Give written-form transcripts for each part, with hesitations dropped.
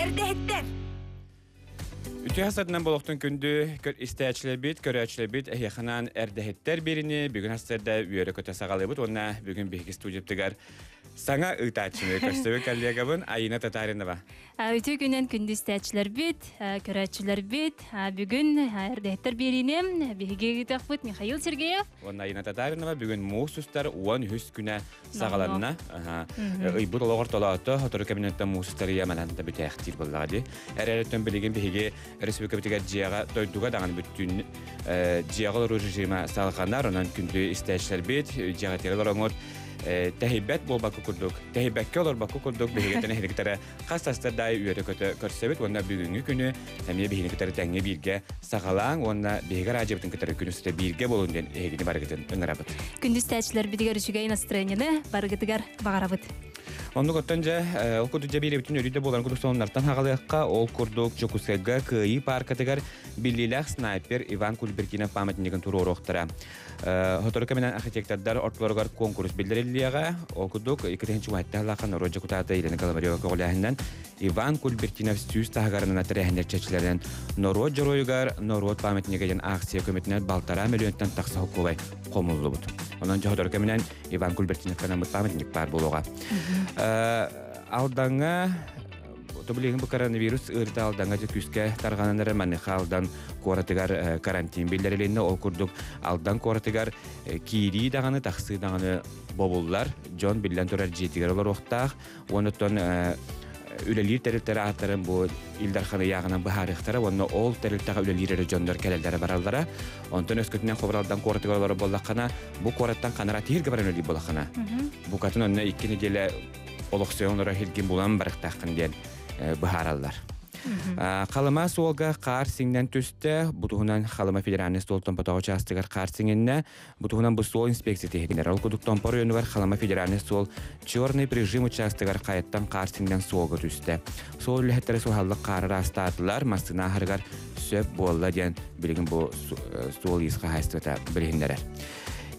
Эрдэһиттэр! Үтүө хасатынан болохтун күндү истээчилэрбит, көрөөччүлэрбит эһиэхэнэн эрдэһиттэр бириини бүгүн хастарда үөрэ-көтө саҕалыыбыт уонна бүгүн биһиги студияптыгар саҥа ыытааччыны көрсөбүт коллегабын Айина Татаринова. Үтүө күнэн күндү истээччилэрбит, көрөөччүлэрбит, бүгүн эрдэһиттэр биэриини биһиги ыытыахпыт Михаил Сергеев. Уонна Айина Татаринова бүгүн муус устар 13 күнэ саҕаланна. Ыйбыт олоҕор толоото, сотору кэминэттэн муус устар ыйа манан да бүтээхтиир буоллаҕа дии. Эрээриттэн билигин биһиги республикабытыгар дьиэҕэ дойдуга даҕаны бүттүүн дьиэҕэ олоруу режима салҕанар, онон күндү истээччилэрбит дьиэҕитигэр олороҥут тэһийбэт буолбакка курдук, тэһийбэккэ олорбокко курдук биһигиттэн эһигиттэрэ хас тастардаайы үөрэ-көтө көрсөбүт уонна бүгүҥҥү күнү эмиэ биһигини кытары тэҥҥэ бииргэ саҕалааҥ уонна биһиги радиобытын кытары күн устата бииргэ буолун диэн эһигини барыгытын ыҥырабыт. Күндү истээччилэрбитигэр үчүгэй настроениены барыгытыгар баҕарабыт. Оннук оттон дьэ, ол курдук дьэ биирэбитин өрүү да буоларын курдук сонуннартан хаҕалыахха, ол курдук Дьокуускайга Кыайыы пааркатыгар биллиилээх снайпер Иван Кульбертинов памятнигын туруоруохтара. Сотору кэминэн архитектордар ортолоругар куонкурус биллэриллиэҕэ. Ол курдук, 2007 сыллаахха норуот дьокутаата Елена Голомарева көҕүлээһининэн Иван Кульбертинов сүүс таһыгарынан тэрээһиннэр чэрчилэринэн норуот дьоруойугар норуот памятнига диэн акция көмөтүнэн балтараа мөлүйүөнтэн тахса холкуобай хомуллубут. Онон сотору кэминэн Иван Кульбертиновка анаммыт памятник баар буолуоҕа. Алдаҥҥа Тобулигин бу коронавирус ыарыыта Алдаҥҥа дьэ күүскэ тарҕанан эрэ маныаха Алдан куоратыгар карантин биллэрилиннэ. Ол курдук Алдан куоратыгар киирии даҕаны, тахсыы даҕаны бобуллар. Дьон биллэн турар дьиэтигэр олоруохтаах. Уонуттан үлэлиир тэрилтэр ааттарын бу Ил Дархан ыйааҕынан быһаарыахтара уонна ол тэрилтэҕэ үлэлиир эрэ дьоннор кэлэллэрэ бараллара. Онтон өскөтүнэн Хобор Алдан куоратыгар олорор буоллаххына, бу куораттан ханара тиһиргэ баран үлэлиир буоллаххына, букатын онно 2 нэдиэлэ олохсуйан олорор сиргин булан барыахтааххын диэн быһаараллар. Халыма суолга хаар сиҥнэн түстэ. Бу туһунан Халыма федеральнай суол Томпотоҕу учаастагар хаар сиҥиннэ. Бу туһунан бу суол инспекцията иһитиннэр. Ол курдук Томпо оройуонугар Халыма федеральнай суол Черный прижим учаастагар хайаттан хаар сиҥнэн суолга түстэ. Суол үлэһиттэрэ суһаллык хаары ыраастаатылар, массыына аһарыгар сөп буолла диэн билигин бу суол иис хаһаайыстыбата билиһиннэрэр.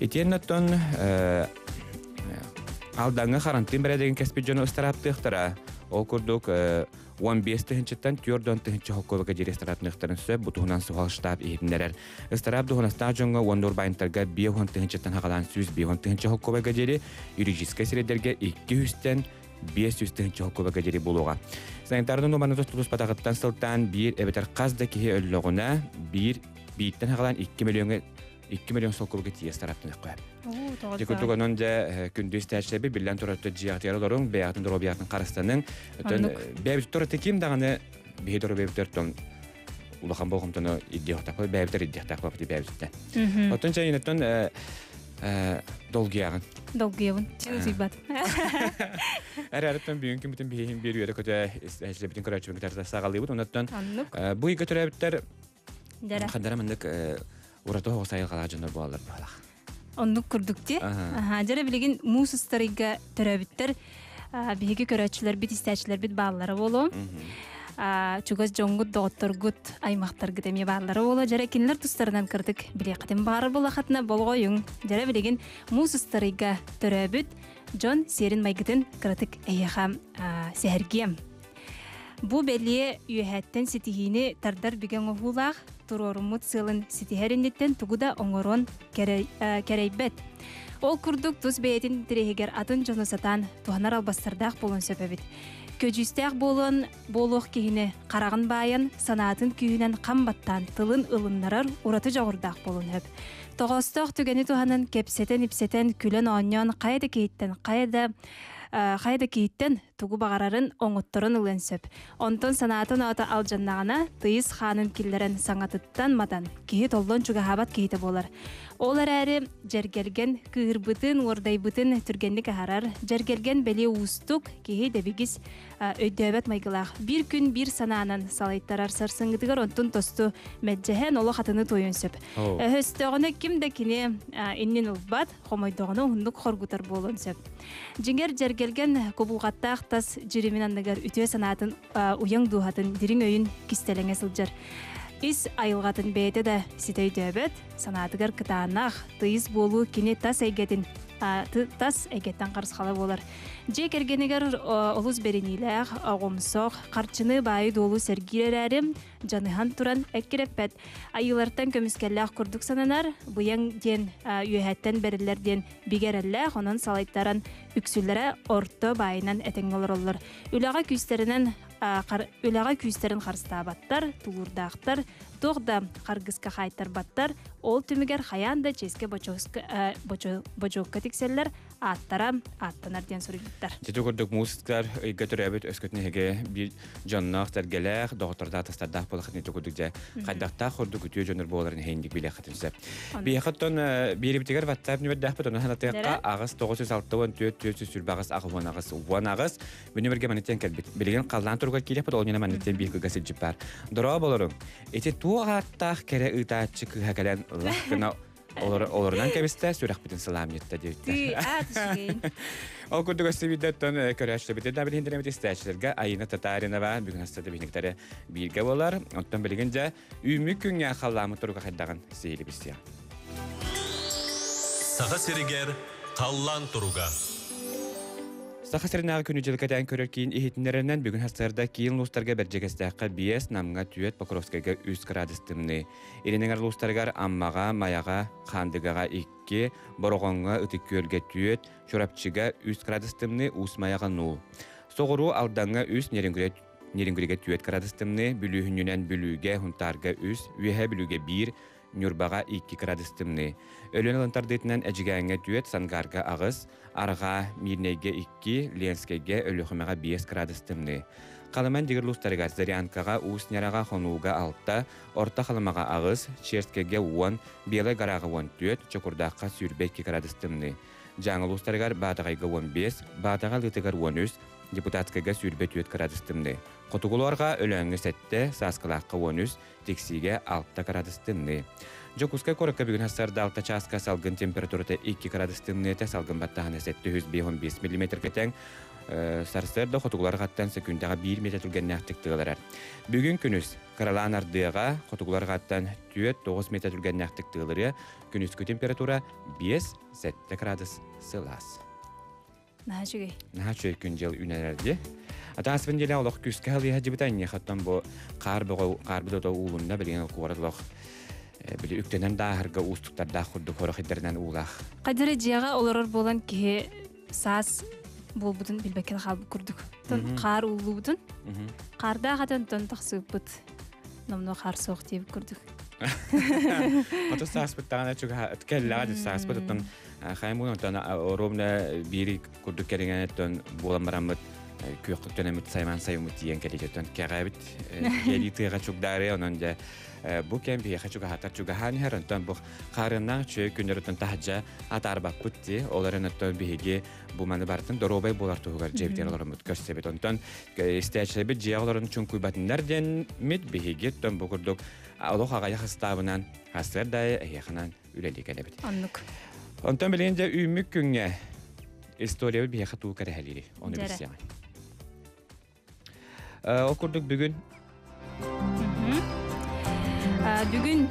Итиэннэ оттон Алдаҥҥа харантыын бэрээдэгин кэспит дьону ыстарааптыахтара. Ол курдук, 15 тыһыынчаттан 40 тыһыынча холкуобака диэри ыстараапныахтарын сөп. Бу туһунан суһал штаб иһитиннэрэр. Ыстараап дуоһунастаах дьоҥҥо уонна урбаанньыттарга 50 тыһыынчаттан хаҕалаан 150 тыһыынча холкуобайга диэри, юридическай сирэйдэргэ 200-тэн 500 тыһыынча холкуобайга диэри буолуоҕа. Санитарнай нуорманы тутуспатаҕыттан сылтаан биир эбэтэр хас да киһи өллөҕүнэ, биир бииртэн хаҕалаан 2 миллиоҥҥа 2 миллион солкуобайга тиийэ ыстараптыныахха. Дьэ курдук онон дьэ күндү истээччилэрбит биллэн турар дьиэҕитигэр олоруҥ, бэйэҕитин доруобуйаҕытын харыстаныҥ. Оттон бэйэбит турар ким даҕаны биһи доруобуйабытыгар тон улахан болҕомтону ирдиэхтээх, бэйэбитэр ирдиэхтээх бапыты бэйэбититтэн. Оттон чайынаттан долгуйаҕын. Долгуйабын. Чын утуйбат. Эрээриттэн бүгүн күммүтүн биһиһин биир үөрэ көтө истээччилэрбитин көрөөччүбүн кытары саҕалыыбыт. Оннуттан бу ыйга төрөөбүттэр Хадара маннык ураты оҕо сайылҕалаах дьоннор буолаллар быһалаах. Оннук курдук ти. Аха, дьэрэ билигин муус устарыйга төрөөбүттэр биһиги көрөөччүлэрбит, истээччилэрбит бааллара буолуо. Чугас дьоҥҥут, доҕотторгут, аймахтаргыт эмиэ бааллара буолуо. Дьэрэ кинилэр тустарынан кырдык билиэххитин баҕарар буоллаххытына болҕойуҥ. Дьэрэ билигин муус устарыйга төрөөбүт дьон сиэрин майгытын кыратык эһиэхэ сэһэргиэм. Бу бэлиэ үөһээттэн ситиһиини тардар бигэ оҥоһуулаах, туруоруммут сыалын ситиһэр инниттэн тугу да оҥорон кэрэйбэт. Ол курдук тус бэйэтин интэриэһигэр атын дьону сатаан туһанар албастардаах буолуон сөп эбит. Көдьүүстээх буолуон буолуох киһини хараҕын баайан, санаатын күүһүнэн хам баттаан тылын ылыннарар ураты дьоҕурдаах буолуон сөп. Тоҕоостоох түгэни туһанан кэпсэтэн-ипсэтэн, күлэн-оонньоон хайа да киһиттэн, хайа да хайа да киһиттэн тугу баҕарарын оҥотторон ылыан сөп. Онтон санаатын оото алдьаннаҕына, тыйыс хаанын киллэрэн саҥатыттан матан, киһи толлон чугаһаабат киһитэ буолар. Ол эрээри дьэргэлгэн кыыһырбытын, уордайбытын түргэнник аһарар, дьэргэлгэн бэлиэ уустук, киһи дэбигис өйдөөбөт майгылаах. Биир күн биир санаанан салайтарар сарсыҥҥытыгар онтун тосту мэлдьэһэн олох атыны туойуон сөп. Өһөстөҕүнэ ким да кини иннин ылбат, хомойдоҕуна уһуннук хоргутар буолуон сөп. Дьиҥэр дьэргэлгэн кубулҕаттаах тас дьиримин анныгар үтүө санаатын уйаҥ дууһатын дириҥ өйүн кистэлэҥэ сылдьар. Ис айылҕатын бэйэтэ да ситэ өйдөөбөт, санаатыгар кытаанах, тыйыс буолуу кини тас эйгэтин Тас эйгэттэн харысхала буолар. Дьиэ кэргэнигэр олус бэриниилээх, оҕомсох, харчыны баайы-дуолу сэргиир эрээри, дьаныһан туран эккирэппэт. Айыылартан көмүскэллээх курдук сананар, быйаҥ диэн үөһэттэн бэриллэр диэн бигэ эрэллээх, онон салайтаран үксүлэрэ орто баайынан этэҥҥэ олороллор. Үлэҕэ күүстэринэн үлэҕэ күүстэрин харыстаабаттар, тулуурдаахтар, туох да харгыска хаайтарбаттар, ол түмүгэр хайаан да чиэскэ бочуокка тиксэллэр, ааттара ааттанар диэн суруйбуттар. Дьити курдук муусуктар ыйга төрөөбүт өскөтүн эһиги биир дьонноох, сэргэлээх, доҕоттордоох, тастардаах буолахытын ити курдук дьэ хайдахтаах курдук үтүө дьоннор буоларын эһиндик билиэххитин сөп. Биһиэхэттэн биирибитигэр WhatsApp нүмердээхпит онон санатыахха аҕыс 964 428 88 18 Бүнүмэргэ манытен кэлбит. Билигин халлаан туругар киириэхпит, ол ньына манытен биир кыга сылдьып бар. Дороо болоруҥ. Ити туох ааттаах кэрэ ыытааччы кыыһа кэлэн лах гына олорунан кэбистэ, сүрэхпитин сылаамньытта диэбиттэр. Ол курдук өссө биирдэ көрөөччүлэрбитин да билиһиннэрэбит истээччилэргэ Айына Татаринова бүгүн астата биһиниктэрэ бииргэ болар. Оттон билигин дьэ үүммүт күҥҥэ халлааммыт туруга хайдаҕын сиһили билсиэҕ. Саха сиригэр халлаан туруга. Саха сиринээҕи күнү-дьылы кэтээн көрөр киин иһитиннэрэринэн бүгүн сарсыарда киин улуустарга Бэрдьигэстээххэ 5, Намҥа 4, Покровскайга 3 градус тымныы. Илин эҥэр улуустарыгар Аммаҕа, Майаҕа, Хаандыгаҕа 2, Бороҕоҥҥо, Ытык Күөлгэ 4, Чурапчыга 3 градус тымныы, Уус Майаҕа 0. Соҕуруу Алдаҥҥа 3, Нерюнгригэ 4 градус тымныы, Бүлүүһүнньүнэн Бүлүүгэ, Сунтаарга 3, Үөһээ Бүлүүгэ 1, Ньурбаҕа 2 градус тымныы. Өлүөн ылын тардыытынан Эдьигээҥҥэ 4, Сангарга 8, Арҕаа, Миирнэйгэ 2, Ленскэйгэ, Өлүөхүмэҕэ 5 градус тымныы. Халыман дигир улуустарыгар Зырянкаҕа, Уус Ньараҕа, Хонууга 6, Орто Халымаҕа 8, Черскэйгэ 10, Белай Гораҕа 14, Чокурдаахха 22 градус тымныы. Дьааҥы улуустарыгар Баатаҕайга 15, Баатаҕа Алыытыгар 13, Депутатскайга 24 градус тымныы. Хотугулуорга Өлөөҥҥө 7, Сааскылаахха 13, Тиксиигэ 6 градус тымныы. Дьокуускай куоракка бүгүн сарсыарда 6 чааска салгын температурата 2 градус тымныыта, салгын баттаһына 755 миллиметргэ тэҥ. Сарсыарда хотугулар хаттан секундаҕа 1 метр түргэннээхтик тыалырар. Бүгүн күнүс кыралаан ардыаҕа хотугулар хаттан 4-9 метр түргэннээхтик тыалырыа. Күнүскү температура 5-7 градус сылаас. Наһаа үчүгэй. Наһаа үчүгэй күн-дьыл үүнэр дии. Атаас бин дьэлэ олох күүскэ халыйа дьибитэ аньыхаттан бу хаар бөҕө хаарбыт ото уулунна билигин куорат олох били үктэнэн дааһырга уустуктардаах курдук хорох иддэринэн уулаах. Хадыры дьиэҕэ олорор буолан киһи саас буолбутун билбэккэ хаалбыт курдук. Тон хаар ууллубутун. Хаардаах атын тон тахсыыппыт. Номнуо хаар суох диэбит курдук. Ото сааспыт даҕаны чугаһа кэллэҕэ дии сааспыт оттон хайым онтон ровно биири курдук кэриҥэнеттон буолан бараммыт күөхтөнөмүт сайман сайыммыт тиийэн кэлиитеттон кэҕээбит кэлии тыаҕа чугдаары онон дьэ бу кэм биһиэхэ чугаһатар чугаһаан иһэр онтон бу хаарыаннаах үчүгэй күннэр таһырдьа атаарбаппыт дии ол эрэн оттон биһиги бу маны барытын доруобай буолар туһугар дьиэбитигэр олороммут көрсөбүт онтон истээччилэрбит дьиэҕэ олорон чуҥкуйбатыннар диэммит биһиги оттон бу курдук олох аҕыйах ыстаабынан сарсыарда эһиэхэнэн үлэлии кэлэбит. Оннук. Онтон билигин дьэ үүммүт күҥҥэ историябыт биһиэхэ туу кэрэһэлиири ону билсиэҕиҥ. Ол курдук бүгүн Бүгүн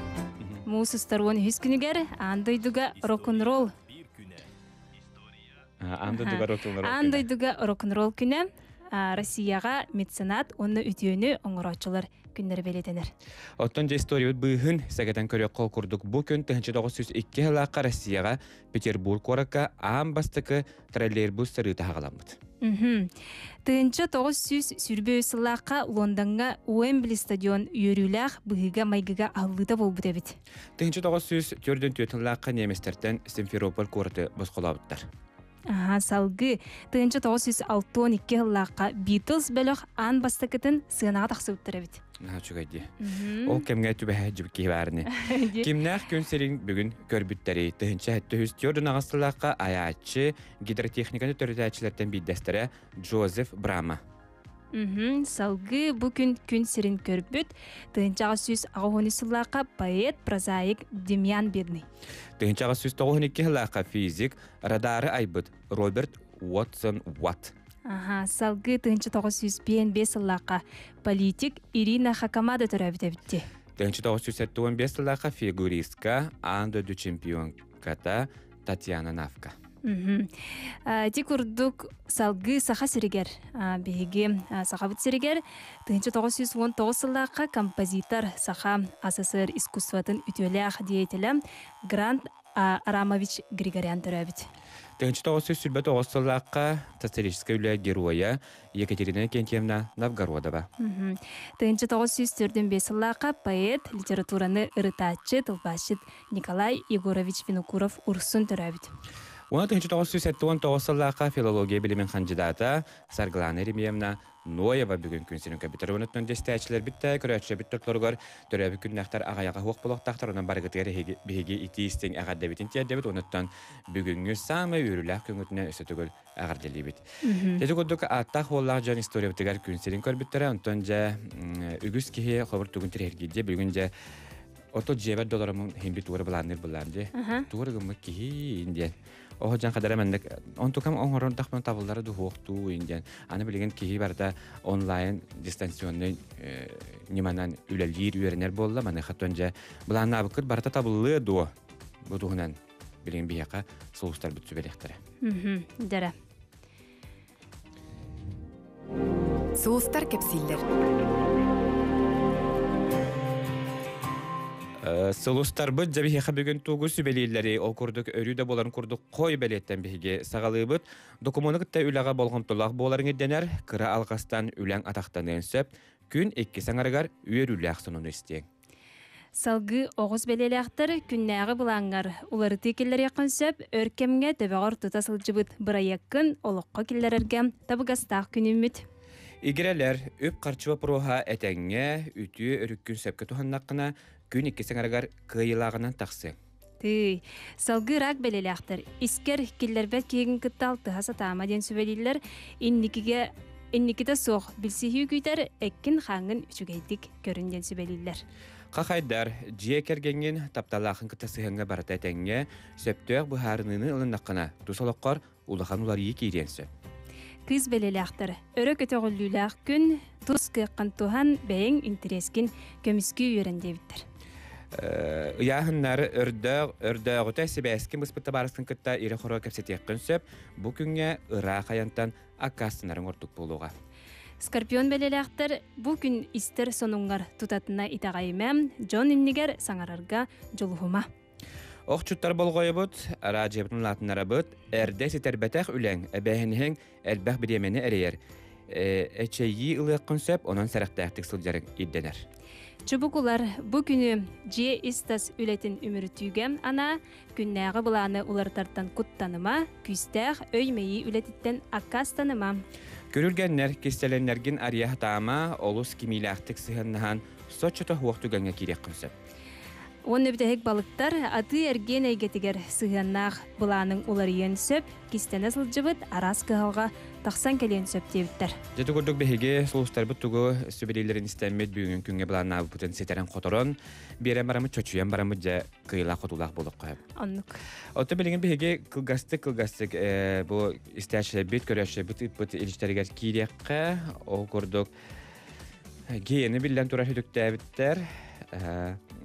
муус устар 13 күнүгэр аан дойдуга рок-н-ролл Аан дойдуга рок-н-ролл Аан дойдуга рок-н-ролл күнэ Россияҕа меценат уонна үтүөнү оҥорооччулар күннэрэ бэлиэтэнэр. Оттон дьэ историябыт быыһын сэгэтэн көрүөххэ курдук бу күн 1902 сылаахха Россияҕа Петербург куоракка аан бастакы троллейбус сырыыта хаҕаламмыт. 1923 сыллаахха Лондоҥҥа Уэмбли стадион үөрүүлээх быһыыга-майгыга аһыллыыта буолбут эбит. 1944 сыллаахха немецтэртэн Симферополь куораты босхолообуттар. Аха, салгыы 1962 сыллаахха Beatles бөлөх аан бастакытын сыанаҕа тахсыбыттар эбит. Наһаа үчүгэй дии. Ол кэмҥэ түбэһэ дьүбүт киһи баарыны. Кимнээх күн сирин бүгүн көрбүттэри 1704 сыллаахха айааччы гидротехниканы төрүтээччилэртэн биирдэстэрэ Джозеф Брама. Салгыы бу күн күн сирин көрбүт 1883 сыллаахха поэт, прозаик Демьян Бедный. 1892 сыллаахха физик, радары айбыт Роберт Уотсон Уатт. Аха, салгыы 1905 сыллаахха политик Ирина Хакамада төрөөбүт эбитти. 1975 сыллаахха фигуристка, аан дойду чемпионката Татьяна Навка. Ити курдук салгыы Саха сиригэр биһиги Сахабыт сиригэр 1919 сыллаахха композитор Саха АССР искусствотын үтүөлээх деятелэ Грант Арамович Григорян төрөөбүт. 1929 сыллаахха социалистическай үлэ геройа Екатерина Кентьевна Новгородова. 1945 сыллаахха поэт, литератураны ырытааччы, тылбаасчыт Николай Егорович Винокуров Урсун төрөөбүт. 1979 сыллаахха филология билимин хандьыдаата Саргылана Еремеевна Ноева бүгүн күн сирин көбүтэр уонуттан дьэстээччилэрбит да көрөөччүлэрбит торторугар төрөөбүт күннээхтэр аҕайаҕа суох буолуохтаахтар онон барыгытыгар биһиги итии истиҥ эҕэрдэбитин тиэрдэбит уонуттан бүгүҥҥү саамай үөрүүлээх күҥҥүтүнэн өссө төгүл эҕэрдэлиибит. Ити курдук ааттаах уоллаах дьон историябытыгар күн сирин көрбүттэрэ онтон дьэ үгүс киһи хобур тугун тирэһиргиирдиэ бүгүн дьэ ото дьиэбэр долоромун химби туора былаанныыр былаан дии туора гыммыт киһи диэн Оһо дьан хадара маннык онтукам оҥорон тахман табыллара дуһуохтуу диэн аны билигин киһи барыта онлайн дистанционный ньыманан үлэлиир үөрэнэр буолла маныаха дьэ былааннаабыккыт барыта табыллыа дуо бу туһунан билигин биһиэхэ сулустарбыт сүбэлиэхтэрэ. Дьэрэ. Сулустар кэпсииллэр. Сулустарбыт дьэ биһиэхэ бүгүн тугу сүбэлииллэри ол курдук өрүү да буоларын курдук хой бэлиэттэн биһиги саҕалыыбыт. Докумуону кытта үлэҕэ болҕомтолоох буоларыҥ ирдэнэр, кыра алҕастан үлэҥ атахтаныан сөп. Күн иккис аҥарыгар үөрүүлээх сонуну истиэҥ. Салгыы оҕус бэлиэлээхтэр күннээҕи былааҥҥар уларытыы киллэриэххин сөп, өр кэмҥэ төбөҕөр тута сылдьыбыт бырайыаккын олоххо киллэрэргэ табыгастаах күнүммүт. Игирэлэр, үп-харчы боппуруоһа этэҥҥэ, үтүө өрүккүн сөпкө туһаннаххына, күн иккис аҥарыгар кыайыылааҕынан тахсыаҥ. Тыый, салгыы рак бэлиэлээхтэр искэр киллэрбэт киһигин кытта алтыһа сатаама диэн сүбэлииллэр, инникигэ инникитэ суох билсиһии күүтэр, эккин-хааҥҥын үчүгэйдик көрүн диэн сүбэлииллэр. Хахайдар, дьиэ кэргэҥҥин тапталаахын кытта сыһыаҥҥа барыта этэҥҥэ, сөптөөх быһаарыныыны ылыннаххына, тус олоххор улахан уларыйыы киириэн сөп. Кыыс бэлиэлээхтэр, өрө көтөҕүллүүлээх күн, тус кыаххын туһан, бэйэҥ интэриэскин көмүскүү үөрэн диэбиттэр. Ыйааһыннар өрдөөх, өрдөөҕүтэ сибээскин быспыт табаарыскын кытта ирэ-хоро кэпсэтиэххин сөп. Бу күҥҥэ ыраах айантан аккаастанарыҥ ордук буолуоҕа. Скорпион бэлиэлээхтэр бу күн истэр сонуҥҥар тутатына итэҕэйимэ, дьон иннигэр саҥарарга дьулуһума. Охчуттар болҕойобут, араадьыйабытын улаатыннарабыт, эрдэ ситэрбэтэх үлэҥ, эбээһинэһиҥ элбэх бириэмэни эрэйэр. Эчэйии ылыаххын сөп, онон сэрэхтээхтик сылдьарыҥ ирдэнэр. Чубукулар бу күнү дьиэ ис-тас үлэтин үмүрүтүүгэ анаа, күннээҕи былааны уларытартан куттаныма, күүстээх өй-мэйии үлэтиттэн аккаастаныма. Күрүлгэннэр кистэлэннэргин арыйа сатаама, олус кимиилээхтик сыһыаннаһан, соччото суох түгэҥҥэ киириэххин сөп. Уонна бүтэһик балыктар атыы-эргиэн эйгэтигэр сыһыаннаах былааныҥ уларыйыан сөп, кистэнэ сылдьыбыт араас кыһалҕа тахсан кэлиэн сөп диэбиттэр. Дьэ курдук биһиги сулустарбыт тугу сүбэлииллэрин истэммит бүгүҥҥү күҥҥэ былааннаабыппытын ситэрэн-хоторон, биэрэн бараммыт, чочуйан бараммыт дьэ кыайыылаах-хотуулаах буолуохха сөп. Оннук. Оттон билигин биһиги кылгастык-кылгастык бу истээччилэрбит, көрөөччүлэрбит ыыппыт илдьиттэригэр киириэххэ. Ол курдук гиэни биллэн турар үтүктээбиттэр.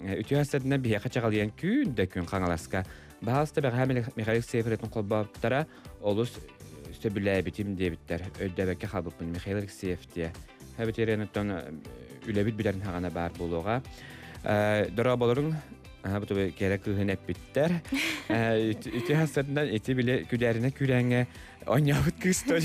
Үтүө астатынан биһиэхэ чаҕылыйан күн да күн Хаҥаласка. Баһаалыста бэҕэһээ Михаил Алексеев холбооттара олус сөбүлээбитим диэбиттэр. Өйдөөбөккө хаалбыппын Михаил Алексеев диэ. Эбэтэр үлэбит бүтэрин хаҕана баар буолуоҕа. Дорооболоруҥ бу кэрэ кыыһын эппиттэр. Ити хастарынан ити били күдээринэ күрээҥҥэ оонньообут кыыс той.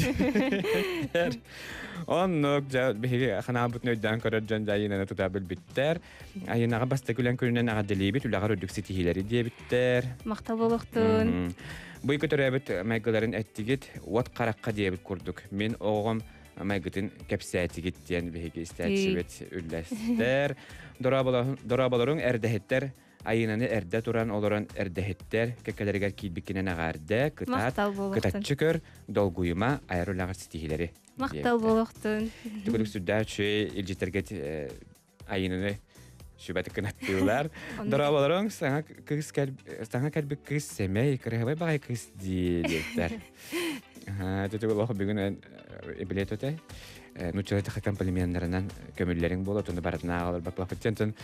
Оннук дьэ биһиги ханаабытын өйдөөн көрөр дьон дьэ Айыынаны тута билбиттэр. Айыынаҕа бастакы үлэн күнүнэн эҕэрдэлиибит, үлэҕэр үрдүк ситиһиилэри диэбиттэр. Махтал буолуохтун. Быйгы төрөөбүт майгыларын эттигит, уот харахха диэбит курдук. Мин оҕом майгытын кэпсээтигит диэн биһиги истээччибит үллэстэр. Дорооболоруҥ эрдэһиттэр Айыынаны эрдэ туран олорон эрдэһиттэр кэккэлэригэр киирбиккинэн эҕэрдэ, кытаат, кытаччы көр, долгуйума, айар үлэҕэр ситиһиилэри. Махтал буолуохтун. Түгүрүк сүрдээх үчүгэй илдьиттэргэ Айыынаны сүбэтик кынаттыылар. Дорооболоруҥ, саҥа кыыс саҥа кэлбит кыыс сэмэй, кыраһыбай баҕай кыыс дии диэбиттэр. Түтүг олох бүгүн билет өтэй. Нуччалыы комплименнарынан көмүллэриҥ буола отону барытын ааҕалар баклафыттан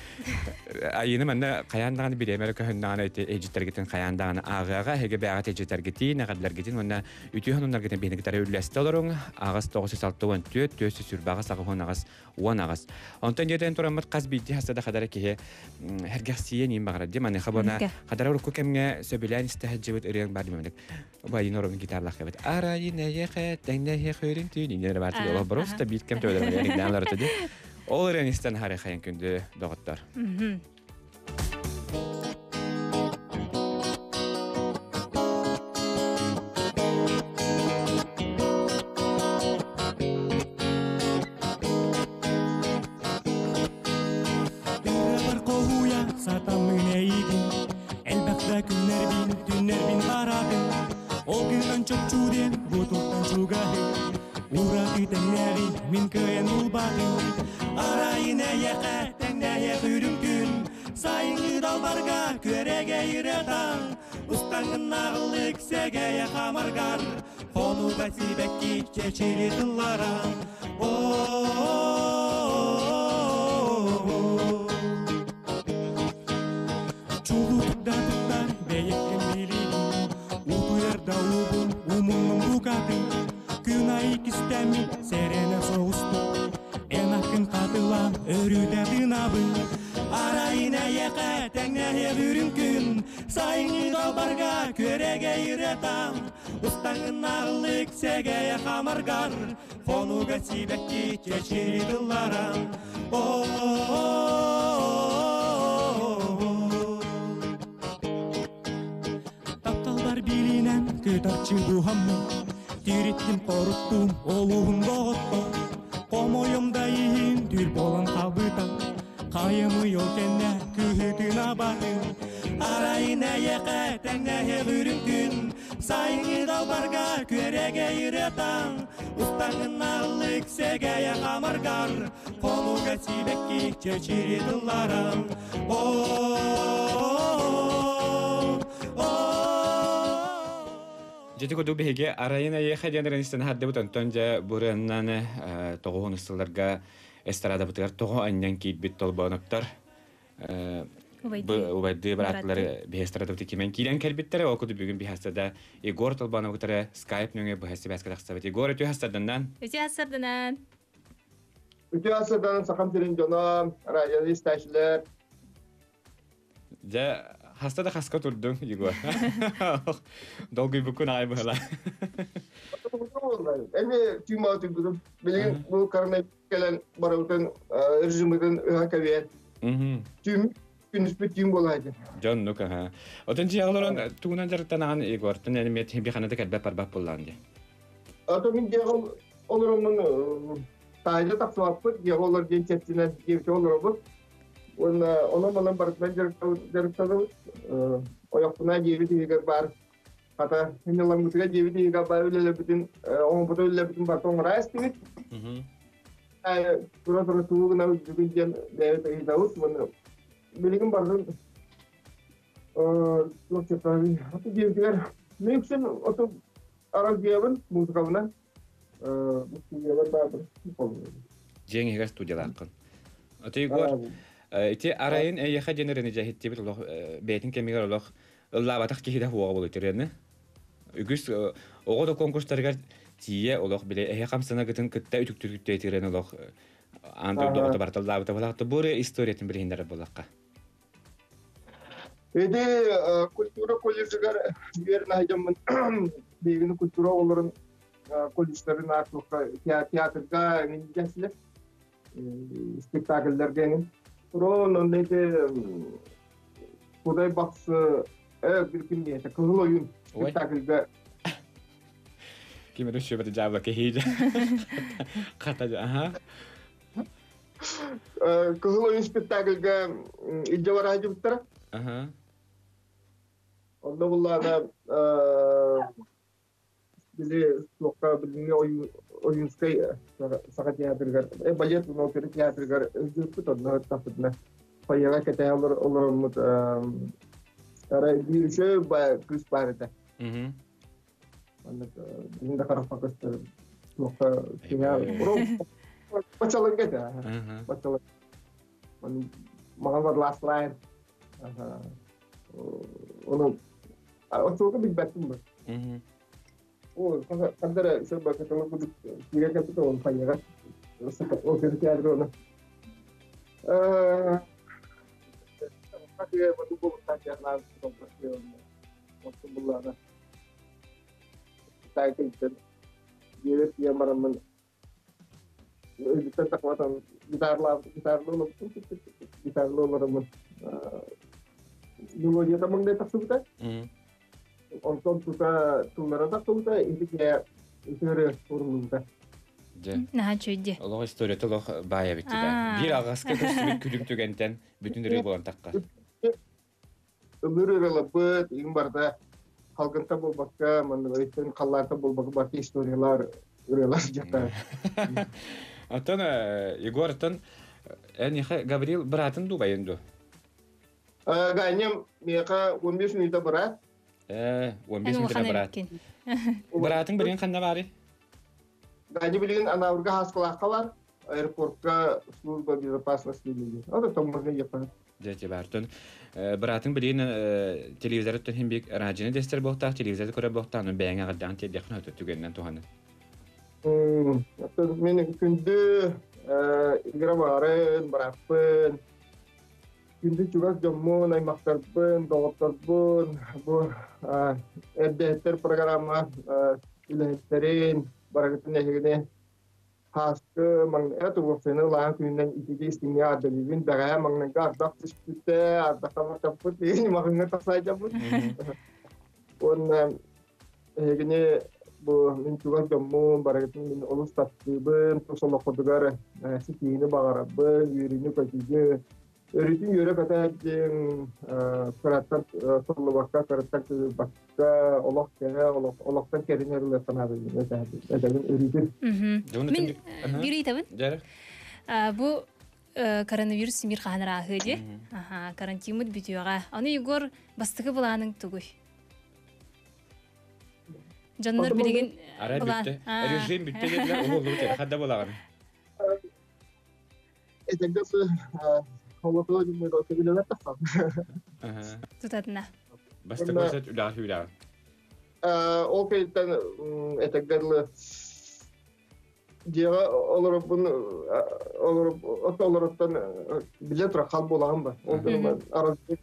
айыны манна хайаан даҕаны бириэмэ көһүннэҕинэ ити эдьиттэргитин хайаан даҕаны ааҕыаҕа эһиги бэйэҕит эдьиттэргитин эҕэрдэлэргитин уонна үтүө сонуннаргытын биһиги кытары үллэстэ олоруҥ аҕыс 964 428 88 18. Онтон дьиэтэн тураммыт хас биирдии хаста да хадара киһи хэргэхсийэн иин баҕарар дии маныха буона хадара урукку кэмҥэ сөбүлээн истэ сылдьыбыт ырыаҥ бар димэмник Убайын орун гитарлах кэбит. Арайын эйэхэ тэҥнэһэ хөрүн түүн иннere бар олох просто биир кэм төбөлөрүн эригнээн олорото ди. Ол ырыан истэн хары хайын күндү доҕоттор. Ырыабар хоһуйа сатаммын эйигин Элбэхтэ күннэрбин, түннэрбин барабын Ол күнтэн чопчу диэн бу туохтан чугаһын Ураты тэҥнээҕи мин кыайан булбатым Арайын эйэхэ тэҥнээйэх үрүҥ күн Сайыҥҥы далбарга күөрэгэй ырыатаҥ Устаҥыннааҕылык сэгэйэ хамаргар Хонууга сибэкки чэчири тыллара Чулутук да туттар бэйэккин билигин Утуйар да уубун умуннум букатын Күн айы кистэммит сэрэнэ соҕустук Эн аккын хатылаан өрүтэ тыынабын Арайын эйэхэ тэҥнэһиэ бүрүн күн Сайыҥҥы далбарга күөрэгэй ырыатам Устаҥыннаҕылык сэгэйэ хамаргар Хонууга сибэкки чэчири тылларам Тапталбар билинэн көтөрчү буһаммын Тириттим хоруттум олуһун доҕотто Хомойом да иһин түүл буолан хаалбыта Хайымый ол кэннэ кыһытын абатын Арайын эйэхэ тэҥнэһэ үрүҥ күн Сайыҥҥы далбарга күөрэгэй ырыатаҥ Устаҥыннаалык сэгэйэ хамаргар Хонууга сибэкки чэчири тылларам Дьити курдук биһиги арайын эйиэхэ диэн ырыаныстан хардыбыт онтон дьэ бу ырыаннан тоҕуһун сылларга эстрадабытыгар тоҕо анньан киирбит толбооноптор убайдыы бырааттылары биһэстэрэ кимэн киирэн кэлбиттэрэ ол курдук бүгүн биһэстэ Егор Толбонов кытары скайп нөҥүө быһа сибээскэ тахсабыт. Егор үтүө хастарданнан. Үтүө хастарданан. Үтүө хастарданан Сахам сирин дьоно, радио истээчилэр. Дьэ, хаста да хаска турдуҥ, Егор. Долгуйбуккун аҕай быһыла. Эми түүмаа түгүрүм. Билигин бу коронавирус кэлэн барыбытын режимытын ыһа кэбиэн. Түүм күнүспүт түүн буолаайдын. Дьоннук аха. Отон дьиэ олорон тугунан дьарыктанаҕын Егортан эми бихана да кэлбэт барбат буоллаан дии. Ото мин дьиэҕэ олороммун таайда тахсыбаппыт, дьиэҕэ олор диэн чэрчинэн дьиэбитэ олоробут. Уонна онон-манан барытынан дьарыктанабыт. Ойохпуна дьиэбит иһигэр баар хата сынньалаҥмытыгар дьиэбит иһигэр баар үлэлэрбитин оҥорбута үлэлэрбитин барыта оҥоро эстибит. Тура-тура тугу гынабыт бүгүн диэн бэйэбит ыйытабыт уонна билигин барытын туох ото дьиэбитигэр мин үксүн ото аралдьыйабын музыкабынан студиялар баабын. Дьиэҥ иһигэр студиялааххын. Ото Егор, ити арайын эйиэхэ диэн ырыаны дьэһиттибит олох бэйэтин кэмигэр олох ыллаабатах киһи да хуоҕа буолуо ырыаны. Үгүс оҕо да конкурстарыгар тиийэ олох бile эһэ хамсанагытын кытта үтүктүрүктэ ырыаны олох аан дойду оҕото барыта ыллаабыта буолаахта. Бу ырыа историятын билиһиннэрэр буоллахха. Ити культура колледжыгар үөрэнэ сылдьаммын биһигини культура оҕолорун колледжтарын аартуохха театрга эҥин дьэсилэр спектакльлэргэ эҥин. Рон онно ити Кудай Бахсы бир ким Кыһыл ойуун спектакльга Ким эрэ сүбэти дьаабыла кэһиидэ. Хата аха. Кыһыл ойуун спектакльга илдьэ бараһдьыбыттара. Аха. Онно буллаана били туохха билиҥҥи Ойуунскай Саха театрыгар балет опера театрыгар ылдьыппыт онно тахпытына фойеҕа кэтэһэ олороммут ара биир үчүгэй кыыс баар этэ. Маннык билин да харахпа көстөр. Туохха бачаларга этэ. Бачалар. Маҕан бар last line. Ону оччолорго билбэттим бу. О, хандара сырба каталог кудук киирэ кэлбит он фойега. Опера театр оны. Онтон тута тыллара тахсыбыта, итике үтүөрэ уруллубута. Наһаа үчүгэй. Олох историята олох баай эбит да. Биир аҕаска көстүбүт күлүм түгэнтэн бүтүн ырыа буолан тахха. Ылыр ырылаппыт, иҥ барда халгынта буолбакка, манна өйтөн халлаанта буолбакка барта историялар, ырыалар дьата. Оттон Егор, оттон эн Гаврил быраатын дуу байын дуу? Ганям миэхэ 15 мүнүүтэ быраат. 15 мүнүүтэ быраат. Быраатыҥ билигин ханна баарый? Ганя билигин Анаабырга Хааскалаахха бар, аэропортка служба безопасности билигин. Ото таможня ехать. Дьэ, баартын. Быраатыҥ билигин телевизорыттан хин бик радионы дестер буолтаах, телевизоры көрөр буолтаах, ну бэйэҥ аҕардаан тиэрдиэххин өтө түгэнинэн туһаны. Мин күндү игра баарын, бырааппын, күндү чугас дьоммун, аймахтарбын, доҕотторбун, бу эрдэһиттэр программа үлэһиттэрин, барыгытын эһигини хааскы маҥнайга туруохсуйаны ылаан күнүнэн итиги истиҥҥэ ардалыыбын бэҕэһээ маҥнайга ардах түспүтэ ардахха бартаппыт маҕыҥҥа тахсаайдаппыт уонна эһигини бу мин чугас дьоммун барыгытын мин олус таптыыбын тус олоххутугар ситиһиини баҕарабын үөрүүнү-көтүүнү Өрүтүн үөрэ-көтө диэн кыраттан толлубакка, кыраттан кыырбакка, олох кэрэ, олохтон кэринэр ылыахха наада этэбин өрүтүн. Мин биир ыйытабын. Бу коронавирус мир хаһан ырааһыа дии. Аха, карантиммыт бүтүөҕэ. Аны Егор бастакы былааныҥ тугуй? Дьоннор билигин Арай бүттэ. Режим бүттэ диэтилэр, уһуллубут хадда буолаҕын. Этэргэ холотоо көбүлэлэр тахсан. Тутатына. Бастакы өсөт үлэҕэ сүүрээҕин. Ол кэнниттэн этэргэ дылы дьиэҕэ олоробун олороттон билэ турар хал буолаҕын ба. Ол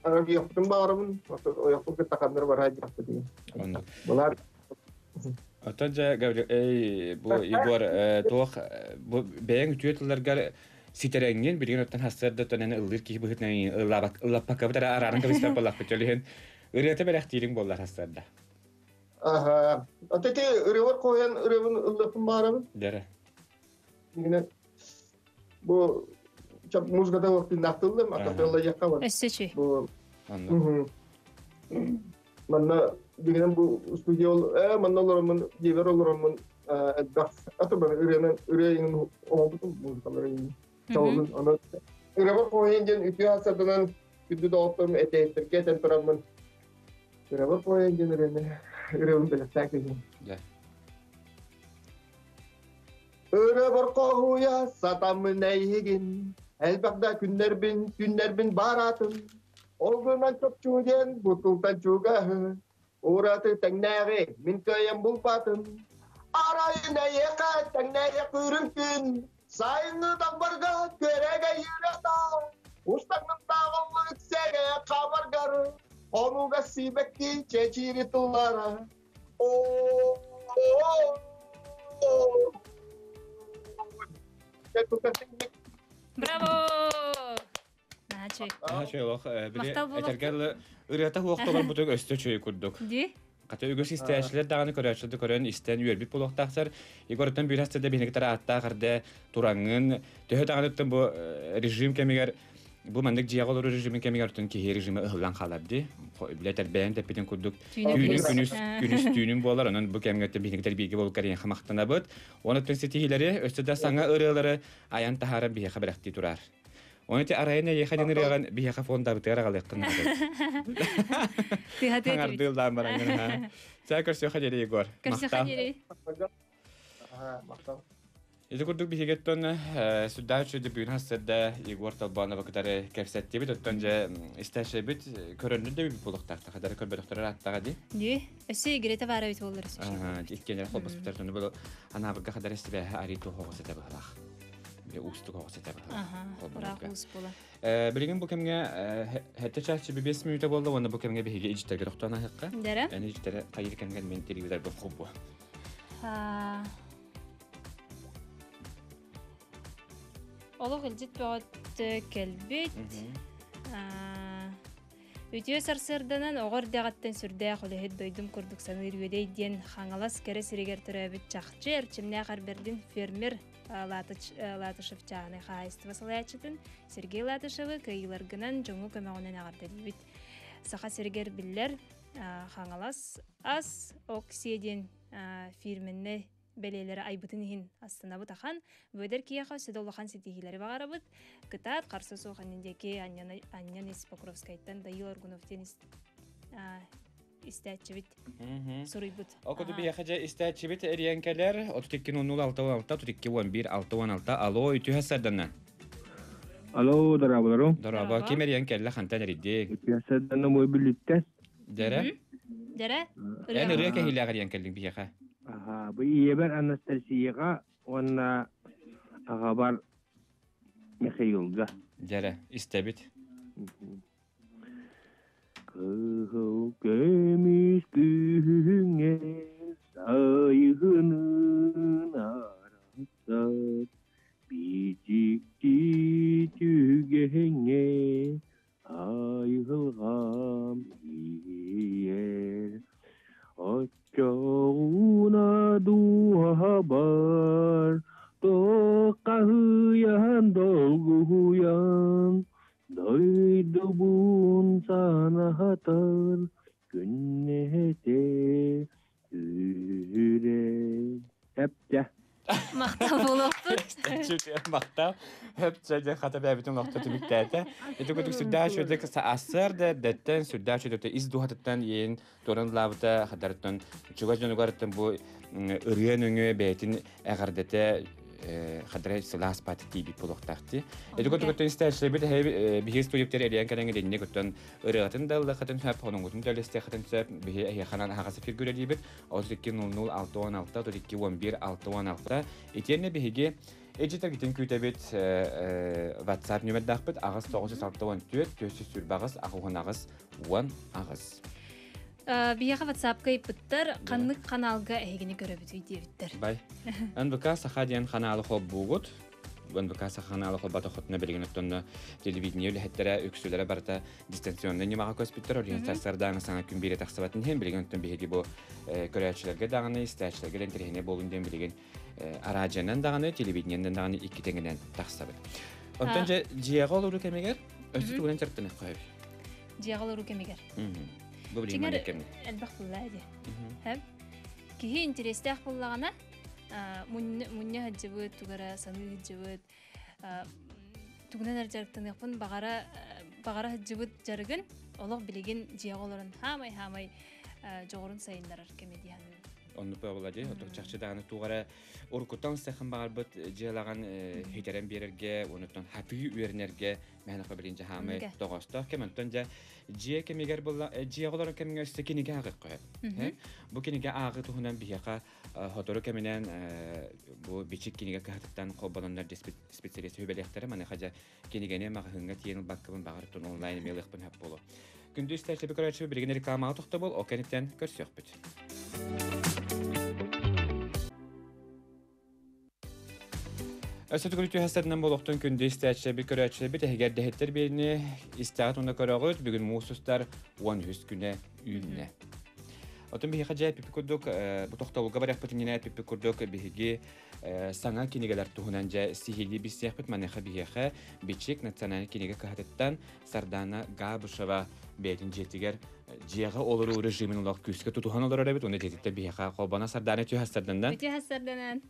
арабиохпутун баҕарабын, ойохпун кытта ханнары бараа диэхпит. Булар Оттон дьэ, Гаврил, эй, бу Егор, туох бу бэйэҥ үтүө тылларгар ситэрэҥҥин билигин оттон хассыарда тонен ыллыыр киһи быһыытынан ыллаабак ыллаппаккабыт эрэ арааран кэбиспэт буоллахпыт чөлүһүн ырыата бэлэхтиириҥ буоллар хассыарда. Аха. Ата ити ырыабар хоһуйан ырыабын ыллыахпын баарабын. Дьэрэ. Дигинен бу чап музыката вақтыннаахтыллым, акапелла якка бар. Өссө чүй. Бу Манна дигинен бу студия манна олороммун, дьиэбэр олороммун элбэх аты бары ырыанан ырыа иҥин оҥорбутум музыкалары иҥин. Чалбын аны ырыабар хоһуйан диэн үтүө хасарданан күндү доҕотторум этэйиттэргэ этэн тураммын ырыабар хоһуйан диэн ырыаны ырыабын бэлэхтээн киһим. Ырыабар хоһуйа сатаммын эйигин элбэх да күннэрбин күннэрбин бараатын Ол гынан чопчу диэн бутултан чугаһы, ураты тэҥнээҕи мин кыайан булбатым. Арайын эйиэхэ тэҥнээйэ кыырын күн, сайыҥҥы далбарга күөрэгэй ырата, устаҥнымтааҕыллык сэгэ хабаргар, хонууга сиибэкки чэчири тыллара. Браво! Наачый. Наачый олох били этэргэ ырыата хуох толорбутуг өстө чөй курдук. Ди? Хата үгүс истээччилэр даҕаны көрөөччүлэр да көрөн истэн үөрбүт буолуохтаахтар. Егортан биир хастыда биһиги ааттаах эрдэ тураҥҥын төһө даҕаныттан бу режим кэмигэр бу маннык дьиэҕэ олоруу режимин кэмигэр отун киһи режимэ ыһыллан хаалар дии. Билэ тэрбэйэн тэппитин курдук түүнүн күнүс күнүс түүнүн буолар. Онон бу кэмҥэ биһиги бииргэ буолук кэриҥ махтанабыт. Онон ситиһиилэри өссө да саҥа ырыалары айан таһааран биһиэхэ бэлэхтии турар. Оны те арайын эйиэхэ диэн ырыаҕын биһиэхэ фондабытыгар аҕалыаххын наада. Тыһатыа Хаҥардыыллаан бараҥҥын. Чаа көрсүөххэ диэри Егор. Көрсүөххэ диэри. Аха, махтал. Ити курдук биһигиттэн сүрдээх үчүгэй бүгүн хассарда Егор Толбоновы кытары кэпсэттибит. Оттон дьэ истээшэбит көрөннүр да бит буолуохтаахта. Хадары көрбөтөхтөрөр аттаҕа дии. Дии. Өссө игирете баара бит буоллар өссө. Иккиэннэрэ холбоспуттар тону бу анаабырга хадары сибээһэ арый туох сэтэ быһалаах. Бile уустук оҕо сэтэ быһалаах. Аха, уус буола. Билигин бу кэмҥэ хэтте чааччы 5 мүнүүтэ буолла уонна бу кэмҥэ биһиги ижиттерге тохтоон аһыахха. Дэрэ. Эн ижиттере хайыр кэмҥэ мен телевизор бу хобу. Олох илдьит бөҕөттө кэлбит. Үтүө сарсыарданан оҕо эрдэҕиттэн сүрдээх үлэһит дойдум курдук саныыр үөдэй диэн Хаҥалас кэрэ сиригэр төрөөбүт чахчы эрчимнээх эрбэрдин фермер Латышев чааһынай хаһаайыстыба салайааччытын Сергей Латышевы кыайыыларгынан дьоҥҥо көмөҕүнэн эҕэрдэлиибит. Саха сиригэр биллэр Хаҥалас ас Оксия диэн фирменнэй бэлиэлэри айбытын иһин астынабыт ахан. Бөдөр киһиэхэ өссө да улахан ситиһиилэри баҕарабыт. Кытаат, харса суох анньан диэки Анньан ис Покровскайтан Дайыл Аргунов диэн истээччибит суруйбут. Ол курдук биһиэхэ дьэ истээччибит эрийэн кэлэр 32 00 66 32 11 66 алло үтүө сарданна. Алло, дорооболору. Дорообо, ким эрийэн кэллэ хантан эрийдиҥ? Үтүө сарданна мой бүлүүттэн. Дьэрэ? Дьэрэ? Эн ырыа кэһиилээх эрийэн кэллиҥ биһиэхэ. Аха, бу ийэбэр Анастасияҕа уонна аҕабар Михаилга. Дьэрэ, истэбит. Кыһыл көмүс күһүҥҥэ сайыһынын арахсар, бичикти түгэҥҥэ айылҕам иһийэр. Оччоҕуна дууһабар туоххаһыйан долгуйан, дойдубун санатар күннэтэ Үүрэ. Эптэ. Махтал буолуохпут. Махтал. Хөпчө дьэ хата бэйэбитин олохто түмүктээтэ. Ити курдук сүрдээх үчүгэйдик ассыар да эрдэттэн сүрдээх үчүгэйдик ис дууһатыттан иэйин туоран ылаабыта хадарыттан чугас дьонугарыттан бу ырыа нөҥүө бэйэтин эҕэрдэтэ хадара сылаас пати тиийбит буолуохтаах дии. Ити курдук өттөн истээччилэрбит биһиги студиктер эрийэн кэлэн итинник оттон ырыатын да ыллаххытын сөп, хонуҥҥутун да үлэстиэххитин сөп. Биһи эһиэхэнэн аһаҕас эфиргэ үлэлиибит. 32 00 66 32 11 66. Итиэннэ биһиги Эдьитэргитин күүтэбит WhatsApp нүмердаахпыт аҕыс 964 428 88 18. Биһиэхэ WhatsApp-ка ыйыппыттар, ханнык ханаалга эһигини көрөбүтүй диэбиттэр. Бай. НВК Саха диэн ханаалы холбуугут. НВК Саха ханаалы холбоотоххутуна билигин оттонно телевидение үлэһиттэрэ үксүлэрэ барыта дистанционнай ньымаҕа көспүттэр. Ол иһин сарсыардааҥы саҥа күн биирэ тахсыбатын иһин билигин оттон биһиги бу көрөөччүлэргэ даҕаны, истээччилэргэ да интэриэһинэй буолун диэн билигин араадьыйанан даҕаны, телевидениенэн даҕаны икки тэҥинэн тахсабыт. Онтон дьэ дьиэҕэ олоруу кэмигэр өссө тугунан дьарыктаныахха сөбүй? Дьиэҕэ олоруу кэмигэр. Бу билигин Дьиҥэр маннык кэмҥэ. элбэх буллаа дии. Һэм. Киһи интэриэстээх буллаҕына, мунньа сылдьыбыт, тугара саныы сылдьыбыт, тугунан эрэ дьарыктаныахпын баҕара баҕара сылдьыбыт дьарыгын олох билигин дьиэҕэ олорон хаамай-хаамай дьоҕурун сайыннарар кэмэ дии саныыбын. Оннук буолла дии. Отох чахчы даҕаны туох эрэ уруккуттан ылсыаххын баҕарбыт дьыалаҕын хитэрэн биэрэргэ, онуттан хатыы үөрэнэргэ мэһэнэхэ билин дьаһаамай тоҕоостоох кэм. Онтон дьэ дьиэ кэмигэр буолла дьиэҕэ олорор кэмҥэ өссө кинигэ ааҕыахха сөп. Бу кинигэ ааҕыы туһунан биһиэхэ сотору кэминэн бу бичик кинигэ кыһатыттан холбононнор специалист сүбэлиэхтэрэ. Маныаха дьэ кинигэни маҕаһыыҥҥа тиийэн ылбаккабын баҕар онлайн эмиэ ылыахпын сөп буолуо. Күндү истээччи көрөөччү билигин рекламаҕа тохтобул, ол кэнниттэн көрсүөхпүт. Өссө төгүл түһэстэринэн буолуохтун күндү истээччилэрбит, көрөөччүлэрбит эһигэр дэһиттэр биэриини истэҕит уонна көрөҕүт. Бүгүн муус устар 13 күнэ үүннэ. Отон биһиэхэ дьэ эппиппит курдук, бу тохтобулга барыахпыт иннинэ эппиппит курдук биһиги саҥа кинигэлэр туһунан дьэ сиһилии билсиэхпит. Маныаха биһиэхэ Бичик национальнай кинигэ кыһатыттан Сардана Габышева бэйэтин дьиэтигэр дьиэҕэ олоруу режимин олох күүскэ тутуһан олорор эбит. Уонна дьиэтиттэн биһиэхэ холбоно Сардана түһэ Үтүө сарданан.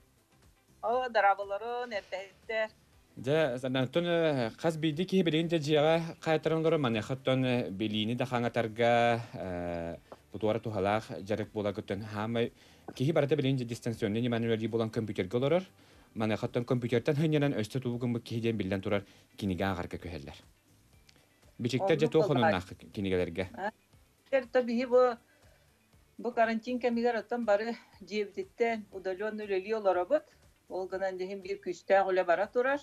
О, дорооболорун, эрдэһиттэр. Дьэ, Сардана, хас биирдии киһи билигин дьэ дьиэҕэ хаайтаран олорор, маныаха оттон билиини да хаҥатарга бутуора туһалаах дьарык буоларгыттан хаамай Киһи барыта билигин дистанционный ньыманы үлэлии буолан компьютерга олорор. Маныаха компьютертан хынньанан өстө тугу гыммыт киһи диэн биллэн турар кинигэ ааҕарга күһэллэр. Бичиктэр дьэ Оннук туох буолбаат. онуннаах кинигэлэргэ? То биһи бу карантин кэмигэр оттон бары дьиэбититтэн удаленно үлэлии олоробут. Ол гынан дьиһин биир күүстээх үлэ бара турар.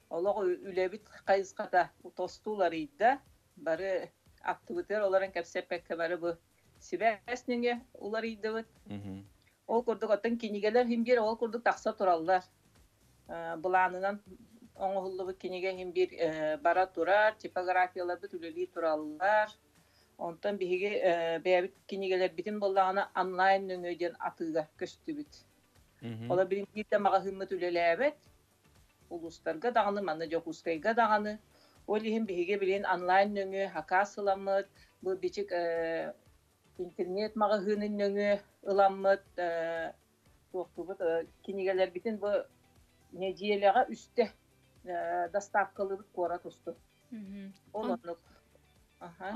Олох үлэбит хайысхата тосту уларыйда. Бары аттыбытыгар олорон кэпсэппэккэ бары бу сибээс нөҥүө уларыйдыбыт. Ол курдук оттон кинигэлэр иһин биир ол курдук тахса тураллар. Былаанынан оҥоһуллубут кинигэ иһин биир бара турар, типографияларбыт үлэлии тураллар. Онтон биһиги бэйэбит кинигэлэрбитин буоллаҕына онлайн нөҥүө диэн атыыга көстүбүт. Ола билин биир да маҕаһыыммыт үлэлээбэт. Улуустарга даҕаны, манна Дьокуускайга даҕаны. Ол иһин биһиги билин онлайн нөҥүө хакаас ыламмыт, бу бичик интернет маҕаһыынын нөҥүө ыламмыт туохтубут кинигэлэрбитин бу нэдиэлэҕэ үстэ доставкалыыбыт куорат устун. Ол оннук.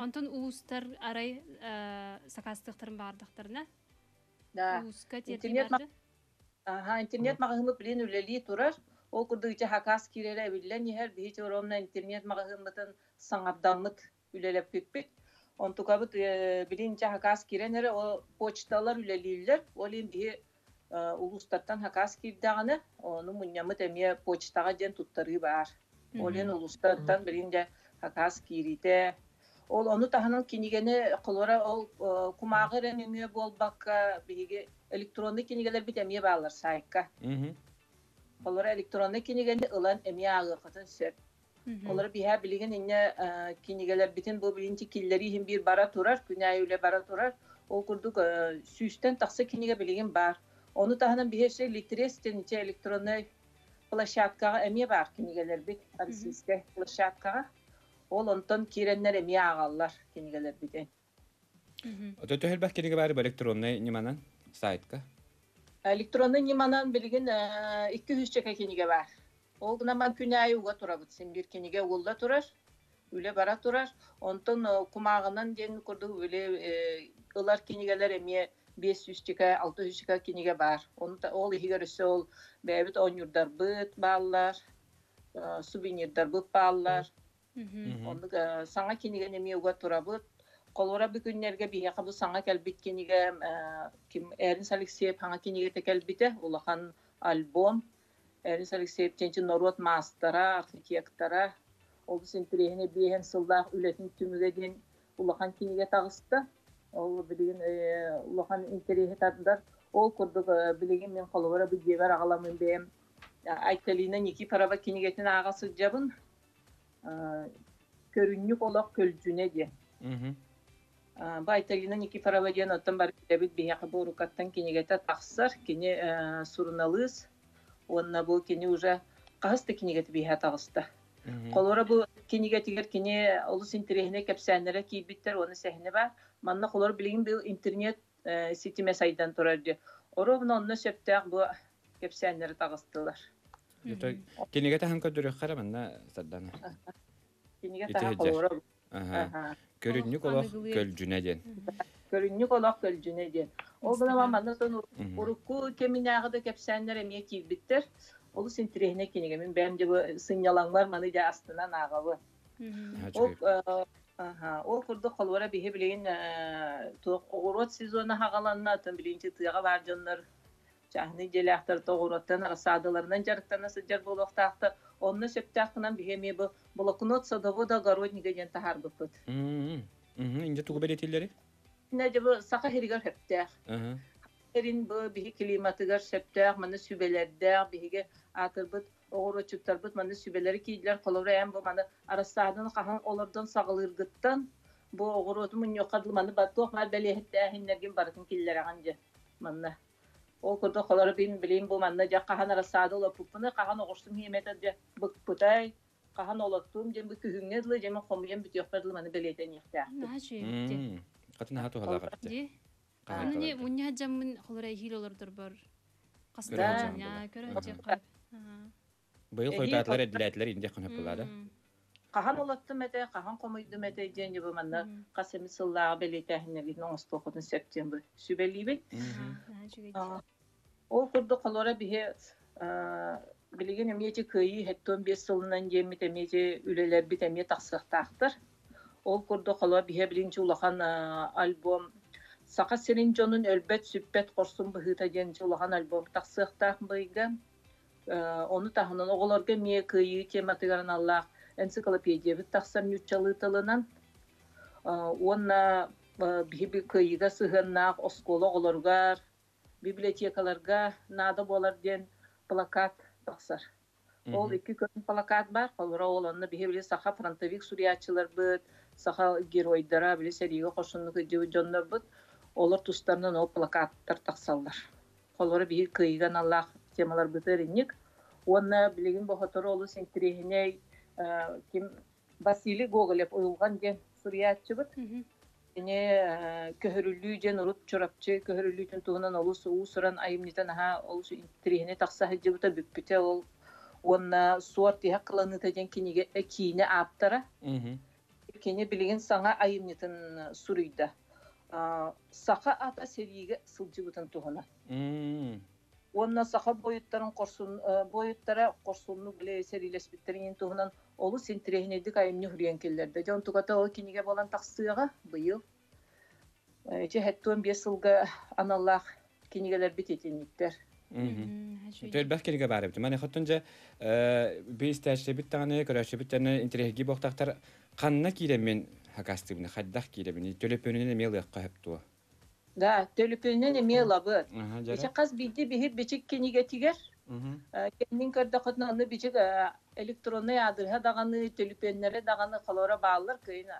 Онтон улуустар арай сакаастыахтарын баҕардахтарына? Да. Улууска тиэрдии барды? Аха, интернет маҕаһыыммыт билин үлэлии турар. Ол курдук ити хакаас киирэрэ эбиллэн иһэр. Биһи ровно интернет маҕаһыыммытын саҥардаммыт үлэлэппиппит. Онтукабыт билин ити хакаас киирэн эрэ ол почталар үлэлииллэр. Ол иһин биһи улуустартан хакаас киирдэҕинэ, ону мунньаммыт эмиэ почтаҕа диэн туттарыы баар. Ол иһин улуустартан билин дьэ хакаас киириитэ. Ол ону таһынан кинигэни холобура ол кумааҕы эрэ нөҥүө буолбакка биһиги электронный кинигэлэрбит эмиэ бааллар сайтка. Холобура электронный кинигэни ылан эмиэ ааҕыаххытын сөп. Олору биһээ билигин инньэ кинигэлэрбитин бу билигин киллэрии иһин биир бара турар, күн аайы үлэ бара турар. Ол курдук 100-тэн тахса кинигэ билигин баар. Ону таһынан биһи өссө Литрес диэн электроннай площадкаҕа эмиэ баар кинигэлэрбит российскай площадкаҕа. Ол онтон киирэннэр эмиэ ааҕаллар кинигэлэрбитин. Ото төһөлбөх кинигэ баар электроннай ньыманан сайтка? Электроннай ньыманан билигин 200 кинигэ баар. Ол гынан күн аайы уга турабыт. Син биир кинигэ угулла турар, үлэ бара турар. Онтон кумааҕынан диэн курдук үлэ ылар кинигэлэр эмиэ 500 600 кинигэ баар. Ол иһигэр өссө ол бэйэбит оонньуурдарбыт бааллар, сувенирдарбыт бааллар. Оннук саҥа кинигэни эмиэ уга турабыт. Холобура бу күннэргэ биһиэхэ бу саҥа кэлбит кинигэ ким Эрнст Алексеев саҥа кинигэтэ кэлбитэ, улахан альбом. Эрнст Алексеев диэн норуот маастара, архитектора, олус интэриэһинэй биэһэн сыллаах үлэтин түмүгэ диэн улахан кинигэ таҕыста. Ол билигин улахан интэриэһи тардар. Ол курдук билигин мин холобура бу дьиэбэр аҕаламмын бэйэм Айталина Никифорова кинигэтин ааҕа сылдьабын. Көрүнньүк олох көлдьүнэ диэн. Бу Айталина Никифорова диэн оттон бары билэбит биһиэхэ бу уруккаттан кинигэтэ тахсар. Кини суруналыыс уонна бу кини уже хаһыс да кинигэтэ биһиэхэ таҕыста. Холобура бу кинигэтигэр кини олус интэриэһинэй кэпсээннэрэ киирбиттэр уонна сэһэнэ баар. Манна холобура билигин бу интернет ситимэ сайдан турар дии. Оруобуна онно сөптөөх бу кэпсээннэри таҕыстылар. Кинигэ таһан көрдөрүөххэ эрэ манна Сардана. Кинигэ таһан холобура. Көрүнньүк олох көлдьүнэ диэн. Көрүнньүк олох көлдьүнэ диэн. Ол гынан манна урукку кэминээҕи да кэпсээннэр эмиэ киирбиттэр. Олус интэриэһинэй кинигэ. Мин бэйэм дьэ бу сынньалаҥмар маны дьэ астынан ааҕабын. Ол ол курдук холобура биһи билигин туох оҕуруот сезона хаҕаланна, оттон билигин тыаҕа баар дьоннор чааһынай дьиэлээхтэр оҕуруоттан рассадаларынан дьарыктана сылдьар буолуохтаахтар. Онно сөптөөх гынан биһи эмиэ бу блокнот садовода огородника диэн таһаарбыппыт. Инде тугу бэлиэтииллэри? Дьэ бу саха сиригэр сөптөөх. Сирин бу биһи климатыгар сөптөөх, маны сүбэлэрдээх, биһиги аатырбыт оҕуруотчуттарбыт маны сүбэлэри киирдилэр. Холобура эн бу маны арассааданы хаһан олордон саҕалыыргыттан бу оҕуруоту мунньуохха дылы маны туох баар бэлиэһиттээһиннэргин барытын киллэрэҕин дьэ манна. Ол курдук холоро бин билим бу манна дьэ хаһан арассаада олоппуппуну, хаһан оҕурсум хиэмэтэ дьэ быкпытай, хаһан олоттуум диэн бу күһүҥҥэ дылы дьэ мин хомуйан бүтүөхпэр дылы маны бэлиэтэниэхтээхпин. Наһаа үчүгэй. Хатын наһаа туһалаах эбит. Аны не мунньа дьаммын холоро эһиил олордорбор. Хаста көрө дьэ. Быйыл хойутаатылар эдилээтилэр инде хоноппулаада. Хаһан олоттум этэ, хаһан хомуйдум этэ диэн дьэ бу манна хас эмит сыллааҕы бэлиэтээһиннэргитин оҥостуоххутун сөп диэн бу сүбэлиибин. Ол курдук холоро биһи билигин эмиэ ити Кыайыы 75 сылынан диэммит эмиэ ити үлэлэрбит эмиэ тахсыахтаахтар. Ол курдук холоро биһи билигин улахан альбом Саха сирин дьонун өлбөт-сүппэт хорсун быһыыта диэн улахан альбом тахсыахтаах быйга. Ону таһынан оҕолорго эмиэ Кыайыы тематыгар аналлаах энциклопедиябыт тахсар нууччалыы тылынан. Уонна биһи Кыайыыга сыһыаннаах оскуола оҕолоругар, библиотекаларга наада буолар диэн плакат тахсар. Ол икки көрүҥ плакат баар. Холобура, ол онно биһи били саха фронтовик суруйааччыларбыт, саха геройдара, били сэриигэ хорсуннук сылдьыбыт дьоннорбут, олор тустарынан ол плакаттар тахсаллар. Холобура, биһи кыайыыга аналлаах темаларбытыгар инник. Уонна билигин бохотору олус интириэһинэй ким Василий Гоголев Уйулҕан диэн суруйааччыбыт. Кини көһөрүллүү диэн урут Чурапчы көһөрүллүүтүн туһунан олус уус-уран айымньыта наһаа олус интэриэһинэй тахса сылдьыбыта бүппүтэ ол уонна Суор тиһэх кыланыыта диэн кинигэ киинэ ааптара. Кини билигин саҥа айымньытын суруйда. Саха ата сэриигэ сылдьыбытын туһунан. Уонна саха буойуттарын хорсун буойуттара хорсуннук били сэриилэспиттэрин туһунан олус интэриэһинэйдик айымньы суруйан киллэрдэ. Дьон тугата ол кинигэ буолан тахсыаҕа быйыл. Ити 75 сылга аналлаах кинигэлэрбит итинниктэр. Элбэх кинигэ баар эбит. Маны хотун дьэ би истээччибит даҕаны, көрөөччүбүт даҕаны интэриэһиргии буолтахтар ханна киирэммин хакастыыбын, хайдах киирэбин, төлөпүөнүнэн эмиэ ылыахха сөп дуо? Да, төлөпүөнүнэн эмиэ ылабыт. Ити хас биирдии биһир бичик кинигэтигэр кэннин көрдөххүтүнэ онно бичик электроннай аадырыһа даҕаны, төлөпүөннэрэ даҕаны холоро бааллар. Кыайын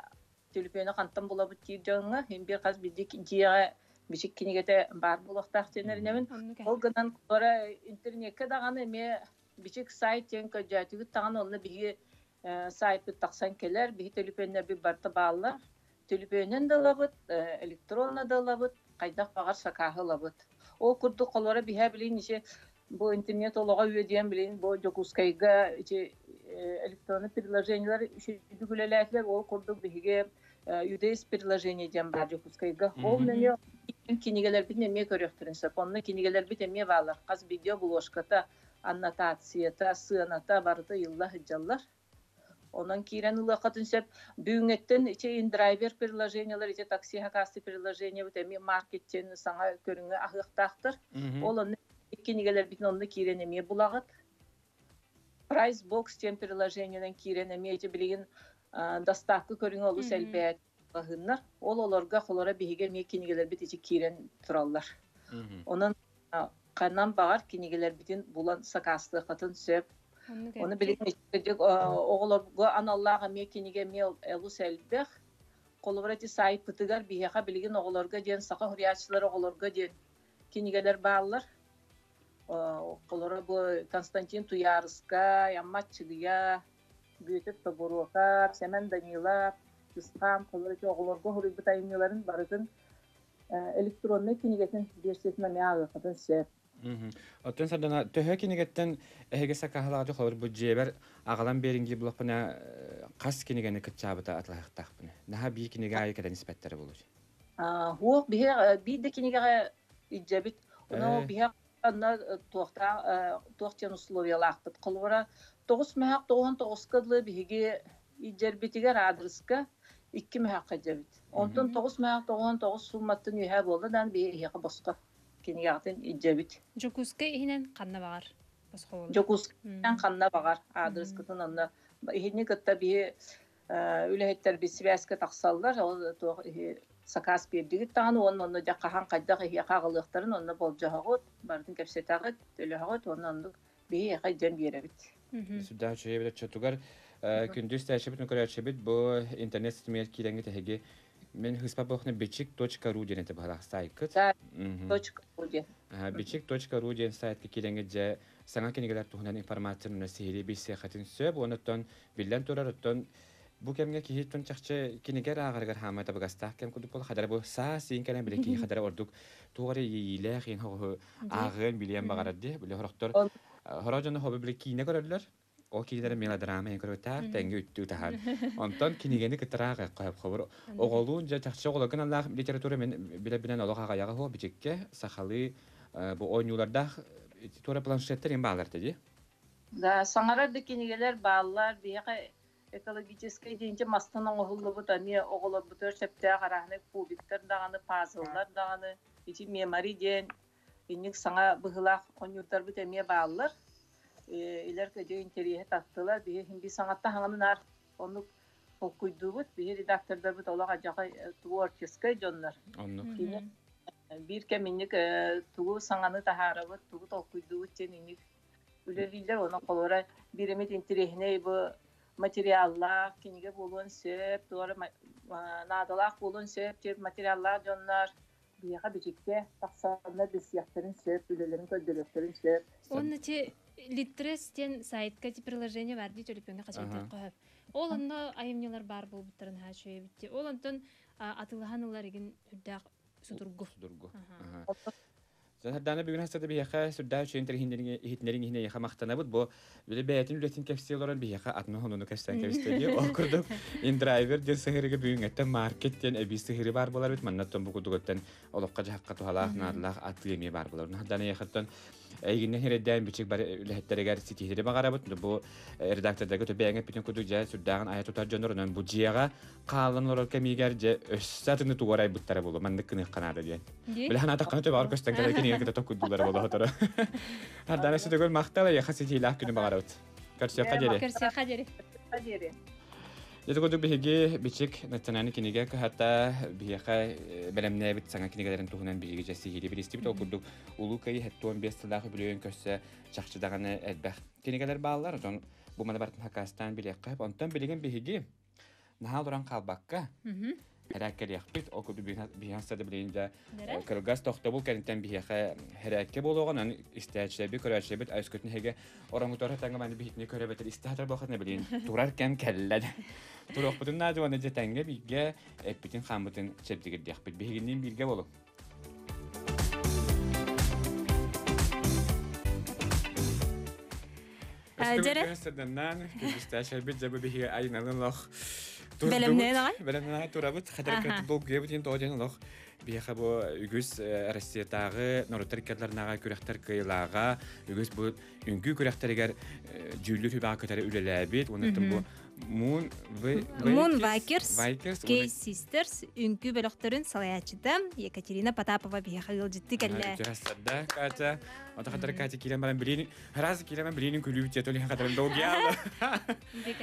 төлөпүөнү хантан булабыт диир дьоҥҥо иһин биир хас биирдии дьиэҕэ бичик кинигэтэ баар буолуохтаах диэн эрэнэбин. Ол гынан холоро интернеккэ даҕаны эмиэ бичик сайт диэн көрдөөтүгүт даҕаны онно биһиги сайтпыт тахсан кэлэр, биһи төлөпүөннэрбит барыта бааллар. Төлөпүөнүн да ылабыт, электронно да ылабыт, хайдах баҕар сакааһы ылабыт. Ол курдук холоро биһэ билин ичи бу интернет олоҕо үөдүйэн билин бу Дьокуускайга ичи электронный приложениелар үчүгэй үлэлээтилэр. Ол курдук биһиги UDS приложение диэн баар Дьокуускайга. Ол нөҥүө кинигэлэрбитин эмиэ көрүөхтэрин сөп. Онно кинигэлэрбит эмиэ бааллар. Хас видео обложката, аннотацията, сыаната барыта ыйылла сылдьаллар. Онон киирэн ылыаххытын сөп. Бүгүҥҥэттэн ити индрайвер приложениелар, ити такси хакасты приложениебыт эмиэ маркеттен саҥа көрүҥү аһыахтаахтар. Ол онно кинигэлэрбитин онно киирэн эмиэ булаҕыт. Price Box диэн приложениенан киирэн эмиэ ити билигин доставка көрүҥэ олус элбээтэ маҕаһыыннар. Ол олорго холоро биһиги эмиэ кинигэлэрбит ити киирэн тураллар. Онон ханан баҕар кинигэлэрбитин булан сакаастыаххытын сөп. Ону билигин оҕолорго аналлаах эмиэ кинигэ эмиэ олус элбэх. Холобура ити сайтпытыгар биһиэхэ билигин оҕолорго диэн саха суруйааччылара оҕолорго диэн кинигэлэр бааллар. Холобура бу Константин Туйаарыскай, Амма Аччыгыйа, Бүөтүр Тобуруокап, Сэмэн Данилов, Чысхаан холобура ити оҕолорго суруйбут айымньыларын барытын электроннай кинигэтин версиятын эмиэ ааҕыаххытын сөп. Оттон Сардана, төһө кинигэттэн эһиги сакааһылаҕа холобур бу дьиэбэр аҕалан биэриҥ дии булахпына хас кинигэни кыччаабыта атылаһыахтаахпын. Наһаа биир кинигэ аайы кэлэн испэттэрэ буолуо. Хуох биһи биир да кинигэҕэ илдьэбит. Ону биһи Онно туохтаах туох диэн условиялаахпыт. Холобура, тоҕус мөһөх тоҕуһун тоҕуска дылы биһиги илдьэрбитигэр аадырыска икки мөһөххө илдьэбит. Онтон тоҕус мөһөх тоҕуһун тоҕус суумматтан үөһэ буолла даҕаны биһи эһиэхэ босхо кинигэҕитин илдьэбит. Дьокуускай иһинэн ханна баҕар босхо буолла. Дьокуускай иһинэн ханна баҕар аадырыскытын онно иһини кытта биһи үлэһиттэрбит сибээскэ тахсаллар, ол туох сакаас биэрдигит даҕаны уонна онно дьэ хаһан хайдах эһиэхэ аҕалыахтарын онно болдьоһоҕут, барытын кэпсэтэҕит, төлөһөҕүт уонна оннук биһиэхэ илдьэн биэрэбит. Сүрдээх үчүгэй эбит оччотугар күндү истээччибит, көрөөччүбүт бу интернет ситимигэр киирэҥҥит эһиги мен хыспа буохна бичик.ру диэн этэ быһалаах сайтгыт. .ру диэн. Бичик.ру диэн сайтка киирэҥҥит дьэ саҥа кинигэлэр туһунан информацияны сиһилии билсиэххитин сөп. Онуттан биллэн турар, оттон бу кэмҥэ киһи чахчы кинигэ ааҕарыгар хаамай табыгастаах кэм курдук буолла. Хадара бу саас иин кэлэн били киһи хадара ордук туох эрэ иэйиилээх иин хоҕуһу ааҕыан билиэн баҕарар дии. Били хорохтор хоро дьоно хобу били киинэ көрөллөр. Ол кинилэр мелодрама эн көрөтаах тэҥҥэ үттүү таһан. Онтон кинигэни кытараах хоһоп хобур. Оҕолуун дьэ чахчы оҕолоргун аллаах литература мен билэ-билэн олох аҕайаҕа хо бичикке сахалыы бу оонньуулардаах туора планшеттар им баалар дии. Да, саҥарар да кинигэлэр бааллар. Биһиэхэ экологическай диэнчэ мастан оҥоһуллубут эмиэ оҕолорбутугар сөптөөх арааһынай кубиктар даҕаны, пазллар даҕаны, ити мемори диэн инник саҥа быһыылаах оонньуурдарбыт эмиэ бааллар. Илэр көдьө интэриэһи таттылар. Биһи иһин саҥатта хаҥанын аар оннук толкуйдуубут. Биһи редактордарбыт олох адьаҕай творческай дьоннор. Оннук. Кини биир кэм инник тугу саҥаны таһаарабыт, тугу толкуйдуубут диэн инник үлэлииллэр. Онон холобура биир эмит интэриэһинэй бу материаллаах кинигэ буолуон сөп, туора наадалаах буолуон сөп диэн материаллаах дьоннор биһиэхэ бичиккэ тахсаннар билсиэхтэрин сөп, үлэлэрин көрдөрүөхтэрин сөп. Уонна ти Литрес диэн сайтка ти приложение бар дии төлөпүөҥҥэ хасыйтар хоһоп. Ол онно айымньылар баар буолбуттарын хаачы эбитти. Ол онтон атылаһан ылар игин үрдээх судургу. Судургу. Сардаана бүгүн хастата биһиэхэ сүрдээх үчүгэй иһитиннэриҥ иһин эйиэхэ махтанабыт. Бу били бэйэтин үлэтин кэпсии олорон биһиэхэ атын хонуну кэпсээн кэбистэ дии. Ол курдук индрайвер диэн сыһыарыга бүгүҥҥэттэн маркет диэн эбии сыһыары баар буолар эбит. Маннаттан бу курдугуттан олоххо-дьаһахха туһалаах, наадалаах атыы эмиэ баар буолар. Сардаана эйиэхэттэн эйигиннэн хирэйдээн бичик бары үлэһиттэригэр ситиһиилэри баҕарабыт. Бу редактордарга бэйэҥ эппитин курдук дьэ сүрдээҕин айа тутар дьоннорунан бу дьиэҕэ хаалан олорор кэмигэр дьэ өссө атыны тугар айбыттара буолуо маннык кыныахха наада диэн. Билэ ханаатаххына төбөҕөр көстөн кэлэр кинигэ кытта токкуйдуулара буолуо сотору. Ардана сүтөгөл махтал эйиэхэ ситиилээх күнү баҕарабыт. Көрсүөххэ диэри. Көрсүөххэ диэри. Диэри. Ити курдук биһиги Бичик национальный кинигэ кыһата биһиэхэ бэлэмнээбит саҥа кинигэлэрин туһунан биһиги дьэ сиһилии билистибит. Ол курдук Улуу Кыайыы 75 сыллаах үбүлүөйүн көрсө чахчы даҕаны элбэх кинигэлэр бааллар. Онон бу маны барытын хакаастаан билиэххэ. Онтон билигин биһиги наһаа олорон хаалбакка хэрээккэлиэхпит. Ол курдук биһиэхэ билигин дьэ кыргас тохтобул кэнниттэн биһиэхэ хэрээккэ буолуоҕун, аны истээччилэрбит, көрөөччүлэрбит өскөтүн эһиги ороҥутугар таҥа маны биһитини көрөбөтөр истэ сатар буолхатына билигин турар кэм кэллэ. Туруохпутун наада уонна дьэ тэҥҥэ бииргэ эппитин-хааммытын чэбдигирдиэхпит. Биһигинниин бииргэ буолуҥ. Дьэрэ. Сырданнаан, күндүстээчэрбит дьэ бу биһиги айыналын олох Бэлэмнээн аҕай? Бэлэмнээн турабыт. Хатырыккат долгуйабыт диэн тоҕо диэн олох биһиэхэ бу үгүс Россиятааҕы норуоттар иккардыларынааҕы күрэхтэр кыайыылааҕа, үгүс бу үҥкүү күрэхтэригэр дьүүллүүр сүбэҕэ кытары үлэлээбит. Уонна бу Moon Moon Vikers, K Sisters үҥкүү бөлөхтөрүн салайааччыта Екатерина Потапова биһиэхэ ыалдьыттыы кэллэ. Сарда Катя, ота хатар Катя киирэн баран билиин, раз киирэн баран билиин күлүү тиэтол иһин хатарын долгуйаалы.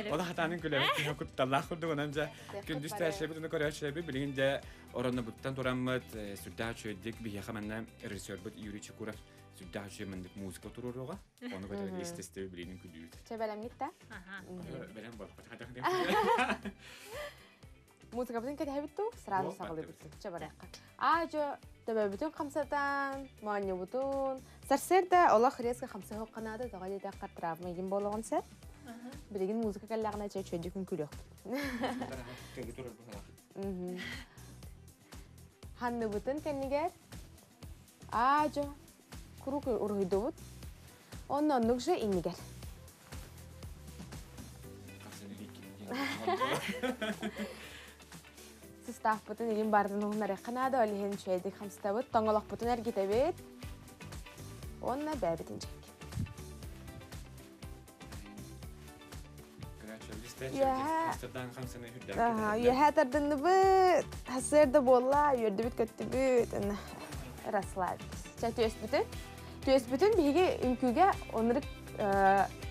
Ола хатаанын күлэбит киһи кутталлаах курдук онон дьэ күндүс тээшэбит уну көрөөччүлэрбит билигин дьэ ороннобуттан тураммыт сүрдээх үчүгэйдик биһиэхэ манна режиссербут Юрий Чекуров сүрдээх үчүгэй маннык музыка туруоруоҕа. Ону көтөрөн истэ-истэ билиинин күлүүт. Чэ бэлэмҥит да? Бэлэм бол. Музыкабытын кэтэһэбит туу, сразу саҕалыыбыт. Чэ барыахха. Аа дьо төбөбүтүн хамсатан, моонньубутун. Сарсыарда олох резко хамсаһыахха наада, тоҕо диэтэххэ травма игин буолуоҕун сөп. Билигин музыка кэллэҕинэ чэ үчүгэйдик күлүөхпүт. Ханныбытын кэннигэр аа дьо куруук уруһуйдубут. Онно оннук же иннигэр. Сыстаахпытын игин бардын уһунарыахха наада, ол иһин үчүгэйдик хамсатабыт, тоҥолохпутун эргитэбит. Уонна бэйэбитин дьэк. Үөһээ тардынныбыт, сарсыарда буолла, үөрдүбүт көттүбүт, расслабились. Чэ, түөспүтүн. Түөспүтүн биһиги үҥкүүгэ оннук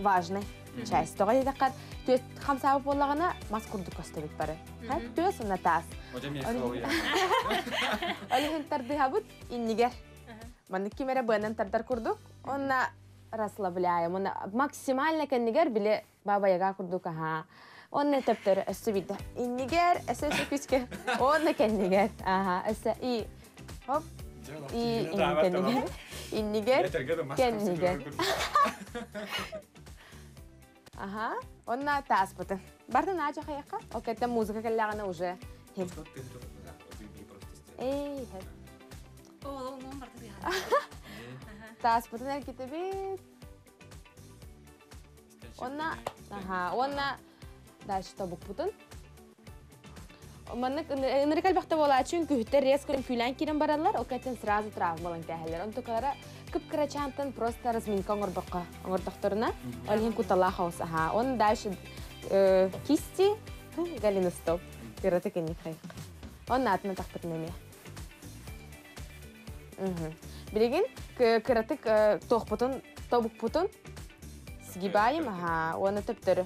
важный часть. Тоҕо диэтэххэ, түөс хамсаабыт буоллаҕына, мас курдук көстөбүт бары. Түөс уонна таас. Ол иһин тардыһабыт иннигэр. Маннык ким эрэ быанан тардар курдук. Онно расслабляем. Уонна максимально кэннигэр били Баба Яга курдук аһаа. Онно төптөрү өссө биирдэ. Иннигэр өссө өссө күскэ. Онно кэннигэр. Аха, өссө и хоп. И кэннигэр. Иннигэр кэннигэр. Аха. Онно тааспытын. Бартын аача хайакка. Ол кэттен музыка кэллэҕинэ уже. Эй, Тааспытын эргитэбит. Онна, аха, онна дальше тобукпутун. Маннык ынырык элбэхтэ буолааччы үҥкүүһүттэр резко үҥкүүлээн киирэн бараллар, ол кэнниттэн сразу травмалан кээһэллэр. Онтукалара кып-кырачаантан просто разминка оҥорбокко оҥордохторуна, ол иһин куталаах оҕус аха. Он дальше кисти голеностоп кырата кэнник хайык. Он наатын атахпытын эмиэ. Билигин кыратык туохпутун, тобукпутун сгибаем, аха, уонна төптөрү.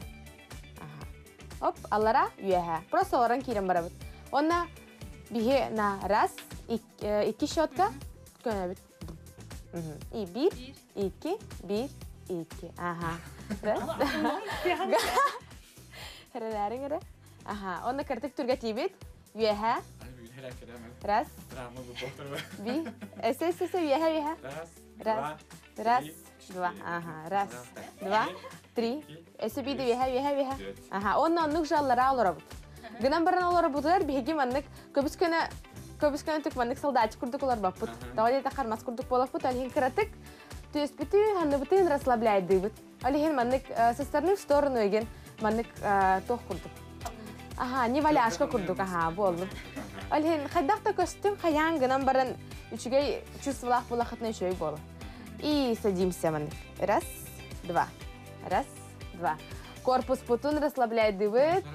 Оп, аллара, үөһэ. Просто олорон киирэн барабыт. Онна биһи на раз, икки щетка көнөбүт. И биир, икки, биир, икки. Ага. Раз. Хэрэлээриҥ эрэ. Аха. Онно кыртык түргэтиибит. Үөһэ. Раз. Би. Эсе, эсе, эсе, үөһэ, үөһэ. Раз. Раз. Два. Ага. Раз. Два. Три. Эсе биде үөһэ, үөһэ, үөһэ. Аха. Онно оннук жаллара олоробут. Гынан баран олоробутугар биһиги маннык көбүс көнө көбүс көнөтүк маннык солдатчик курдук олорбоппут. Тоҕо диэтэххэ мас курдук буолаппыт, ол иһин кыратык түөспүтүн, ханныбытын расслабляйдыыбыт. Ол иһин маннык со стороны в сторону еген маннык туох курдук. Аха, не валяшка курдук, аха, буоллум. Ол иһин хайдах да көстүн хайаан гынан баран үчүгэй чувстволаах буолахытына үчүгэй буолар. И садимся маннык. Раз, два. Раз, два. Корпуспутун расслабляйдыбыт.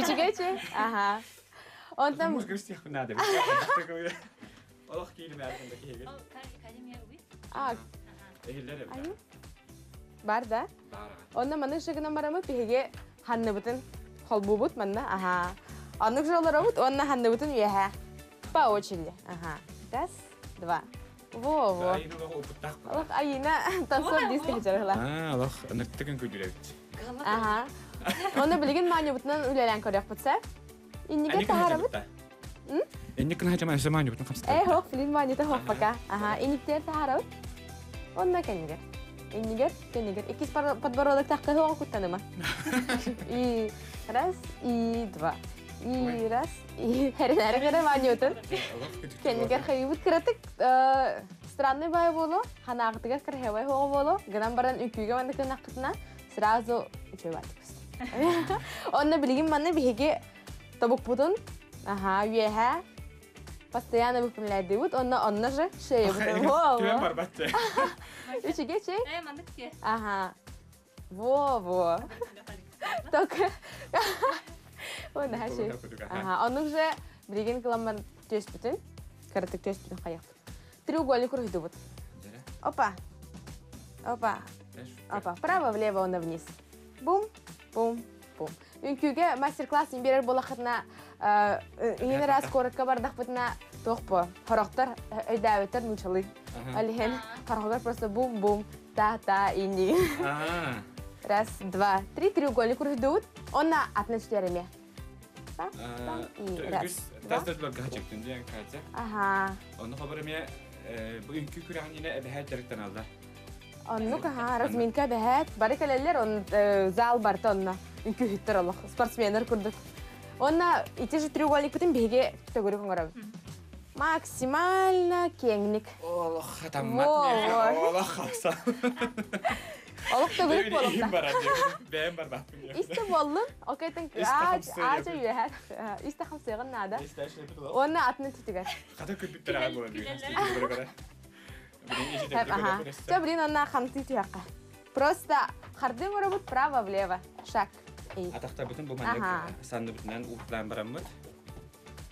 Үчүгэй чүй? Аха. Онтон... Музыка всех надо. Олох киирим А, Бар да? Онно маны шыгынан барамыт биһиги ханныбытын холбуубут манна. Аха. Оннук жолоробут уонна ханныбытын үөһэ. По очереди. Ага. Раз, два. Во, во. Олох Айина танцор диск жарыла. А, олох ыныртыгын күдүрөбүт. Аха. Онно билигин маанньыбытынан үлэлээн көрүөхпүт сэ. Иннигэ таһарабыт. Инник кына хачама өсө маанньыбытын хамсата. Э, хоп, билин маанньыта хоппака. Аха, иниктер таһарабыт. Онно кэннигэр. Иннигэр, кэннигэр. Иккис подбородок тахка хоҕо куттаныма. И раз, и два. И раз, и хэрэнээрэ кэрэ маанньыбытын. Кэннигэр хайыбыт кыратык странный бай болу, ханаағытыгар красивай хоҕо болу, гынан баран үкүүгэ маннык гынаххытына сразу үчүгэй баатыкпыз. Онно билигин манна биһиги тобукпутун, аха, үөһэ постоянно выпрямляйдыбыт, онно онно же шеябытын. Во, во. Үчүгэй чэй? Ага. Во, во. Только Онно хаши. Ага, оннук же билигин кыламман түөспүтүн, кыратык түөспүтүн хайахпыт. Треугольник уруһуйдубут. Опа. Опа. Опа. Вправо, влево, онно вниз. Бум, бум, бум. Үҥкүүгэ мастер-класс берер буолахытына иһин раз куоракка бардахпытына туох бу хорохтор өйдөөбүттэр нуучалыы. Ол иһин хорохогор просто бум-бум та-та инни. Раз, два, три, треугольник уруһуйдубут. Онно атына түтэр эмиэ. И раз, Тас дойдуларга хачыктын диэн Катя. Аха. Онно хобор эмиэ бу үҥкүү күрэҕинэ эбэһээт дьарыктаналлар. Оннук аха, разминка эбэһээт. Бары кэлэллэр, он зал барыта онно. Үҥкүүһүттэр олох, спортсменнар курдук. Онно ити же треугольникпытын биһиги төгүрүк оҥоробут. Максимально киэҥник. Олох хатаммат миэхэ, олох хапса. Олох төгүрүк буолуохта. барар бэйэм барбаппын. Истэ буоллун, окейтен аача үөһэ. Истэ хамсыгын наада. Уонна атын түтүгэр. Хата күлбүттэр аҕай буолан бүүр. Аха. Чэ, блин, онна хамсыы түһэххэ. Просто хардыы оҥоробут право-влево. Шаг. Атахтарбытын бу маннык санныбытынан уурталаан бараммыт.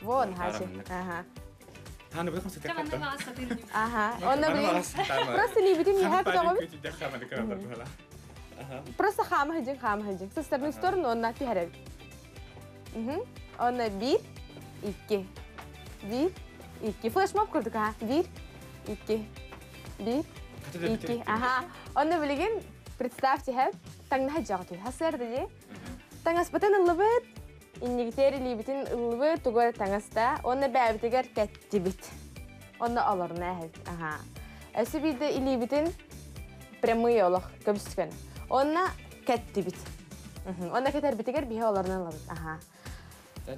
Вон, хачи. Ага. Ханы бу хамсыы Ага. Онно блин. Просто либитин иһэ көтөҕөбүт. Просто хаама сылдьыҥ, хаама сылдьыҥ. Со стороны в сторону онно түһэрэбит. Онно биир, икки. Биир, икки. Флешмоб курдук, аха. Биир, икки. Биир, икки. Аха. Онно билигин представьте, һэ, таҥнаһа дьаҕа түһ. Хасыар дии. Таҥаспытын ыллыбыт, иннигитээр илиибитин ыллыбыт, тугу эрэ таҥаста. Онно бэйэбитигэр кэттибит. Онно олорно эһэбит. Аха. Өссө биирдэ илиибитин прямые олох көбүскөн. Онно кэттибит. Онно кэтэрбитигэр биһи олорно ылабыт. Аха.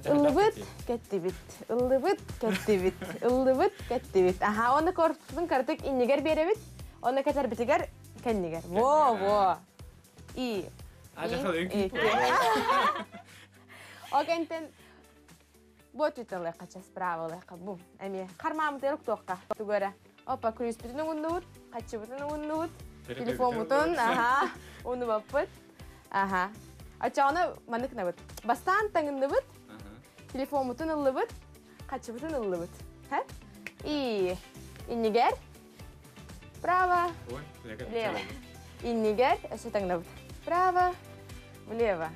Ыллыбыт, кэттибит. Ыллыбыт, кэттибит. Ыллыбыт, кэттибит. Аха, онно корпуспутун кыратык иннигэр биэрэбит. Онно кэтэрбитигэр Кэннигэр. Во, во. И. Ол кэнтэн бу өттүттэн ылыахха, справа ылыахха. Бу эмиэ хармаамытыгар уктуохха. Тугу эрэ. Опа, күлүүспүтүн угуннубут, хаччыбытын угуннубут, телефоммутун, аха, унубаппыт. Аха. Оччоҕуна маннык гынабыт. Бастаан таҥынныбыт, телефоммутун ыллыбыт, хаччыбытын ыллыбыт. И иннигэр право, влево. Иннигэр өссө таҥнабыт. Право, влево.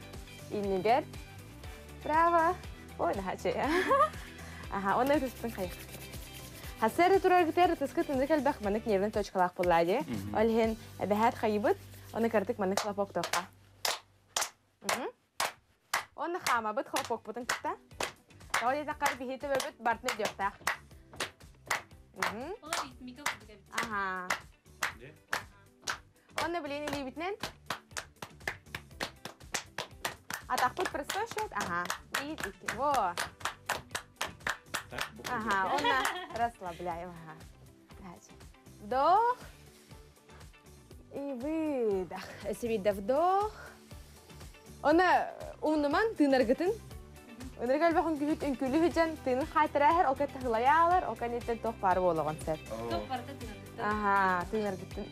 Иннигэр право. Ой, наһаа Аха, онно ытыспын хайах. Хасыр турар ытыскы тыннык элбэх маннык нервный точкалаах буоллаа дии. Ол иһин эбэһээт хайыбыт, оны кырдык маннык хлопок туохха. Онно хаамабыт хлопокпутун кытта. Тоҕо диэтэххэ биһи төбөбүт бартын өйдүөхтээх. Ол ритмика курдук эбит. Аха. Онно билин илиибитинэн Атахпыт простой счет. Ага. Биир, икки. Во. Ага, онно расслабляем. Ага. Вдох. И выдох. Өссө вдох. Онно умнуман тыынаргытын. Өнөргө элбэх үҥкүүһүт үҥкүүлүү сылдьан тыынын хаайтараахар ол кэтэ хылайаалар, ол кэнниттэн туох баар буолуоҕун сөп. Туох барыта тыынаргыттан. Аха, тыынаргыттан.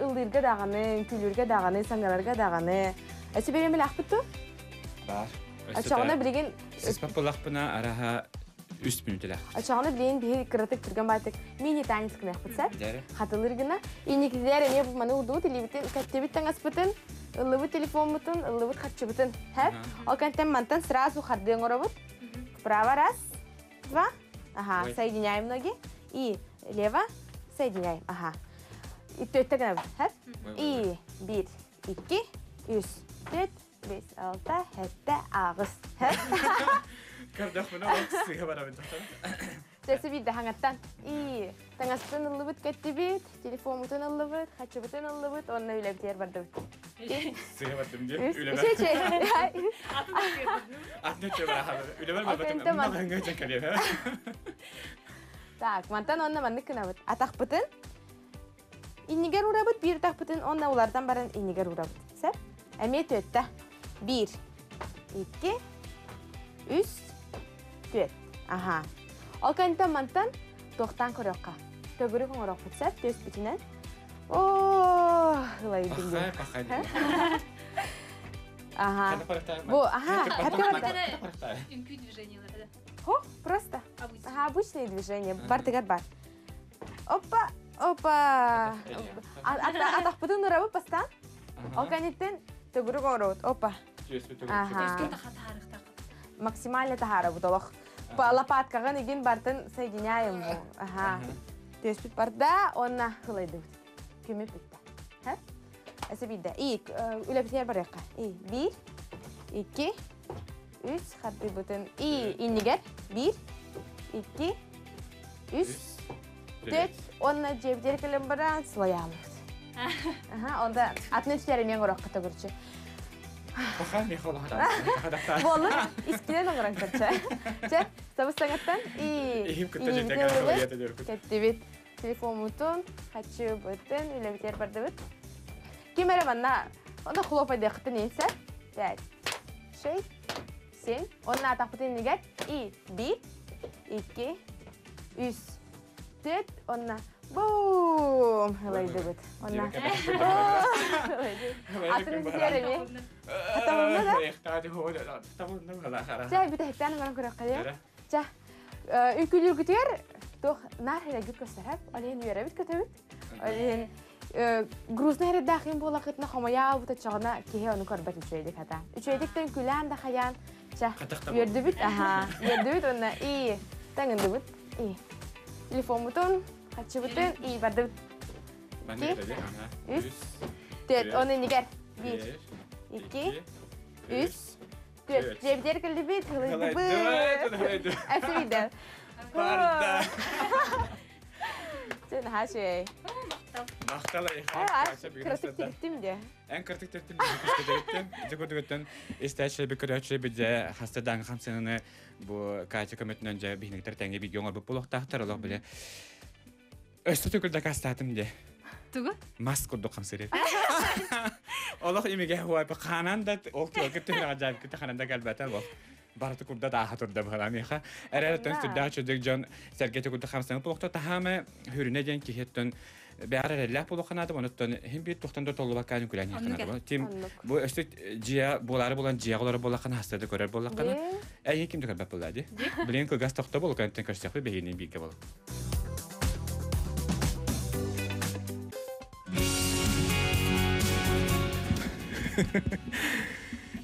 Ыллыырга даҕаны, үҥкүүлүүргэ даҕаны, саҥарарга даҕаны. Өссө бириэмэлээхпит дуо? Баар. Оччоҕуна билигин Сыспат буоллахпына араха үс мүнүүтэлээх. Оччоҕуна билигин биһи кыратык түргэн баайтык мини танец гыныахпыт сэр. Дьэрэ. Хатылыр гына. Инникитигэр эмиэ бу маны урдубут илиибитин, кэттибит таҥаспытын, ыллыбыт телефоммутун, ыллыбыт харчыбытын. Һэ? Ол кэнтэн мантан сразу хардыы оҥоробут. Вправо раз, два. Ага, Ой. соединяем ноги. И лево соединяем. Ага. И төттө гынабыт. Һэ? И бир, икки, үс, төрт, бес, алта, сэттэ, аҕыс. Һэ? Көрдөхпүнэ ол сыыһа барабын. Чэси биирдэ хаҥаттан. И таҥаспытын ыллыбыт, кэттибит, телефоммутун ыллыбыт, хаччыбытын ыллыбыт, уонна үлэбитигэр бардыбыт. Сыыһа бардым дии. Үс, Үлэбэр. үчү, үчү. Атын өттө барахабы. Үлэбэр барбатым. Атын Маҕаһыҥҥа дьэн кэлиэм. Так, мантан онно маннык гынабыт. Атахпытын иннигэр уурабыт, биир атахпытын онно улардан баран иннигэр уурабыт. Сөп? Эмиэ түөттэ. Биир, икки, үс, түөт. Аха. Ол кэнниттэн мантан туохтаан көрүөххэ. Төгүрүк оҥоруохпут сөп, түөспүтүнэн. Оо, ылайдым. Пахай, пахай. Аха. Бу, аха, Үҥкүү движениелары да. Хо, просто. Обычно. Ага, обычные движения. Бартыгар бар. Опа, опа. Атахпытын урабыт бастаан. Ол кэнниттэн төгүрүк оҥоробут. Опа. Аха. Өскө тахатаарыхтах. Максимально таһаарабыт олох. Лопаткаҕын игин бартын соединяем. Аха. Түөспүт барда, онна хылайдыбыт. Күмү бүттэ. Ха? Өссө биирдэ. И, үлэбитигэр барыахха. И, биир, икки, үс, хардыыбытын. И, иннигэр. Биир, икки, үс, төрт, онна дьиэбитигэр кэлэн баран сылайаалыбыт. Аха, онда атын үстэр эмиэ оҥоруохха төгүрүчү. Пахай, Михаил, Буоллун, искинен оҥорон көрчө. Чэ, сабыс саҥаттан и Ихим кытта илиибитин жете ыллыбыт, кэттибит. Телефоммутун, хаччыбытын, үлэбитигэр бардыбыт. Ким эрэ манна, онно хлопайдыаххытын иһинсэ. Пять, шесть, семь. Онно атахпытын иннигэр и биир, икки, үс, төрт, онно бум ылайдыбыт. Онно атын үстэр эмиэ. Атабылна да? Чэ, бүтэһиктээн оҥорон көрүөххэ диэ. Чэ, үҥкүүлүүргүтүгэр туох наар эрэгит көстөрөп, ол иһин үөрэбит көтөбүт. Ол иһин грустный эрдээх буолахытына хомойаабыт оччоҕуна киһи ону көрбөт үчүгэйдик хата. Үчүгэйдик да үҥкүүлээн да хайаан, чэ, үөрдүбүт, аха, үөрдүбүт уонна и таҥындыбыт, и телефоммутун, хаччыбытын, и бардыбыт. Үс, төрт, он иннигэр. Биир, икки, үс, төрт. Дьиэбитигэр кэллибит, ылыйдыбыт. Өссө Барда. Чэ, наһаа үчүгэй. Махтал Кыратык тириттим дии. Эн кыртык тириттим, күскэ Дьэ курдугуттан истээччилэр көрөөччүлэр бидэ хаста даҥ хамсаныны бу Катя көмөтүнэн дьэ биһиниктер тэҥҥэ бииргэ оҥорбут буолуохтаахтар олох биле. Өссө төгүл дакаастаатым дии. Тугу? Мас курдук хамсыры. Олох имигэ хуайпа ханан да ол тыалга түһүрэ жаабыкыта ханан да кэлбэтэ ол. Барыты курда дааха турда быһалаа миэхэ. Эрэртэн сүрдээх чөдөк дьон сэргэтэ курдук хамсаҥы буолуохта таһаама хүрүнэ диэн киһиттэн бэҕэр эрэллээх буолуохханаата онуттан иһин биир тухтан да толлубаккаан үкүлээн иһиэхханаата. Тим бу өстө дьиэ буолаары буолан дьиэҕэ олорор буоллаххына хастарды көрөр буоллаххына эйин ким да көрбөт буоллаа дии. Билигин кылгас тохто буолу кэнтэн көрсөхпүт биһигини бииргэ буолу.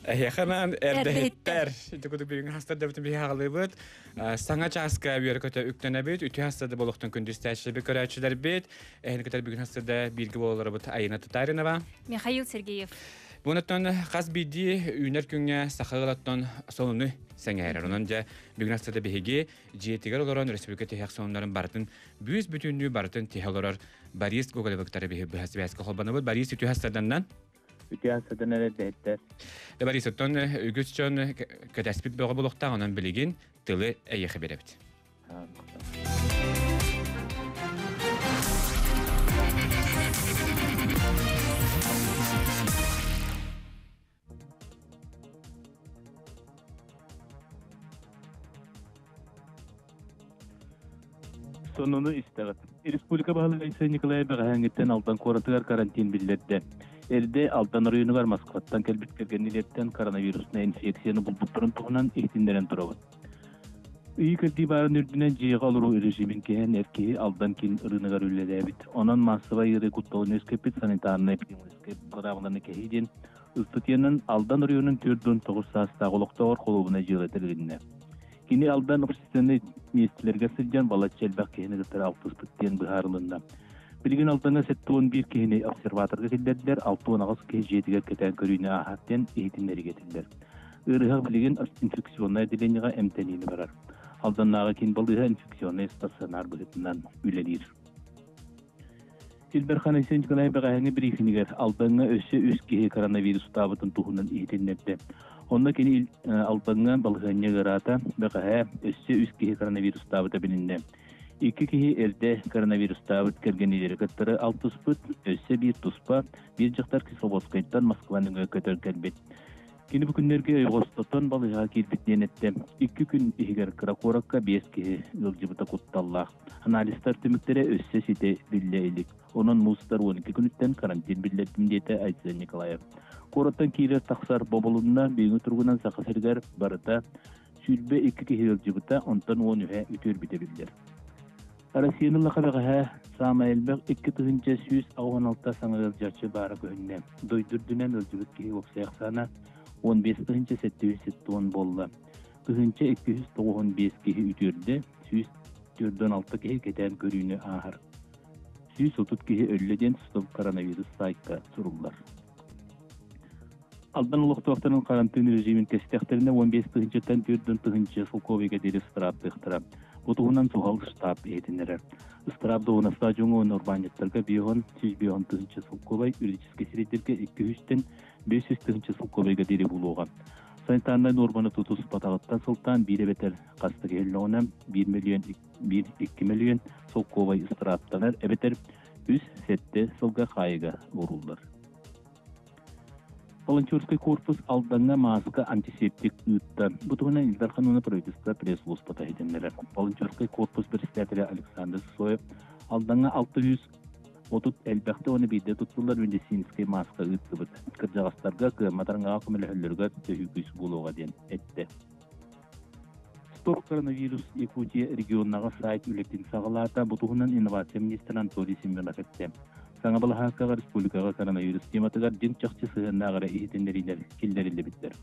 Эһиэхэ эрдэһиттэр. Ити курдук бүгүҥҥү хастарда бүтүн биһи аҕалыыбыт. Саҥа чааска үөрэ-көтө үктэнэбит. Үтүө хастарда болохтон күндүстээччилэрбит, көрөөччүлэрбит. Эһини кытары бүгүн хастарда бииргэ буолаларыбыт Айына Татаринова. Михаил Сергеев. Бунаттан хас биирдии үүнэр күҥҥэ саха ыалаттан сонуну сэҥээрэр. Онон дьэ бүгүн хастарда биһиги дьиэтигэр олорон республика тиһэх сонуннарын барытын бүүс бүтүннүү барытын тиһэ олорор Борис Гоголевы кытары биһи быһа сибээскэ холбонобут. Борис үтүө хастарданнан. Үтүө хастардан эрэрдэһиттэр. Борис, оттон үгүс дьон кэтэспит бөҕө булуохтаах, онон билигин тылы эйиэхэ биэрэбит. Сонуну истэҕит. Республика баһылыга Айсен Николаев бэҕэһээҥҥиттэн Алдан куоратыгар карантин биллэрдэ. Эрдэ Алдан оройуонугар Москваттан кэлбит кэргэннилэртэн коронавируснай инфекцияны булбуттарын туһунан иһитиннэрэн турабыт. Ыйы кэрдии баарын үрдүнэн дьиэҕэ олоруу режимин кэһэн эр киһи Алдан киин ырыынагар үлэлээбит. Онон маассабай ыарыы кутталын үөскэппит санитарнай-эпидемиологическай быраабыланы кэһии диэн Ыстатыйанан Алдан оройуонун 49 саастаах олохтооҕор холуобунай дьыала тэрилиннэ. Кини Алдан общественнай миэстэлэргэ сылдьан балачча элбэх киһини кытары алтыспыт диэн быһаарылынна. Билигин Алдаҥҥа 71 киһини обсерваторга киллэрдилэр, 68 киһи дьиэтигэр кэтээн көрүүнү ааһар диэн иһитиннэриигэ этиллэр. Ыарыһах билигин инфекционнай отделениеҕа эмтэниини барар. Алданнааҕы киин балыыһа инфекционнай стационар быһыытынан үлэлиир. Ил Дархан Айсен Николаев бэҕэһээҥҥи брифинигэр Алдаҥҥа өссө үс киһи коронавирустаабытын туһунан иһитиннэрдэ. Онно кини Алдаҥҥа балаһыанньа ыараата, бэҕэһээ өссө үс киһи коронавирустаабыта билиннэ. Икки киһи эрдэ коронавирустаабыт кэргэнилэри кыттары алтыспыт, өссө биир туспа, биир дьахтар Кисловодскайтан Москва нөҥүө көтөр кэлбит. Кини бу күннэргэ ойоҕостотон балыыһаҕа киирбит диэн эттэ. Икки күн иһигэр кыра куоракка биэс киһи ыалдьыбыта кутталлаах. Анализтар түмүктэрэ өссө ситэ биллэ илик. Онон муустар 12 күнүттэн карантин биллэрдим диэтэ Айсен Николаев. Куораттан киирэр тахсар бобулунна бүгүҥҥү туругунан Саха сиригэр барыта 22 киһи ыалдьыбыта, онтон 13-э үтүөрбүтэ биллэр. Россияны лаха бэҕэһээ саамай элбэх 2186 саҥа ыалдьааччы баара көһүннэ. Дойду үрдүнэн ыалдьыбыт киһи уопсай ахсаана 15 770 буолла. 1295 киһи үтүөрдэ, 146 киһи кэтээн көрүүнү ааһар. 130 киһи өллө диэн Стоп коронавирус сайтка суруллар. Алдан олохтоохторун карантин режимин кэстэхтэринэ 15 тыһыынчаттан 4 тыһыынча солкуобайга диэри ыстырааптыахтара. Бу туһунан суһал штаб иһитиннэрэр. Ыстыраап дуоһунастаах дьоҥҥо уонна урбаанньыттарга 50 150 тыһыынча солкуобай, юридическэй сирэйдэргэ 200-тэн 500 тыһыынча солкуобайга диэри буолуоҕа. Санитарнай нуорманы тутуспатаҕыттан сылтаан биир эбэтэр хас да киһи өллөҕүнэ 1 миллион 1-2 миллион солкуобай ыстырааптанар эбэтэр 3-7 сылга хаайыыга ууруллар. Волонтерскай корпус Алдаҥҥа мааска антисептик ыытта. Бу туһунан Ил Дархан уонна правительство пресс-службата иһитиннэрэр. Волонтерскай корпус председателэ Александр Сысоев Алдаҥҥа 630 элбэхтэ уонна биирдэ туттуллар медицинскэй мааска ыыттыбыт. Кырдьаҕастарга кыаммат араҥаҕа көмөлөһөллөрүгэр төһүү күүс буолуоҕа диэн эттэ. Стоп коронавирус Якутия регионнаҕа сайт үлэтин саҕалаата. Бу туһунан инновация министрэ Анатолий Семенов эттэ. Саҥа балаһааккаҕа республикаҕа коронавирус тематыгар дьиҥ-чахчы сыһыаннаах эрэ иһитиннэриилэр киллэриллибиттэр.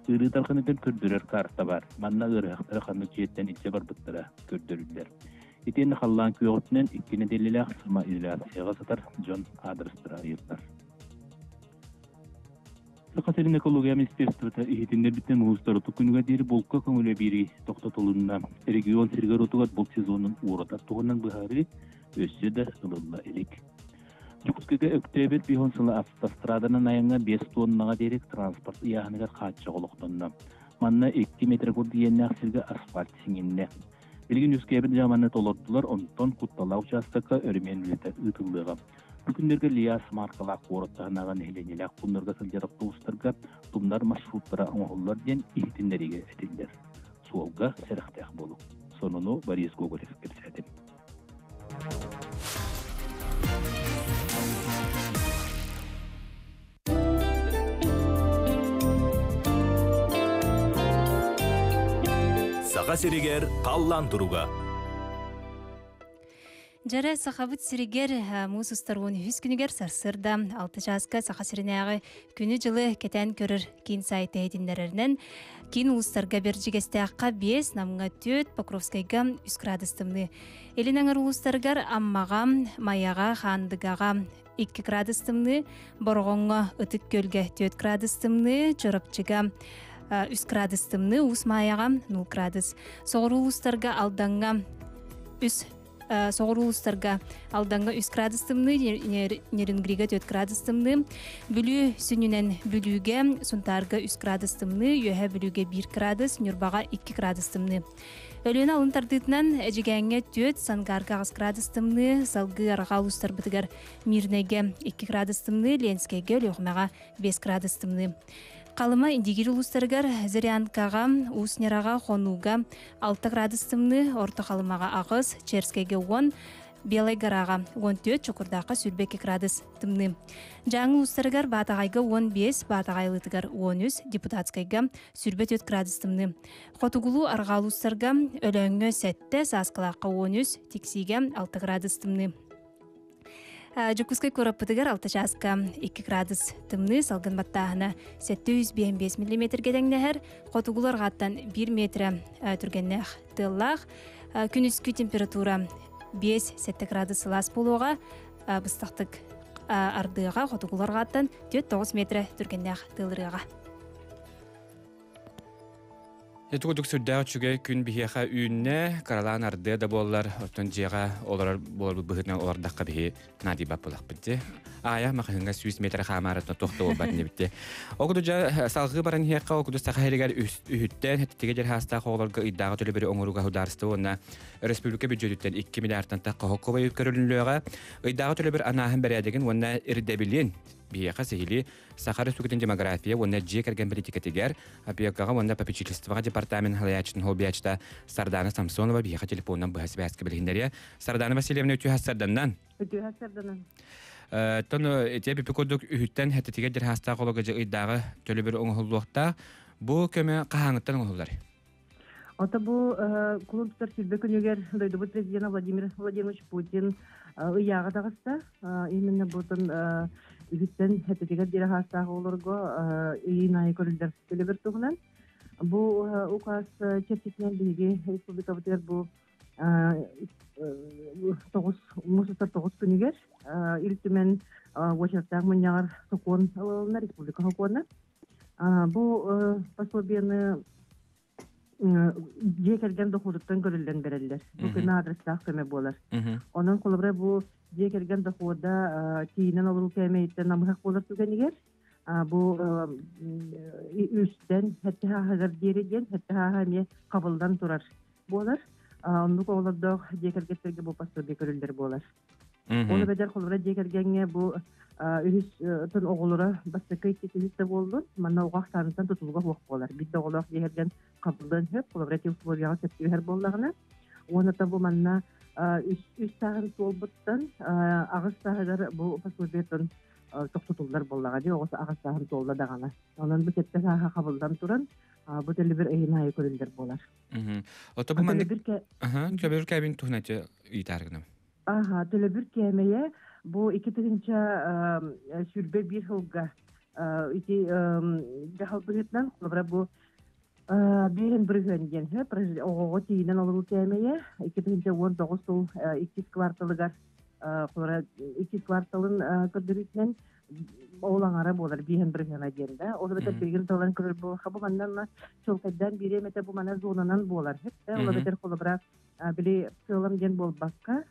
Ыарыы тарҕаныытын көрдөрөр карта баар. Манна ыарыһахтары ханнык дьиэттэн илдьэ барбыттара көрдөрүллэр. Итиэннэ халлаан күөҕүтүнэн икки нэдиэлэлээх самоизоляцияҕа сытар дьон аадырыстара ыйыллар. Саха сирин экология министерствота иһитиннэрбитинэн улуустар оту күнүгэр диэри булка көҥүлэ биэрии тохтотулунна. Регион сиригэр-уотугар булт сезонун ууратар туһунан быһаарыы өссө да ылылла илик. Дьокуускайга Өктөөбүр биһон сыла автостраданан айаҥҥа 5 тоннаҕа диэри транспорт ыйааһыныгар хааччах олохтонно. Манна 2 метр курдук иэннээх сиргэ асфальт сиҥиннэ. Билигин үөскээбит дьааманы толордулар, онтон кутталлаах учаастакка өрөмүөн үлэтэ ыытыллыаҕа. Бу күннэргэ Лиас маркалаах куорат таһынааҕы нэһилиэнньэлээх пууннарга сылдьар автобустарга тумнар маршруттара оҥоһуллар диэн иһитиннэриигэ этиллэр. Суолга сэрэхтээх буолуҥ. Сонуну Борис Гоголев кэпсээтим. Саха сиригэр халлаан туруга. Дьэрэ Сахабыт сиригэр муус устар 13 күнүгэр сарсыарда 6 чааска Саха сиринээҕи күнү-дьылы кэтээн көрөр киин сайт иһитиннэрэринэн киин улуустарга Бэрдьигэстээххэ 5, Намҥа 4, Покровскайга 3 градус тымныы. Илин эҥэр улуустарыгар Аммаҕа, Майаҕа, Хаандыгаҕа 2 градус тымныы, Бороҕоҥҥо Ытык Күөлгэ 4 градус тымныы, Чурапчыга 3 градус тымныы, Уус Маайаҕа 0 градус. Соҕуруу улуустарга Алдаҥҥа 3 соҕуруу улуустарга Алдаҥҥа 3 градус тымныы, Нерюнгрига 4 градус тымныы, Бүлүү сүнньүнэн Бүлүүгэ, Сунтаарга 3 градус тымныы, Үөһээ Бүлүүгэ 1 градус, Ньурбаҕа 2 градус тымныы. Өлүөнэ алын тардыытынан Эдьигээҥҥэ 4, Сангаарга 8 градус тымныы, салгыы арҕаа улуустарбытыгар Мирнэйгэ 2 градус тымныы, Ленскэйгэ, Өлүөхүмэҕэ 5 градус тымныы. Халыма Индигир улуустарыгар Зырянкаҕа, Уус Ньараҕа, Хонууга 6 градус тымныы, Орто Халымаҕа 8, Черскэйгэ 10, Белай Гораҕа 14, Чокурдаахха 22 градус тымныы. Дьааҥы улуустарыгар Баатаҕайга 15, Баатаҕайлытыгар 13, Депутатскайга 24 градус тымныы. Хотугулуу арҕаа улуустарга Өлөөҥҥө 7, Сааскылаахха 13, Тиксиигэ 6 градус тымныы. Дьокуускай куораппытыгар 6 чааска 2 градус тымныы, салгын баттааһына 755 миллиметргэ тэҥнэһэр, хотугулуу арҕааттан 1 метрэ түргэннээх тыаллаах. Күнүскү температура 5-7 градус сылаас буолуоҕа, быстахтык ардыаҕа, хотугулуу арҕааттан 4-9 метрэ түргэннээх тыалырыаҕа. Ити курдук сүрдээх үчүгэй күн биһиэхэ үүннэ, кыралаан ардыа да буоллар, оттон дьиэҕэ олорор буоларбыт быһыытынан олордоххо биһи наадыйбат буолахпыт дии. Аайа маҕаһыыҥҥа 100 метр хаамаарыттан туох да буолбат инибит дии. Ол курдук дьэ салҕыы баран иһиэххэ, ол курдук Саха сиригэр үһүттэн хэттигэ дьэр хаастаах оҕолорго ыйдааҕы төлөбүрү оҥорууга судаарыстыба уонна республика бюджетиттэн 2 миллиардтан тахха хоккобай үп көрүлүнүөҕэ. Ыйдааҕы төлөбүр анааһын бэрээдэгин уонна ирдэбилин биһиэхэ сиһилии Саха Республикатын демография уонна дьиэ кэргэн политикатыгар опекаҕа уонна попечительствоҕа департамент салайааччытын солбуйааччыта Сардана Самсонова биһиэхэ телефонунан быһа сибээскэ билиһиннэриэ. Сардана Васильевна үтүө сарданнан. Үтүө сарданан. Тон ити бүппү курдук үһүттэн хэтитигэр дьархаастаах олого дьэ ыйдааҕы төлөбүр оҥоһуллуохтаах. Бу көмө хаһааҥыттан оҥоһуллар? Ото бу кулун тутар сүүрбэ күнүгэр дойдубут президена Владимир Владимирович Путин ыйааҕа таҕыста. Именно бутун үһүттэн хэтитигэр диэри хаастаах оҕолорго ыйын аайы көрүллэр төлөбүр туһунан. Бу указ чэрчитинэн биһиги республикабытыгар бу тоҕус муус устар тоҕус күнүгэр Ил Түмэн уочараттаах мунньаҕар сокуон ылылынна республика сокуона. Бу пособиены дьиэ кэргэн дохуотуттан көрүллэн бэрэллэр. Бу көмө аадырыстаах көмө буолар. Онон холобура бу дьиэ кэргэн дохода тиийинэн олоруу кээмэйиттэн намыһах буолар түгэнигэр бу үстэн сэттэ сааһыгар диэри диэн сэттэ сааһа эмиэ хабыллан турар буолар. Оннук оҕолордоох дьиэ кэргэттэргэ бу пособие көрүллэр буолар. Ол эбэтэр холобура дьиэ кэргэҥҥэ бу үһүс тын оҕолоро бастакы икки үһүс да буоллун, манна оҕо ахсааныттан тутулуга суох буолар. Биир да оҕолоох дьиэ кэргэн хабыллыан сөп, холобура ити условияҕа сөп түбэһэр буоллаҕына. Уонна бу манна үс үс сааһын туолбуттан аҕыс сааһыгар бу пособиетын тохтотуллар буоллаҕа дии, оҕо аҕыс сааһын туолла даҕаны. Онон бу сэттэ сааһа хабыллан туран, бу төлөбүр ыйын аайы көрүллэр буолар. Ото бу маннык төлөбүр кэбин туһунан ыйытаар гынам. Аха, төлөбүр кээмэйэ бу 2021 сылга ити дьаһал быһыытынан холобура бу биэһин бырыһыан диэн оҕоҕо тиийинэн олоруу кээмэйэ 2019 сыл иккис кварталыгар холобура иккис кварталын көрдөрүүтүнэн ол аҥара буолар биэһин бырыһыана диэн да ол эбэтэр билигин талан көрөр буолха бу манна чуолкайдаан биэриэм этэ бу мана зонанан буолар ол эбэтэр холобура били сыалам диэн буолбакка,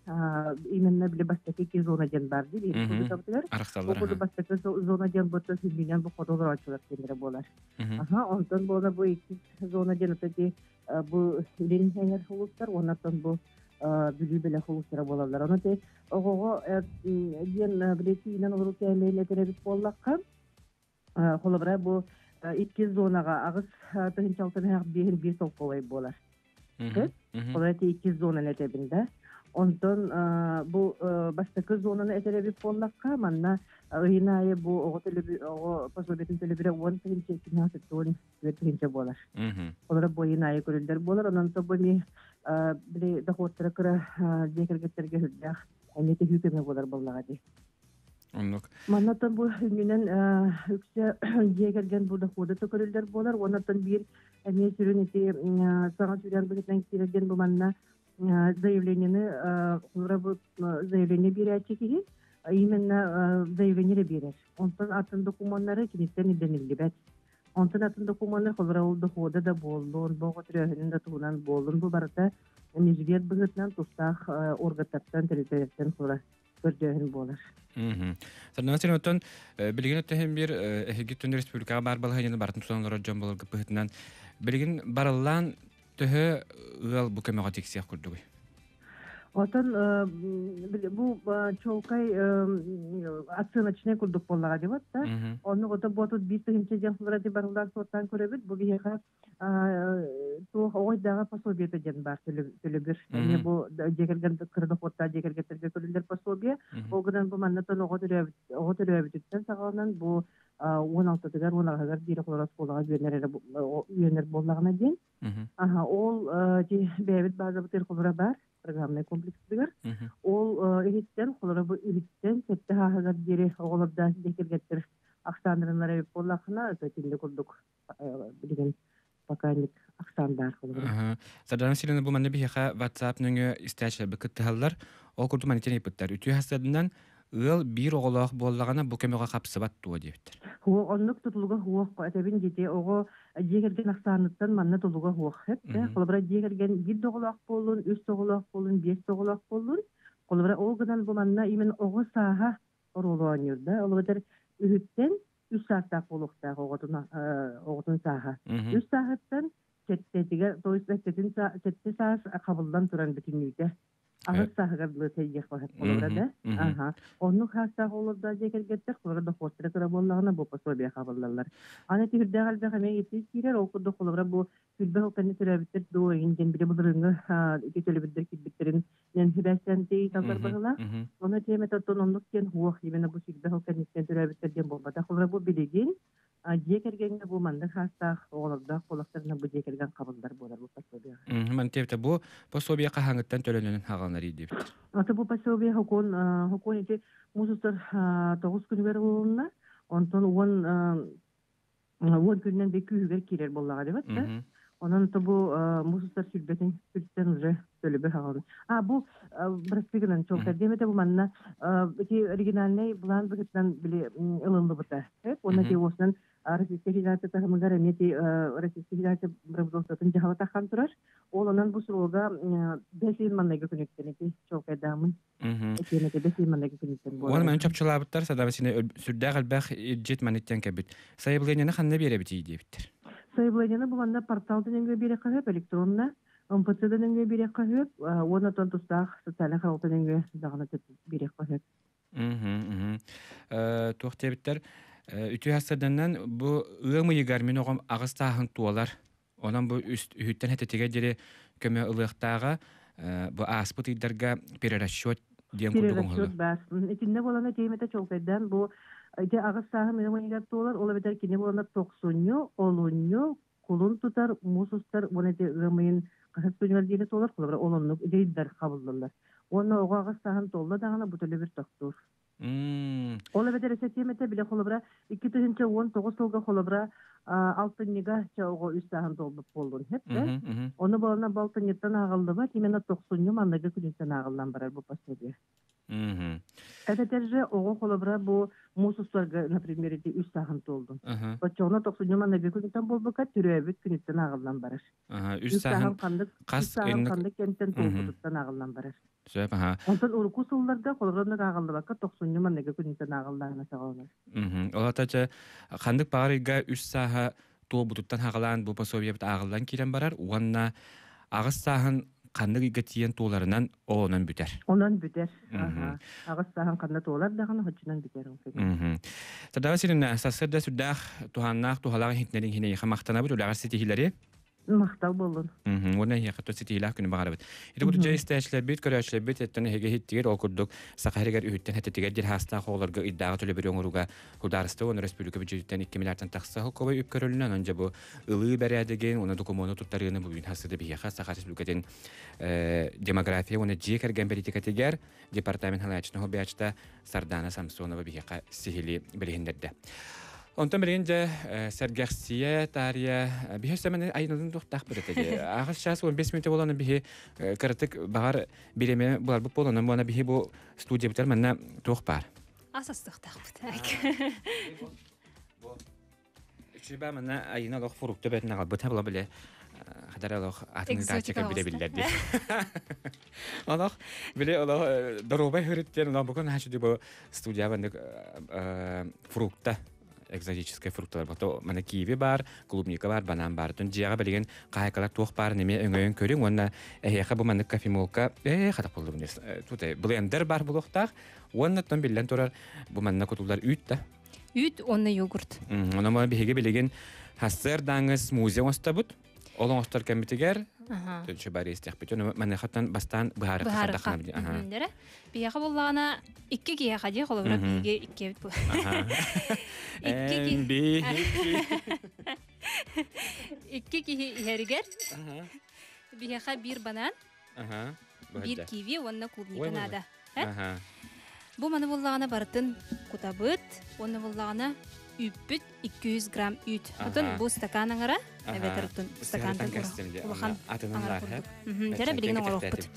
именно били бастакы икки зона диэн бар дии республикабытыгар. Бу курдук бастакы зона диэн бу сүнньүнэн бу хоту олорооччулар диэннэрэ буолар. Аха, онтон буола бу икки зона диэн ити бу илин эҥэр улуустар уоннаттан бу Бүлүү бэлэх улуустара буолаллар. Ону те оҕоҕо диэн билетиинэн олору кээмэйин этэрэбит буоллахха, холобура бу икки зонаҕа аҕыс тыһынчалтан биэһин биир солкуобай буолар. Холобура ити икки зонаны этэбин да. Онтон бу бастакы зонаны этэрэбит буоллахха, манна ыйын аайы бу оҕо оҕо пособиетын төлөбүрэ 10 тыһынча 274 тыһынча буолар. Олора бу ыйын аайы көрүллэр буолар. Онон то бу эми били доходтара кыра дьиэ кэргэттерге үрдээх эмиэ төһүү көмө буолар буоллаҕа дии. Оннук. Маннаттан бу үннүнэн үксэ дьиэ кэргэн бу дохода көрүллэр буолар. Уоннаттан биир эмиэ сүрүн ити саҥа сүүрэн быһыытынан киирэрген бу манна заявлениены бу заявление биэрээччи киһи именно заявление биэрэр. Онтон атын докумуоннары киниттэн ирдэниллибэт. Онтон атын докумуоннар холобура ол дохода да буоллун, бу оҕо төрөөһүнүн да туһунан буоллун, бу барыта межвет быһыытынан тустаах органтартан, тэрилтэлэртэн холобура көрдөөһүн буолар. Сардаҥа сирин оттон билигин өттөһөн биир эһиги түн республикаҕа баар балаһыанньаны барытын тутан олорор дьон буоларгыт быһыытынан билигин барыллаан төһө ыал бу көмөҕө тиксиэх курдугуй? Отон бу чолкай оценочный курдук буоллаҕа дибат да. Онну ото буотут биир тыһынча диэн хулара барыллаан суоттаан көрөбүт. Бу биһиэхэ туох оҕойдааҕы пособиета диэн баар төлөбүр. Эмиэ бу дьиэ кэргэн кыра дохуоттаах дьиэ кэргэттергэ көрүллэр пособие. Ол гынан бу манна оҕо төрөөбүт оҕо төрөөбүтүттэн саҕаланан бу 16-тыгар 18-гар диэри холор оскуолаҕа үөрэнэр эрэ үөрэнэр буоллаҕына диэн. Аха, ол бэйэбит базабытыгар холоро бар программнай комплекстыгар. Ол иһиттэн холоро бу иһиттэн сэттэ хааһыгар диэри оҕолордаах дьиэ кэргэттэр ахсааннарыннар эбит буоллахына, итинник курдук билигин пока ахсаандаах холобура. Сардаана Васильевна, бу манна биһиэхэ WhatsApp нөҥүө истээччилэрбит кыттыһаллар. Ол курдук манна ыйыппыттар. Үтүө хасыадынан ыал биир оҕолоох буоллаҕына бу көмөҕө хапсыбат дуо диэбиттэр. Хуох оннук тутулуга хуох этэбин дити оҕо дьиэ кэргэн ахсааныттан манна тулуга хуох хэп. Холобура дьиэ кэргэн биир да оҕолоох буоллун, үс да оҕолоох буоллун, биэс да оҕолоох буоллун. Холобура ол гынан бу манна именно оҕо сааһа оруолу оонньуур да. Ол эбэтэр үһүттэн үс саастаах буолуохтаах оҕотун оҕотун сааһа. Үс сааһыттан сэттэтигэр, то есть сэттэтин сэттэ саас хабыллан туран бүтүннүүтэ. Аҕыс сааһыгар дылы тэйиэх баһыт холобура да. Аха. Оннук хаастаах олордоо дьиэ кэргэттэр холобура дохуоттара кыра буоллаҕына бу пособие хабыллаллар. Аны түһүрдээх элбэх эмиэ итии киирэр, ол курдук холобура бу күлбэх ылканны төрөөбүттэр дуо иһин диэн били былырыыҥҥы ити төлөбүрдэр киирбиттэрин сибээстээн ыйыталлар быһыылаах. Ону тиэмэтэ оттон оннук диэн хуох именно бу сүүрбэх сыл кэнниттэн төрөөбүттэр диэн буолбатах. Холобура бу билигин дьиэ кэргэҥҥэ бу маннык хаастаах оҕолордоох буоллахтарына бу дьиэ кэргэн хабыллар буолар бу пособие. Ман тиэбитэ бу пособие хаһааҥыттан төлөнөн хаҕаланар диэбиттэр. Аты бу пособие хокуон хокуон ити муус устар тоҕус күнүгэр ылылынна. Онтон уон уон күнүнэн бе күүһүгэр киирэр буоллаҕа дебат да. Онон то бу муус устар сүрбэтин күттэн уже төлөбүр хаҕалан. А бу бырастыы гынан чуолкай диэмэтэ бу манна ити оригинальный план быһыытынан били ылыллыбыта. Уонна ти уосунан Российская Федерация таһымыгар эмиэ ти Российская Федерация правительствотын дьаһала таххан турар. Ол онон бу срога бэс ыйын маннайгы күнүттэн ити чуолкайдаамын. Этиэмэтэ бэс ыйын маннайгы күнүттэн буолар. Уон маны чопчулаабыттар садабасина сүрдээх элбэх ирдьит маныттан кэбит. Сайабылыанньаны ханна биэрэбитий диэбиттэр. Сайабылыанньаны бу манна портал дэнэҥҥэ биэриэххэ сөп, электронно, МФЦ дэнэҥҥэ биэриэххэ сөп, уонна оттон тустаах социальнай харалта дэнэҥҥэ даҕаны биэриэххэ сөп. Туох диэбиттэр, үтүө сарданан бу ыам ыйыгар мин оҕом аҕыс сааһын туолар. Онон бу үһүттэн хэтэтигэр диэри көмө ылыахтааҕа бу ааспыт ыйдарга перерасчет диэн курдук оҥоһуллар. Перерасчет баар. Итиннэ буолана тиэмэтэ чуолкайдаан бу ити аҕыс сааһын ыам ыйыгар туолар, ол эбэтэр кини буолана тохсунньу, олунньу, кулун тутар, муус устар уонна ити ыам ыйын хаһыс күнүгэр диэри туолар, холобура ол оннук ыйдар хабыллаллар. Уонна оҕо аҕыс сааһын туолла даҕаны бу төлөбүр тохтуур. Ол эбэтэр эсэ тиэмэтэ бile холобура 2019 сылга холобура алтынньыга чэ оҕо үс сааһын туолбут буоллун хэп да. Ону буолана бу алтынньыттан ааҕыллыбат, именно тохсунньу манныгы күнүттэн ааҕыллан барар бу пособие. Эбэтэр же оҕо холобура бу муус устарга, например, ити үс сааһын туолдун. Оччоҕуна тохсунньу манныгы күнүттэн буолбакка, төрөөбүт күнүттэн ааҕыллан барар. Үс сааһын ханнык хас ханнык кэмтэн туолбутуттан ааҕыллан барар. Сөп, аха. Онтон урукку сылларга холобура ааҕыллыбакка тохсунньу манныгы күнүттэн ааҕыллаана саҕаланар. Ол ата чэ ханнык баҕар ыйга үс сааһа Туолбутуттан хагалаан бу пособиебит ааҕыллан киирэн барар уонна аҕыс сааһын ханнык ыйга тиийэн туоларынан онон бүтэр. Онон бүтэр. Аҕыс сааһын ханна туолар даҕаны оччонон бүтэр ол кэннэ. Сардаана Васильевна, сарсыарда сүрдээх туһааннаах туһалаах иһитиннэриҥ иһин эйиэхэ махтанабыт, үлэҕэр ситиһиилэри. Махтал буоллун. Уонна эһиэхэ тус ситиһиилээх күнү баҕарабыт. Ити курдук дьэ истээччилэрбит, көрөөччүлэрбит эттэн эһиги иһиттигэр ол курдук Саха сиригэр үһүттэн хэтэтигэр диэн хаастаах оҕолорго ыйдааҕы төлөбүрү оҥорууга судаарыстыба уонна өрөспүүбүлүкэ бүддьүөтүттэн 2 миллиардтан тахса солкуобай үп көрүлүннэ. Онон дьэ бу ылыы бэрээдэгин уонна докумуону туттарыыны бүгүн хасыда биһиэхэ Саха Республикатын демография уонна дьиэ кэргэн политикатыгар департамент салайааччытын солбуйааччыта Сардаана Самсонова биһиэхэ сиһилии билиһиннэрдэ. Онтон билигин дьэ сэргэхсийэ таарыйа биһи өссө айылын туохтаах бирэтэ аҕыс час 15 мүнөтэ буолан биһи кыратык баҕар бириэмэ буларбыт буолан буона биһи бу студиябытар манна туох баар ас астыахтаахпыт. Үчүбэ манна айына олох фрукта бэтин аҕалбыт була биле хадара олох атын тааччыка биле биллэрди. Олох биле олох доруобай хырыттен олох букун хачы бу студия бандык фрукта экзотическай фрукталар бото мана киви бар, клубника бар, банан бар. Тун дьиэҕэ билигин хаһайкалар туох баар неме өҥөйөн көрүҥ уонна эһиэхэ бу маннык кофемолка хатах боллубун тута блендер бар булуохтаах уонна тон биллэн турар бу манна кутуллар үүт да. Үүт уонна йогурт. Онон биһиги билигин хассыар дааҥы смузи оҥостобут. Ол оҥостор кэммитигэр төлчө бары истэхпит. Ону маныхаттан бастаан быһаарыха Быһаарыха. сардаххана. Дэрэ. Биһиэхэ буллаҕына икки киһиэхэ дии холобура биһиги иккиэбит бу. Икки киһи икки киһи иһэригэр биһиэхэ биир банан, биир киви уонна клубника наада. Бу маны буллаҕына барытын кутабыт, уонна буллаҕына үүппүт 200 грамм үүт. Отон бу стакан аҥара, эбэтэр оттон стакантан улахан аҥара курдук. Дьэрэ билигин оҥоруохпут.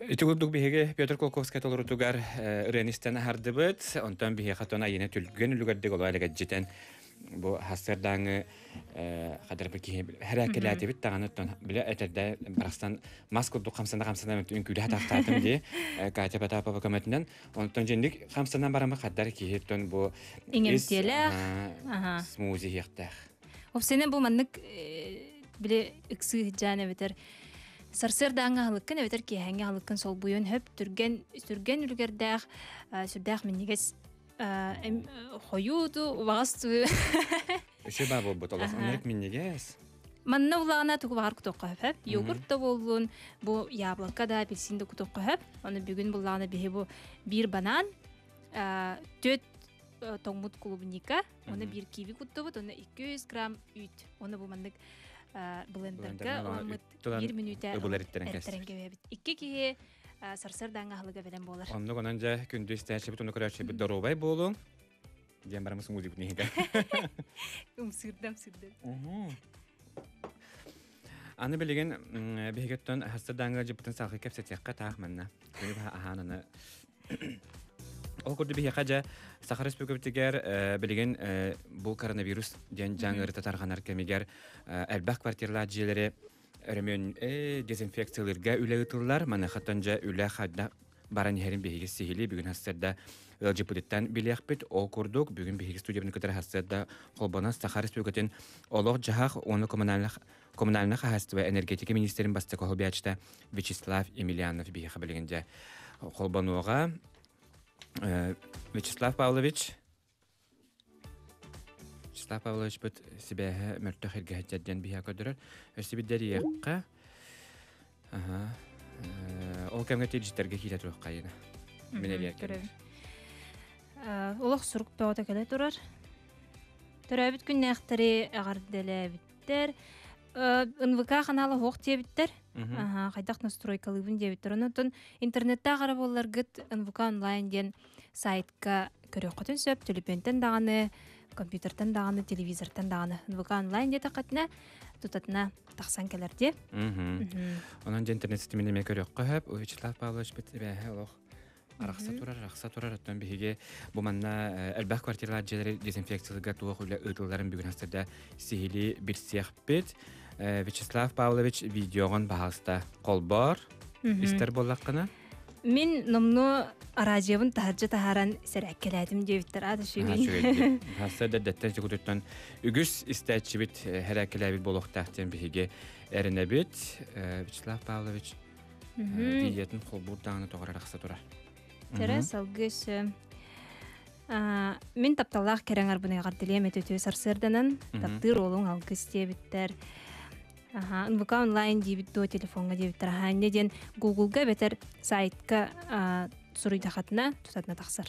Ити курдук биһиги Петр Кулаковскай толорутугар ырыаны истэн аһардыбыт. Онтон биһиэхэ тон айына түлгэн үлүгэрдик олоо элэгэдьитэн бу хастырдааҥы хадарбы киһи хэрээккэлээтибит даҕаны оттон билэ этэрдэ барахсан мас курдук хамсана хамсана үҥкүүлэһэ тахтаатым дии Катя Потапова көмөтүнэн онтон дьинник хамсанан барамы хаддар киһи оттон бу иҥэмтиэлээх смузи иһиэхтээх. Опсена бу маннык били ыксыы сыдьаан эбэтэр сарсыардааҥҥы аһылыккын эбэтэр киэһээҥҥи аһылыккын солбуйуон хөп түргэн түргэн үлүгэрдээх сүрдээх минньигэс хойуу ту убаҕас ту Үчү баа буолбут олох ынырык минньигэс. Манна улаана тугу баҕар кутуохха хөп. Йогурт да буоллун, бу яблоко да, апельсин да кутуохха хөп. Ону бүгүн буллаҕына биһи бу биир банан, түөрт тоҥмут клубника, Оны биир киви куттубут, оны 200 грамм үүт. Оны бу маннык блендерга ыламмыт биир мүнүүтэ эртэрэн кэбиһэбит. Икки киһи сарсыардааҥҥы аһылыга бэлэм буолар. Оннук онон дьэ күндү истээччибит, уну көрөөччүбүт доруобай буолуҥ. Диэн бараммыт смузибут иһитэ. Умсырдам сырдым. Аны билигин биһигиттэн хастардааҥҥы дьыппытын салҕыы кэпсэтиэххэ таах манна. Күнү баһа аһаан аны Ол курдук биһиэхэ дьэ Саха Республикатыгар билигин бу коронавирус диэн дьаҥ ыарыыта тарҕанар кэмигэр элбэх квартиралаах дьиэлэри өрөмүөн дезинфекциялыырга үлэ ыытыллар. Маныхаттан дьэ үлэ хайдах баран иһэрин биһиги сиһилии бүгүн сарсыарда ыалдьыппытыттан билиэхпит. Ол курдук бүгүн биһиги студиябытын кытары сарсыарда холбонон Саха Республикатын олох-дьаһах уонна коммунальнай хаһаайыстыба энергетика министрин бастакы солбуйааччыта Вячеслав Емельянов биһиэхэ билигин дьэ холбонуоҕа. Вячеслав Павлович Вячеслав Павлович быт сибээһэ мөлтөх иргэһэччэр диэн биһиэхэ көрдөрөр. Өссө биллэриэххэ. Аха. Ол кэмҥэ тиэрдьиттэргэ киирэ туруоххайына. Мин эрийэр Олох сурук бөҕөтө кэлэ турар. Төрөөбүт күннээхтэри эҕэрдэлээбиттэр. НВК ханаала суох диэбиттэр. Хайдах настройкалыыбын диэбиттэр. Онон интернеттаах эрэ буолларгыт НВК онлайн диэн сайтка көрүөххүтүн сөп. Төлөпүөнтэн даҕаны, компьютертан даҕаны, телевизортан даҕаны НВК онлайн диэтэххитинэ тутатына тахсан кэлэр диэ. Онон дьэ интернет ситимин эмиэ көрүөххэ сөп. Вячеслав Павлович бит эбээһэ олох арахса турар, арахса турар. Оттон биһиги бу манна элбэх квартиралаах дьиэлэри дезинфекциялыырга туох үлэ ыытылларын бүгүн хастарда сиһилии билсиэхпит. Вячеслав Павлович видеоҕын баһаалыста холбоор, истэр буоллаххына. Мин номнуо араадьыйабын таһырдьа таһааран сэрээккэлээтим диэбиттэр аата үчүгэй. Хасса дэддэттэн чукутуттан үгүс истээччибит сэрээккэлээбит буолуохтаах диэн биһиги эрэнэбит. Вячеслав Павлович Видеотын холбуур даҕаны тоҕо арахса турар. Тэрэ салгыы өссө мин тапталлаах кэрэҥ арбын эҕэрдэлиэм этэ сарсыарданан таптыыр уолуҥ алгыс диэбиттэр. Аха, НВК онлайн диэбит дуо телефоҥҥа диэбиттэр. Аха, инньэ диэн Гуглга эбэтэр сайтка суруйдахатына тутатына тахсар.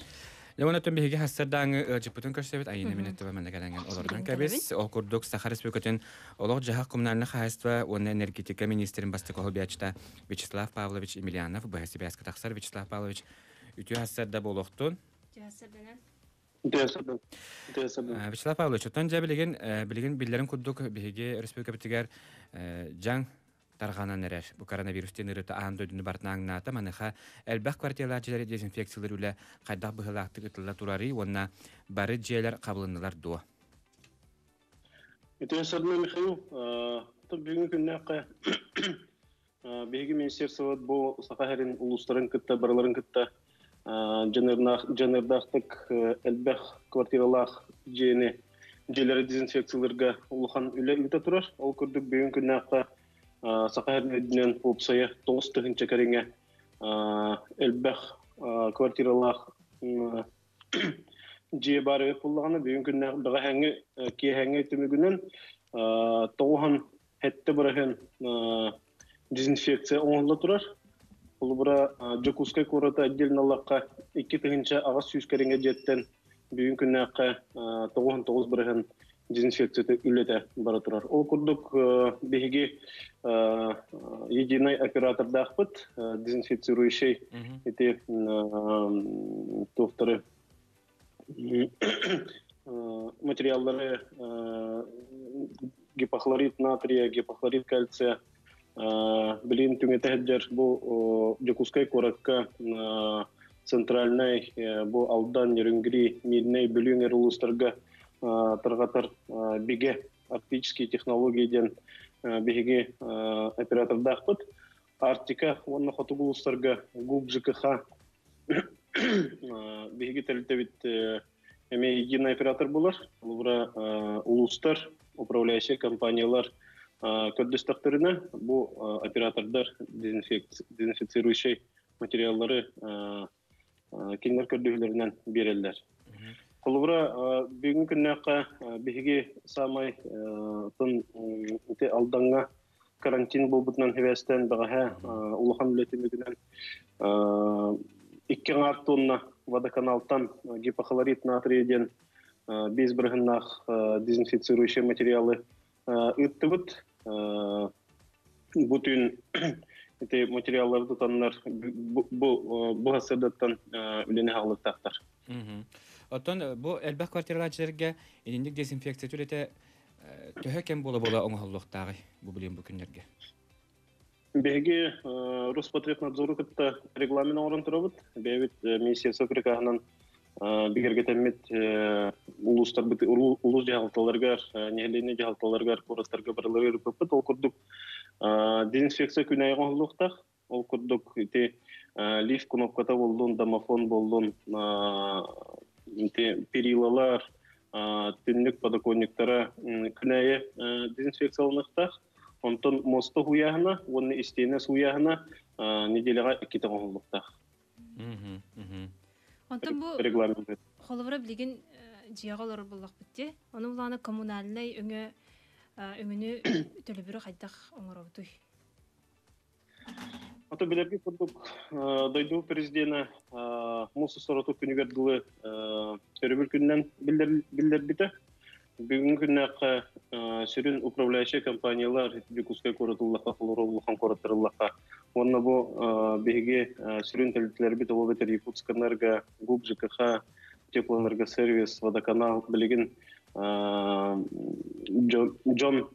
Дьэ, онон биһиги хассардааҥы ыалдьыппытын көрсөбүт, Айыына Минетова манна кэлэҥҥин олордон кэбис. Ол курдук Саха Республикатын олох-дьаһах коммунальнай хаһаайыстыба уонна энергетика министрин бастакы солбуйааччыта Вячеслав Павлович Емельянов быһа сибээскэ тахсар. Вячеслав Павлович, үтүө хассарда буолуохтун. Үтүө хассарданан. Үтүө хассардан. Вячеслав Павлович, оттон дьэ билигин, билигин биллэрин курдук биһиги республикабытыгар дьаҥ тарҕанан эрэр. Бу коронавирус диэн ыарыыта аан дойдуну барытын ааҥнаата. Маныаха элбэх квартиралаах дьиэлэри дезинфекциялыыр үлэ хайдах быһыылаахтык ыытылла турарый уонна бары дьиэлэр хабылыннылар дуо? Үтүө сарына Михаил, бүгүҥҥү күннээххэ биһиги министерствобыт бу Саха сирин улуустарын кытта барыларын кытта дьаныардаахтык элбэх квартиралаах дьиэни дьиэлэри дезинфекциялыырга улахан үлэ ыыта турар. Ол курдук бүгүн күннээххэ Саха сирин үрдүнэн уопсайа 9000 кэриҥэ элбэх квартиралаах дьиэ баар эбит буоллаҕына, бүгүн күннээх бэҕэһээҥҥи киэһээҥҥи түмүгүнэн 97% дезинфекция оҥоһулла турар. Холобура, Дьокуускай куората отдельно ыллахха 2800 кэриҥэ дьиэттэн бүгүн күннээххэ 99% дезинфекцията үлэтэ бара турар. Ол курдук биһиги единый оператордаахпыт, дезинфицирующий ити туохтары материаллары гипохлорид натрия, гипохлорид кальция. Билигин түҥэтэ сылдьар бу Дьокуускай куоракка центральнай бу Алдан, Нерюнгри, Мирнэй, Бүлүү эҥэр улуустарга тарҕатар бигэ арктические технологии диэн биһиги оператордаахпыт. Арктика уонна хотугу улуустарга ГУП ЖКХ биһиги тэрилтэбит эмиэ единый оператор буолар. Холобура, улуустар, управляющай компаниялар көрдөстөхтөрүнэ, бу оператордар дезинфицирующай материаллары кинилэр көрдөһүүлэринэн биэрэллэр. Холобура, бүгүҥҥү күннээххэ биһиги саамай тын ити Алдаҥҥа карантин буолбутунан сибээстээн бэҕэһээ улахан үлэ түмүгүнэн 2 аҥаар тонна водоканалтан гипохлорид натрия диэн 5 бырыһыннаах дезинфицирующий материалы ыыттыбыт. Бу түүн ити материаллары тутаннар бу сырдаттан үлэни хаалыктаахтар. Оттон бу элбэх квартиралаах дьиэлэргэ инник дезинфекция үлэтэ төһө кэм буола-буола оҥоһуллуохтааҕый бу билигин бу күннэргэ? Биһиги Роспотребнадзору кытта регламент оҥорон турабыт. Бэйэбит министерство приказынан бигэргэтэммит улуустарбыт улуус дьаһалталарыгар, нэһилиэнньэ дьаһалталарыгар, куораттарга барыларыгар ыыппыппыт. Ол курдук дезинфекция күн аайы оҥоһуллуохтаах. Ол курдук ити лифт кнопката буоллун, домофон буоллун, ити перилалар, түннүк подоконниктара күн аайы дезинфекцияланыахтаах. Онтон муоста сууйааһына уонна истиэнэ сууйааһына неделяҕа иккитэ оҥоһуллуохтаах. Онтон бу холобура билигин дьиэҕэ олорор буоллахпыт дии. Ону булаана коммунальнай өҥө өҥөнү төлөбүрү хайдах оҥоробутуй? Ото билэргит курдук дойду президенэ муус устар күнүгэр дылы өрөбүл күнүнэн биллэрбитэ. Бүгүҥҥү күннээххэ сүрүн управляющай компаниялар Дьокуускай куорат ыллахха, холоро улахан куораттар ыллахха уонна бу биһиги сүрүн тэрилтэлэрбит ол эбэтэр Якутскэнерго, ГУП ЖКХ, Теплоэнергосервис, Водоканал билигин дьон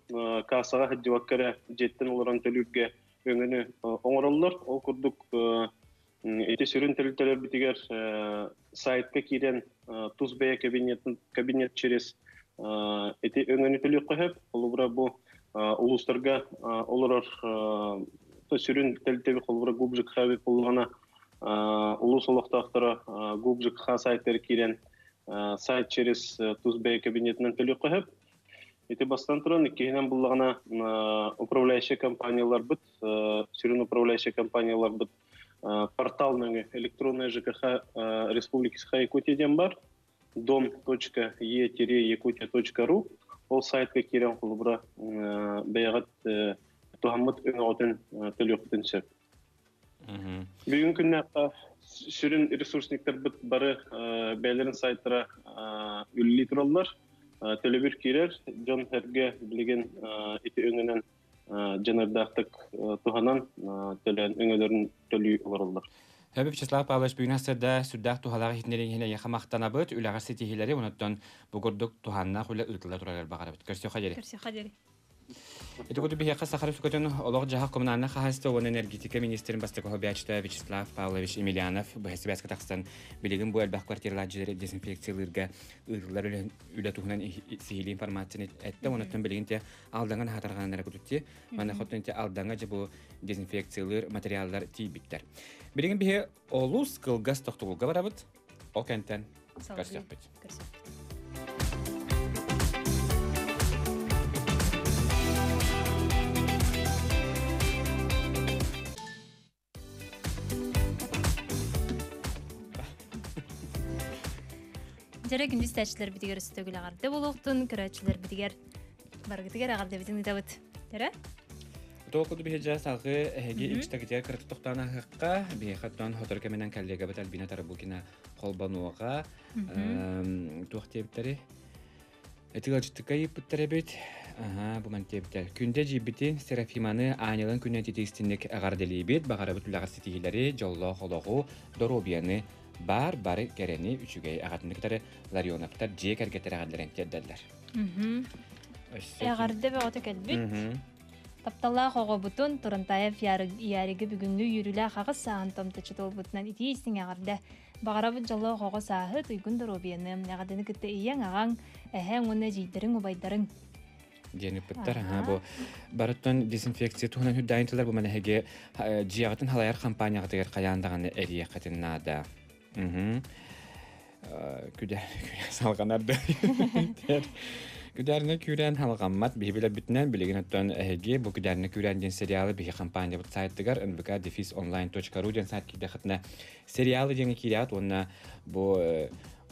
кассаҕа сылдьыбакка эрэ дьиэттэн олорон төлүүргэ өҥөнү оҥороллор. Ол курдук ити сүрүн тэрилтэлэрбитигэр сайтка киирэн тус бэйэ кабинет через ити өҥөнү төлүөххэ сөп. Холобура бу улуустарга олорор сүрүн тэрилтэби холобура ГУП ЖКХ буоллаҕына улуус олохтоохторо ГУП ЖКХ сайтыгар киирэн сайт через тус бэйэ кабинетынан төлүөххэ сөп. Ити бастан туран, иккиһинэн буллаҕына управляющай компанияларбыт, сүрүн управляющай компанияларбыт портал нөҥүө электронная ЖКХ Республики Саха-Якутия диэн бар дом.e-якутия.ру ол сайтка киирэн холобура бэйэҕит туһаммыт өҥөҕүтүн төлүөххүтүн сөп. Бүгүн күннээххэ сүрүн ресурсниктарбыт бары бэйэлэрин сайтара үлэлии тураллар. Төлөбүр киирэр, дьон сэргэ билигин ити өҥөнөн дьаныардаахтык туһанан төлөөн өҥөлөрүн төлүү олороллор. Хөбү Вячеслав Павлович бүгүн сырда сүрдээх туһалаах иһитиннэриҥ иһин эйиэхэ махтанабыт, үлэҕэр ситиһиилэри, онон бу курдук туһааннаах үлэ ыытылла турарыгар баҕарабыт. Көрсүөххэ диэри. Көрсүөххэ диэри. Ити курдук биһиэхэ Саха Республикатын олох-дьаһах коммунальнай хаһаайыстыба уонна энергетика министрин бастакы солбуйааччыта Вячеслав Павлович Емельянов быһа сибээскэ тахсан билигин бу элбэх квартиралаах дьиэлэри дезинфекциялыырга ыытыллар үлэ туһунан сиһилии информацияны эттэ. Онон билигин те Алдаҥа наһаатарҕанан эрэ кутутти. Манна хотун те Алдаҥа дьэ бу дезинфекциялыыр материаллар тиийбиттэр. Билигин биһи олус кылгас тохтобулга барабыт. Ол кэнтэн көрсүөхпүт. Дьэрэ күндү истээччилэрбитигэр өстөгүл аҕарда буолуохтун, көрөөччүлэрбитигэр барыгытыгар аҕардабытын ыытабыт. Дьэрэ? Туох курдук биһиэхэ салгыы эһиги ичтэгитигэр кырата тохтоон аһыахха, биһиэхэ оттон сотору кэминэн коллегабыт Альбина Тарабукина холбонуоҕа туох диэбиттэрий? Эти ыалдьыттыкка ыйыппыттар эбит. Аһаа, бу ман диэбиттэр. Күндэ эдьиийбитин Серафиманы Аанньалын күнүн ититиистинник эҕэрдэлиибит, баҕарабыт үлэҕэр ситиһиилэри, дьоллоох олоҕу, доруобуйаны, баар бары кэрэни, үчүгэй аҕатыны кытары Ларионовтар дьиэ кэргэттэр эҕэрдэлэрин тиэрдэллэр. Эҕэрдэ бөҕөтө кэлбит. Тапталлаах оҕобутун Турантаев Яриги бүгүҥҥү үөрүүлээх аҕыс сааһын томточчу туолбутунан итии истиҥ эҕэрдэ. Баҕарабыт дьоллоох оҕо сааһы, туйгун доруобуйаны, эҕэрдэни кытта ийэҥ, аҕаҥ, эһэҥ уонна эдьиийдэриҥ, убайдарыҥ. Диэн ыппыттар. Аха, бу барыттан дезинфекция туһунан үрдээн тылар бу манэһиги дьиэҕитин халайар компанияҕытыгар хайаан даҕаны эриэххитин наада. Күдэ салҕанар да. Күдээринэ күүрээн халҕаммат биһи билэрбитинэн билигин оттон эһиги бу Күдээринэ күүрээн диэн сериалы биһи компаниябыт сайтыгар nbk-online.ru диэн сайт киирдэххитинэ сериалы диэҥи киирээт уонна бу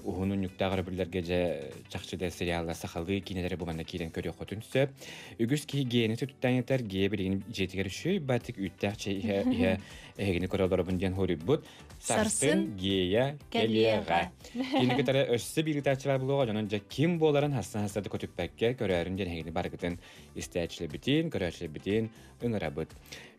уһун унньуктаах өрөбүллэргэ дьэ чахчы да сериаллар сахалыы киинэлэри бу манна киирэн көрүөххүтүн сөп. Үгүс киһи гиэни түтүттээн этэр, гиэ билигин дьиэтигэр үчүгэй батик үүттээх чэй иһэ иһэ эһигини көрө олоробун диэн хоруйбут. Сарсын гея кэлиэҕэ. Кини кытары өссө биир ыытааччылар булуоҕа дьонон дьэ ким буоларын хассан-хасса да көтүппэккэ көрөөрүн диэн эһигини барыгытын истээччилэрбитин, көрөөччүлэрбитин ыҥырабыт.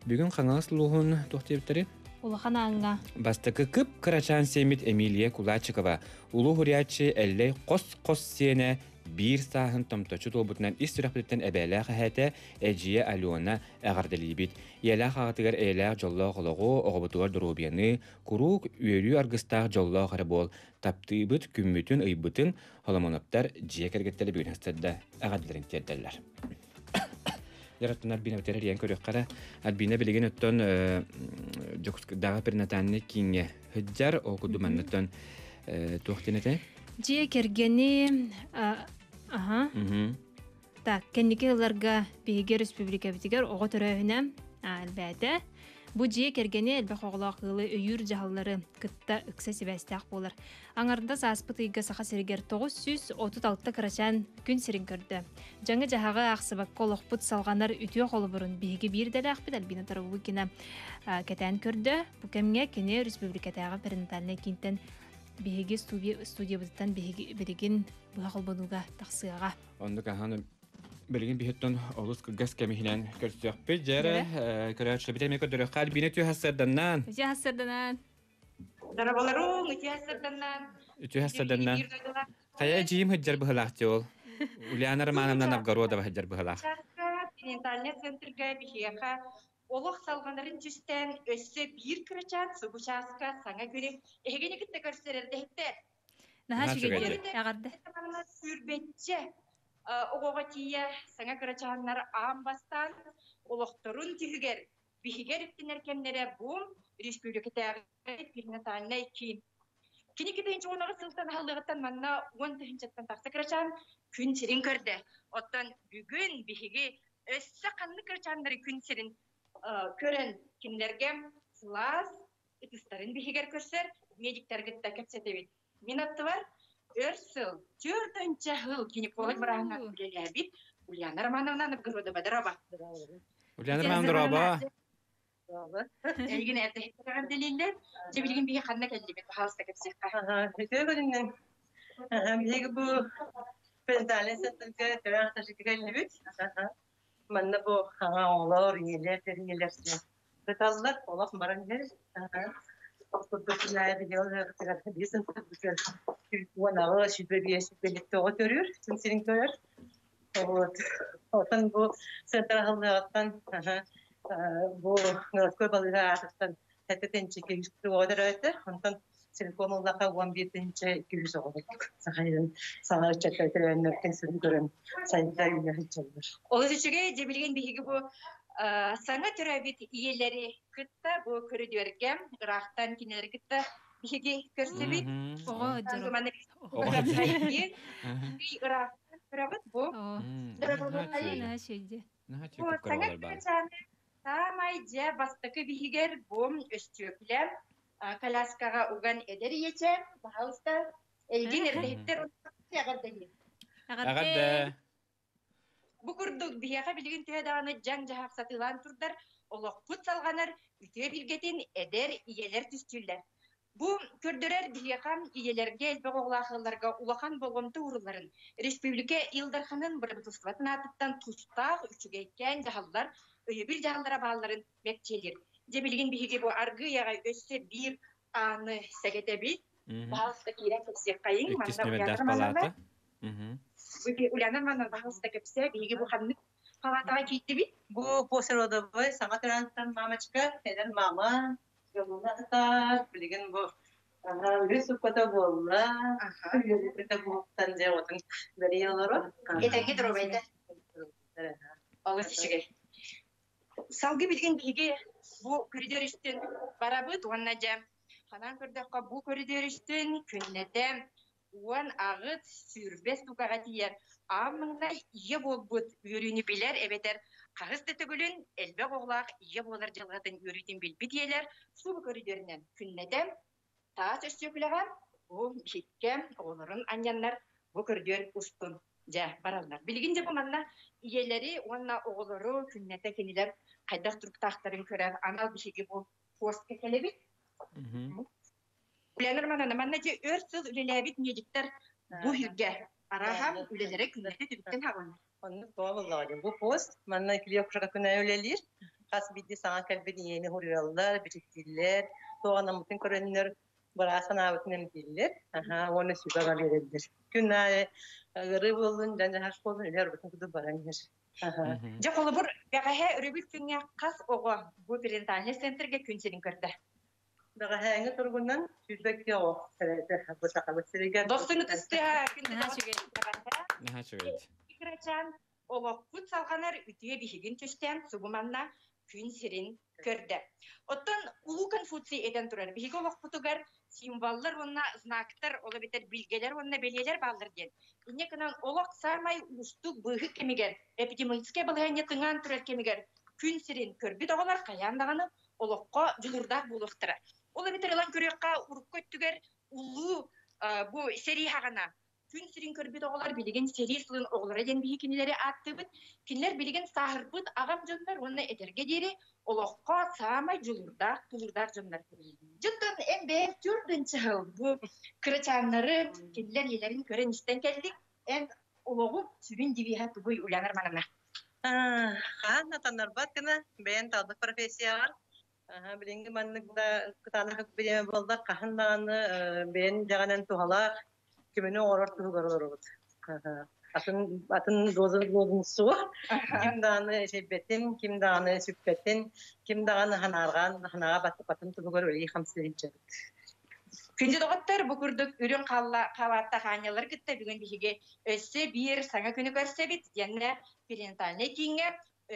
Бүгүн Хаҥалас улууһун туох диэбиттэрий? Улахан ааҥҥа. Бастакы кып-кырачаан сиэммит Эмилия Кулачикова улуу суруйааччы Эллэй хос-хос сиэнэ биир сааһын томточчу туолбутунан ис сүрэхпититтэн эбээлээх эһээтэ эдьиийэ Алена эҕэрдэлиибит. Ийэлээх аҕатыгар эйэлээх дьоллоох олоҕу, оҕобутугар доруобуйаны, куруук үөрүү аргыстаах дьоллоох эрэ буол, таптыыбыт, күммүтүн, ыйбытын Соломоновтар дьиэ кэргэттэрэ бүгүн сырда эҕэрдэлэрин тиэрдэллэр. Дьараттан Альбина битэр эрийэн көрүөххэ эрэ. Альбина билигин оттон Дьокуускайдааҕы перинатальнай кииҥҥэ сылдьар. Ол курдук манныттан туох диэн этэй? Дьиэ кэргэни аха Так, кэнники ылларга биһиги республикабытыгар оҕо төрөөһүнэ элбээтэ. Бу дьиэ кэргэни элбэх оҕолоох ыалы өйүүр дьаһаллары кытта ыкса сибээстээх буолар. Аҥардас ааспыт ыйга Саха сиригэр 936 кырачаан күн сирин көрдө. Дьаҥы-дьаһаҕы аахсыбакка олохпут салҕанар үтүө холобурун биһиги биир идэлээхпит Альбина Тарабукина кэтээн көрдө. Бу кэмҥэ кини республикатааҕы перинатальнай киинтэн биһиги студиябытыттан биһиги билигин быһа холбонууга тахсыаҕа. Оннук аһан билигин биһиттэн олус кылгас кэм иһинэн көрсүөхпүт. Дьэрэ, көрөөччүлэрбит эмиэ көрдөрүөххэ. Альбина үтүө хассарданнаан. Үтүө хассарданнаан. Дарабаларуҥ үтүө хассарданнаан. Үтүө хассарданнаан. Хайа эдьиийим сылдьар быһылаах дии ол. Ульяна Романовна Новгородова сылдьар быһылаах. Перинатальнай центрга биһиэхэ олох салҕанарын түстээн өссө биир кырачаан субу чааска саҥа күнү эһигини кытта көрсөр эрдэһиттэр. Наһаа үчүгэй эҕэрдэ. Сүүрбэччэ оҕоҕо тиийэ саҥа кырачааннар аан бастаан олохторун түһүгэр биһигэр үктэнэр кэмнэрэ бу республикатааҕы перинатальнай киин. Кини китинчи уонаҕы сылтан аһыллыаҕыттан манна уон тыһыынчаттан тахса кырачаан күн сирин көрдө. Оттон бүгүн биһиги өссө ханнык кырачааннары күн сирин көрөн кинилэргэ сылаас ытыстарын биһигэр көрсөр медиктаргытта кэпсэтэбит. Мин аттыбар өр сыл, түөртөнчө сыл гинеколог бырааһынан үлэлээбит Ульяна Романовна Новгородова. Здорово. Ульяна Романовна, здорово. Эйигин эрдэһиттэр Дьэ билигин биһи ханна кэллибит, пожалуйста, кэпсиэххэ. Үтүө күнүнэн. Биһиги бу Пенталия центрга төрөөх ташыты кэллибит. Манна бу хаҥа оҕолор, ийэлэр, тэрийэлэр Сыталлар, олох баран иһэр. Курдук уон 25 сүүрбэ оҕо төрүүр, күн сирин көрөр. Вот. Оттон бу центр аһыллыаҕыттан бу городской балыыһа аатыттан сэттэ тыһыынча оҕо төрөөтө. Онтон Силикон ыллаха 11 200 оҕо курдук. Сахайын саҥа ыччаттар төрөөннөр күн сирин көрөн сайда үүнэ сылдьаллар. Олус үчүгэй, дьэ билигин биһиги бу саҥа төрөөбүт ийэлэри кытта бу көрүдүөргэ ыраахтан кинилэри кытта биһиги көрсөбүт. Оҕо ыраахтан көрөбүт бу. Саҥа саамай дьэ бастакы биһигэр бу өстүөкүлэ коляскаҕа уган эдэр ийэчэ, пожалуйста, эйигин эрдэһиттэр эҕэрдэлиир. Эҕэрдэ. Бу курдук биһиэхэ билигин төһө даҕаны дьаҥ-дьаһах сатыылаан турдар, олохпут салҕанар үтүө билгэтин эдэр ийэлэр түстүүллэр. Бу көрдөрөр биһиэхэ ийэлэргэ элбэх оҕолоох ыалларга улахан болҕомто уурулларын, республика Ил Дарханын бырабыыталыстыбатын аатыттан тустаах үчүгэйкээн дьаһаллар, өйөбүл дьаһаллара баалларын мэктиэлиир. Дьэ билигин биһиги бу аргыый аҕай өссө биир ааны сэгэтэбит. Баһаалыста киирэн кэпсиэххэйиҥ. Иккис нүмердээх палата. Ульяна Романовна, баһаалыста кэпсээ. Биһиги бу ханнык Палатаҕа киирдибит. Бу послеродовой саҥа төрөөнтөн мамочка, эдэр мама, дьолуна сытар, билигин бу үс укката буолла, үөрүүтэ буолтан дьэ отун бэрийэ олорор. Этэҥҥэ доруобайда. Олус үчүгэй. Салгыы билигин биһиги бу көрүдүөр үстүн барабыт уонна дьэ ханан көрдөххө бу көрүдүөр үстүн күннэтэ 18 20 тукаҕа тиийэр аан маҥнай ийэ буолбут үөрүүнү билэр эбэтэр хаһыс да төгүлүн элбэх оҕолоох ийэ буолар дьылҕатын үөрүүтүн билбит ийэлэр субу көрүдүөрүнэн күннэтэ таас өстүөкүлэҕэ бу биһиккэ оҕолорун анньаннар бу көрүдүөр устун дьэ бараллар. Билигин дьэ бу манна ийэлэри уонна оҕолору күннэтэ кинилэр хайдах туруктаахтарын көрөр анал биһиги бу постка кэлэбит. Ульяна Романовна, манна дьэ өр сыл үлэлээбит медиктэр бу иһиргэ арааһа үлэлэрэ күннэтэ түбүктэн хааланар. Оннук буоллаҕа. Бу пост манна Клеопатра күнэ үлэлиир. Хас биирдии саҥа кэлбит ийэни хуруйаллар, бичиктииллэр, туоҕанаммытын көрөннөр, быраас санаабытын эмтииллэр. Аха, уонна сүбэ биэрэллэр. Күн аайы ыарыы буоллун, дьан-дьаһах буоллун, үлэ орбутун курдук баран иһэр. Дьэ холобур, бэҕэһээ өрөбүл күҥҥэ хас оҕо бу перинатальнай центргэ күн сирин көрдө? Бэҕэһээҥҥи туругунан 22 оҕо кэлэтэ бу Сахабыт сиригэр. Дохсун ытыстыа күн Наһаа үчүгэй. Наһаа үчүгэй. Кырачаан олохпут салҕанар үтүө биһигин түстээн сугуманна күн сирин көрдө. Оттон Улуу Конфуций этэн турар, биһиги олохпутугар символлар уонна знактар, ол эбэтэр билгэлэр уонна бэлиэлэр бааллар диэн. Инньэ гынан олох саамай уустук быыһык кэмигэр, эпидемиологическай балаһыанньа тыҥаан турар кэмигэр күн сирин көрбүт оҕолор хайаан даҕаны олоххо дьулуурдаах буолуохтара. Ол эбэтэр ылан көрүөххэ, урукку өттүгэр улуу бу сэрии хаҕана күн сирин көрбүт оҕолор билигин сэрии сылын оҕолоро диэн биһи кинилэри ааттыыбыт. Кинилэр билигин сааһырбыт аҕам дьоннор уонна этэргэ диэри олоххо саамай дьулуурдаах, тулуурдаах дьоннор. Дьонтон эн бэйэҥ түрдүн чаһыл бу кырачааннары кинилэр ийэлэрин көрөн истэн кэллик. Эн олоҕу сүрүн девиһэ тугуй Ульяна Романовна? Хаан атаннарбат гына бэйэн талбыт профессияҕар билиҥҥи маннык да кытаанах бириэмэ буоллар хаһан даҕаны бэйэн дьаҕанан туһалаах көмөнү оҥорор туһугар олоробут. Атын атын доза суох. Ким даҕаны эчэйбэтин, ким даҕаны сүппэтин, ким даҕаны ханаарҕаан ханаҕа баттапатын туһугар үлэлии хамсыы сылдьабыт. Күндү доҕоттор, бу курдук үрүҥ халааттаах аанньаллары кытта бүгүн биһиги өссө биир саҥа күнү көрсөбүт. Итиэннэ перинатальнай кииҥҥэ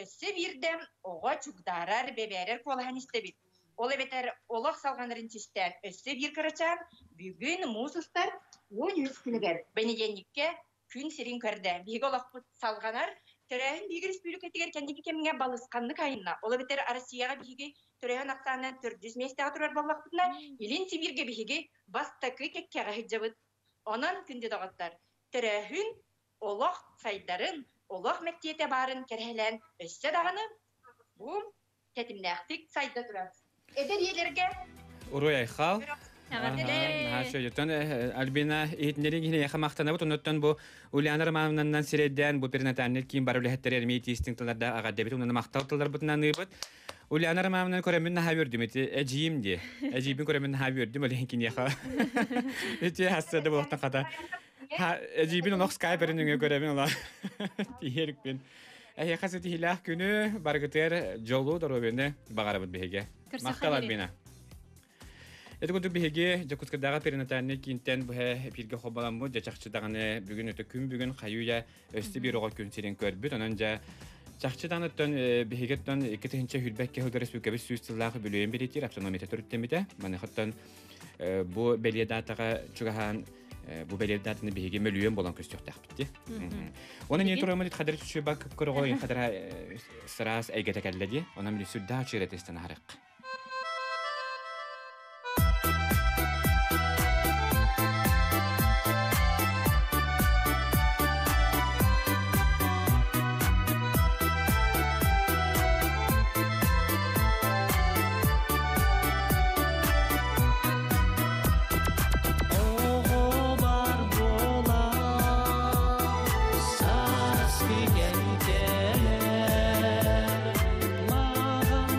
өссө биирдэ оҕо чугдаарар, бэбээрэр куолаһын истэбит. Ол эбэтэр олох салҕанарын түстээн өссө биир кырачаан бүгүн муус устар 13 күнүгэр бэнидиэнньиккэ күн сирин көрдө. Биһиги олохпут салҕанар. Төрөөһүн биһиги республикатыгар кэнники кэмҥэ балысханнык айынна. Ол эбэтэр Россияҕа биһиги төрөөһүн ахсаанынан төрдүс миэстэҕэ турар буоллахпытына, Илин Сибииргэ биһиги бастакы кэккэҕэ сылдьабыт. Онон, күндү доҕоттор, төрөөһүн олох сайдарын, олох мэктиэтэ баарын кэрэһэлээн өссө даҕаны бу тэтимнээхтик сайда турар. Эдэр ийэлэргэ Уруй айхал. Наһаа Альбина иһитиннэрин киһиэхэ махтанабыт. Оннуттан бу Ульяна Романовнанан сирэйдээн бу перинатальный киин бар үлэһиттэр эрмии тиистин тылларда аҕардэбит. Онон махтал тылларбытынан ыыбыт. Ульяна Романовнаны көрөммүн наһаа үөрдүм. Ити эдьиийим дии. Эдьиийбин көрөммүн наһаа үөрдүм. Ол иһин киниэхэ. Ити хассыада буолуохтан хата. Эдьиийбин олох скайперин өҥө көрөбүн ола. Тиһиэрикпин. Эһиэхэ ситиһиилээх күнү, барыгытыгар дьолу, доруобуйаны баҕарабыт биһиги. Махтал, Альбина. Ити курдук биһиги Дьокуускайдааҕы перинатальнай киинтэн быһа эпииргэ холболаммыт дьэ чахчы даҕаны бүгүн өтө күн бүгүн хайыы-үйэ өссө биир оҕо күн сирин көрбүт. Онон дьэ чахчы даҕаныттан биһигиттэн 2022 сылга республикабыт 100 сыллаах үбүлүөйүн бэлиэтиир автономията төрүттэммитэ. Маныхаттан бу бэлиэ даатаҕа чугаһаан бу бэлиэ даатаны биһиги мөлүйүөн болон көстүөхтээхпит дии. Онон не тураммыт хадыр чүчү бак көрөҕө хадара сыраас эйгэтэ кэллэ дии. Онон мин сүрдээх үчүгэй тестен аһарык. Оҕо бар буолан сааскы кэм кэлэр, маҕан.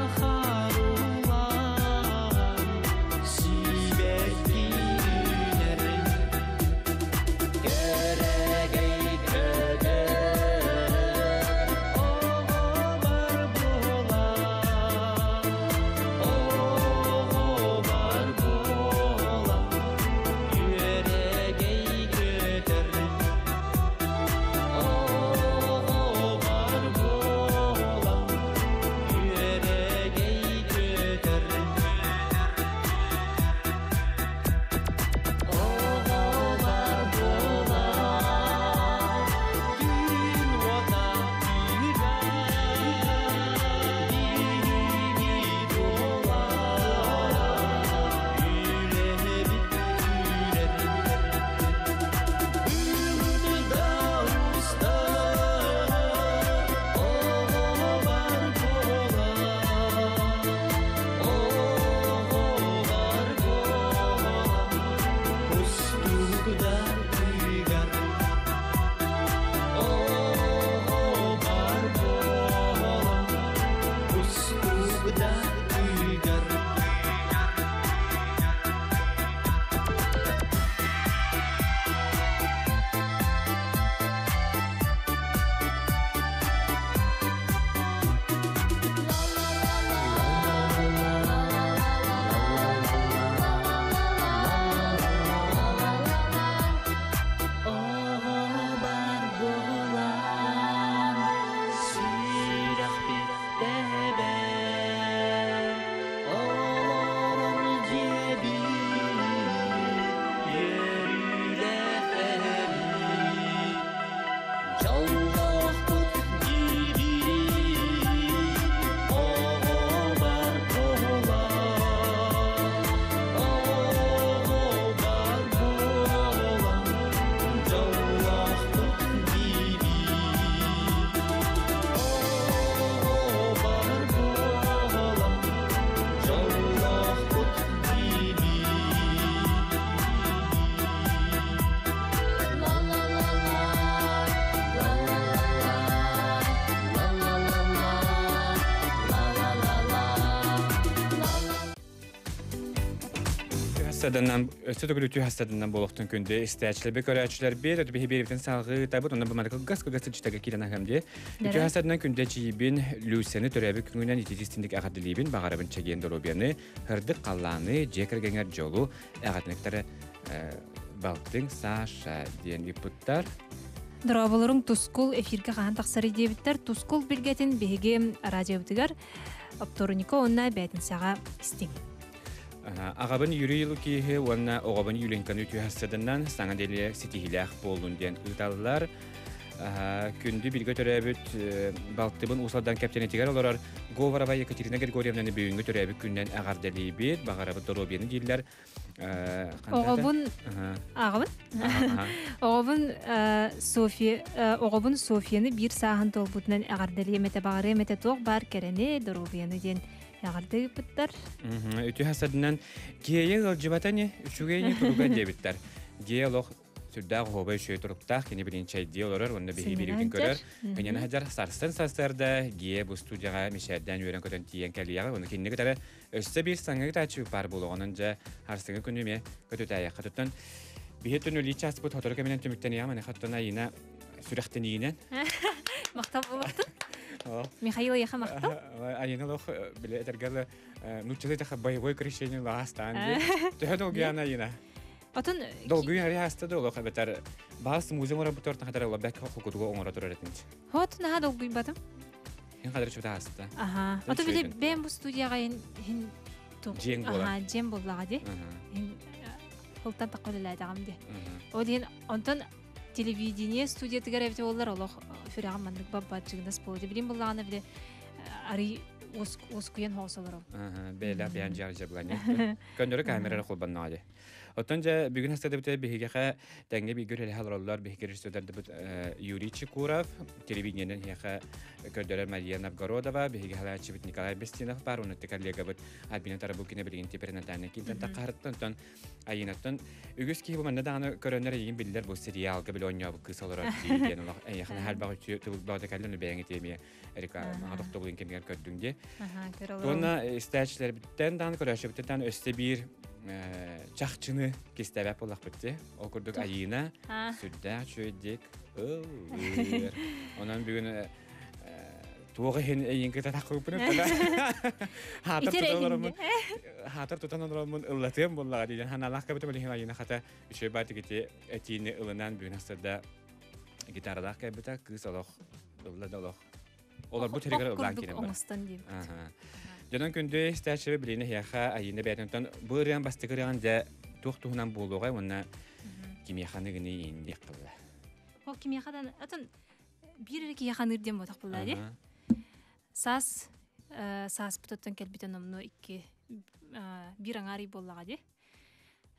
хастаданан өссө төгүл үтүө хастаданан буолуохтун күндү истээччилэрбит көрөөччүлэрбит өтө биһи биэрибитин салҕыы табыт онно бу кылгас кылгас сылдьытага киирэн аһыам дии. Үтүө хастаданан күндү эдьиийбин Люсяны төрөөбүт күҥүнэн ититистинник эҕэрдэлиибин баҕарабын чэгиэн доруобуйаны һырдык халлааны дьиэ кэргэҥэр дьолу эҕэрдиниктары балтыҥ Саша диэн ыыппыттар. Дорооболоруҥ Тускул эфиргэ хаһан тахсарый диэбиттэр. Тускул билгэтин биһиги радиобытыгар оптуорунньукка уонна бээтинсэҕэ истиҥ. Аҕабын Юрий Лукиһы уонна оҕобун Юленьканы үтүө саҥа дэлиэ ситиһиилээх буоллун диэн ыыталлар. Күндү бииргэ төрөөбүт балтыбын Уус Алдан кэптэнитигэр олорор Говорова Екатерина Григорьевнаны бүгүҥҥү төрөөбүт күнүнэн эҕэрдэлиибит, баҕарабыт доруобуйаны дииллэр. Оҕобун аҕабын оҕобун София оҕобун Софияны биир сааһын туолбутунан эҕэрдэлиэм этэ баҕарыам этэ туох баар кэрэни доруобуйаны диэн эҕэрдэ ыыппыттар. Үтүө хасадынан киэйэ ыалдьыбата не үчүгэй не туруга диэбиттэр. Дьиэ олох сүрдээх оһуобай үчүгэй туруктаах кини билин чэйдии олорор уонна биһи биирбитин көрөр. Кинини хаджар сарсын сарсыарда гиэ бу студияҕа мишэрдээн үөрэн көтөн тиийэн кэлиэҕэ уонна кинини кытары өссө биир саҥа ытааччы баар буолуоҕунан дьэ харсыҥы күнү эмиэ көтүтээйэххэ туттан биһи түн өлүү чааспыт сотору кэминэн түмүктэниэҕэ маныха оттон Айына сүрэхтэниинэн махтал буолуохтун Михаил Яха махтал Айына лох биле этэргэл нуччалыы таха боевой крещение лаастаан төһө долгуйаана Айына Отон долгуйан ари хаста да олох эбэтэр баас музей оҥоро бутор тахатар олобек хокутуга оҥоро турар этинч Хот наһаа долгуйбатым Ин хадыр чута хаста. Аха. Ото били бэм бу студияга хин Дьиэҥ буолар. Аха, дьиэм буоллаҕа ди. Хин хылтан таққа үлэлээтэҕим ди. Ол иһин онтон телевидение студиятыгар эбит буоллар олох сүрэҕим маннык баббааччыгынас буолуо. Билим буллаҕына били арый уоскуйан хоҕус олором. Бэйэлээх бэйэн дьиэҕэ дьабыланьа. Көннөрү камерара холбонноҕа ди. Оттон дьэ бүгүн хастадыбыт биһигэхэ тэҥҥэ бииргэ үлэлэһэ олороллор биһиги режиссердэрбит Юрий Чекуров, телевидениенэн иһиэхэ көрдөрөр Мария Новгородова, биһиги халааччыбыт Николай Бестинов бар, оннук коллегабыт Альбина Тарабукина билигин теперь киинтэн таххарыттан, оттон Айынаттан үгүс киһи бу манна даҕаны көрөннөр эйигин биллэр бу сериалга били оонньообут кыыс олорор дии диэн олох эйиэхэ наһаа үчү тылбаата кэллин бэйэҥ итиэмиэ реклама тохтобулун кэмигэр көрдүҥ дии. Уонна истээччилэрбиттэн даҕаны көрөөччүбүттэн даҕаны өссө биир чахчыны кистээбэт буоллахпыт дии. Ол курдук Айыына сүрдээх үчүгэйдик ыллыыр. Онон бүгүн туох иһин эйиин кытта таххыппын хаатар тутан олороммун хаатар тутан олороммун ыллатыам буоллаҕа диэн ханаалаах кэбитим иһин Айыына хата үчүгэй баатык ити этиини ылынан бүгүн астарда гитаралаах кэлбитэ кыыс олох ылла да олох олорбут сиригэр ыллаан киирэн барар. Оҥостон диэбит. Дьонон күндү истээччи билиини эһиэхэ Айыына бэйэтинтэн бу ырыан бастакы ырыаҕын дьэ туох туһунан буолуоҕай уонна кимиэхэ аныгыны иинниэх тылла. Ол кимиэхэ да атын биир эрэ киһиэхэ аныыр диэн буотах буолла дии. Саас сааспыт оттон кэлбитэ номнуо икки биир аҥаар ый буоллаҕа дии.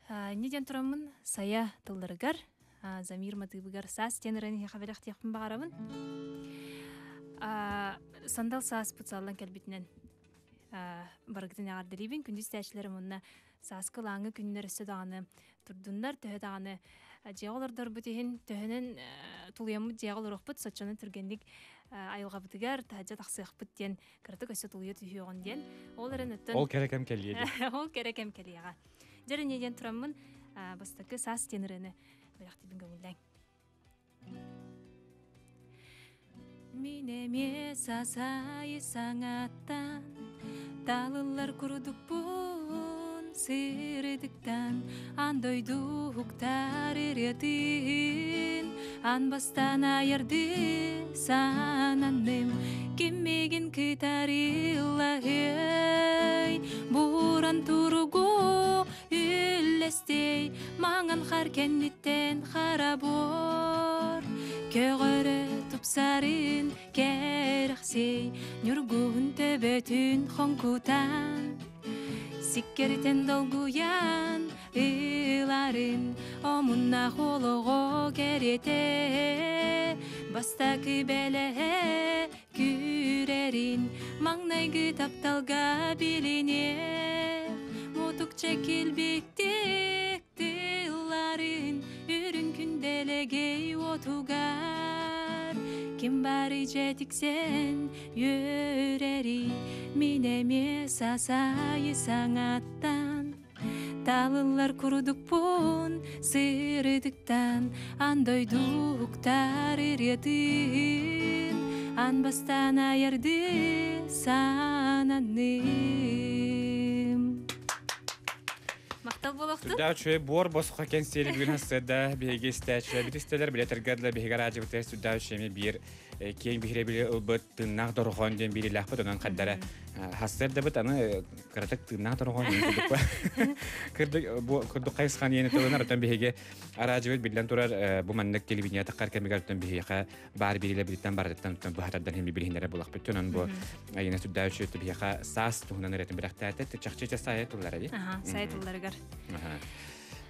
Инньэ диэн тураммын сайа тылларыгар Замир матыыбыгар саас диэн ырыаны эһиэхэ бэлэхтиэхпин баҕарабын. Сандал сааспыт саллан кэлбитинэн барыгытын эҕэрдэлиибин. Күндү истээччилэрим уонна сааскы ылааҥы күннэр өссө даҕаны турдуннар, төһө даҕаны дьиэҕэ олордорбут иһин төһөнөн тулуйаммыт дьиэҕэ олоруохпут, соччонон түргэнник айылҕабытыгар таһырдьа тахсыахпыт диэн кыратык өссө тулуйа түһүөҕүн диэн. Ол эрэн өттөн Ол кэрэ кэм кэлиэ диэн. Ол кэрэ кэм кэлиэҕэ. Дьэ эрэ диэн тураммын бастакы саас диэн ырыаны бэлэхтиибин көҥүллээҥ. Мин эмиэ сасайы саҥаттан талыллар курдукпун сырдыктан аан дойду уһуктар ырыатын аан бастаан айарды сананным ким миигин кытарыллаһый буран туругу үллэстей маҥан хар кэнниттэн хара буор көҕөрө тупсарын кэрэхсей ньургуһун төбөтүн хоҥкутан сиккэритэн долгуйан ыларын омуннаах олоҕо кэриэтэ бастакы бэлэһэ күүрэрин маҥнайгы тапталга билиниэх мутукча килбиктик тылларын үрүҥ күндэлэгэй уотугар ким бары дьэтиксэн үөрэрий мин эмиэ сасайы саҥаттан. Талыллар курдукпун сырдыктан, ан дойду уктар ырыатын, ан бастаан аярды сананым. Махтал буолуохтун. Сүрдээх үчүгэй буор босхо кэнсиэри бүгүн хассыада биһиги истээччилэр бит истэлэр билэтэргэ биһиги араадьыбытыгар сүрдээх үчүгэй биир киэҥ биһирэбили ылбыт тыыннаах дорҕоон диэн биирилээхпит онон хардара хассыардабыт аны кыратык тыыннаах дорҕоон кырдык бу курдук хайысхан иэни тылынар оттон биһиги араадьыбыт биллэн турар бу маннык телевидение таххар кэмигэр оттон биһиэхэ баар биирилэбититтэн барытыттан оттон быһатардан хими билиһиннэрэ булахпыт онон бу айына сүрдээх үчүгэй биһиэхэ саас туһунан ырытын бэлэхтээтэ чахчы сайа тыллара дии сайа тылларыгар.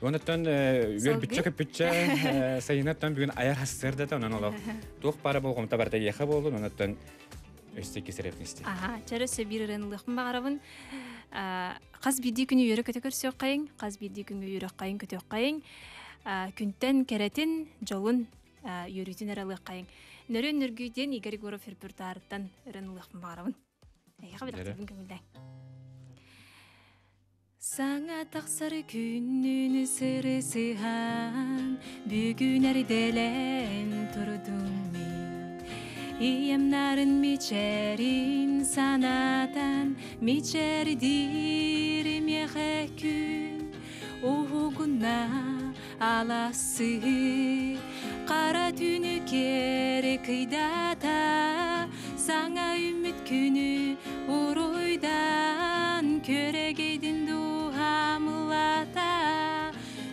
Онуттан үөрбүччэ көппүччэ сайынаттан бүгүн айар хассыардата онон олох туох баара болҕомто барыта эйиэхэ буоллун онуттан өссө кисэрэбин исти. Аха, чөрө өссө биир ырыаны ылыахпын баҕарабын. Хас биирдии күнү үөрэ көтө көрсүөххэйиҥ, хас биирдии күҥҥэ үөрүөххэйиҥ, көтүөххэйиҥ. Күнтэн кэрэтин, дьолун үөрүүтүн эрэ ылыаххайыҥ. Нөрүөн нөргүй диэн Игорь Егоров репертуарыттан ырыаны ылыахпын баҕарабын. Эйиэхэ бэлэхтиибин көҥүллээҥ. Саҥа тахсар күннүүн сырысыһан, бүгүн эрдэлээн турдум мин. Ийэм нарын мичээрин санатан, мичээрдиир миэхэ күн. Уһугунна алассыы, хара түүнү киэри кыйдата, саҥа үүммүт күнү уруйдан, күөрэгэйдин дууһамылата,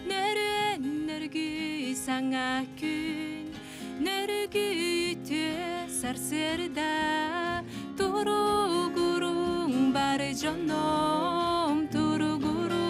нөрүөн нөргүй саҥа күн, нөргүй үтүө сарсыарда, туругуруҥ бары дьоном туругуруҥ.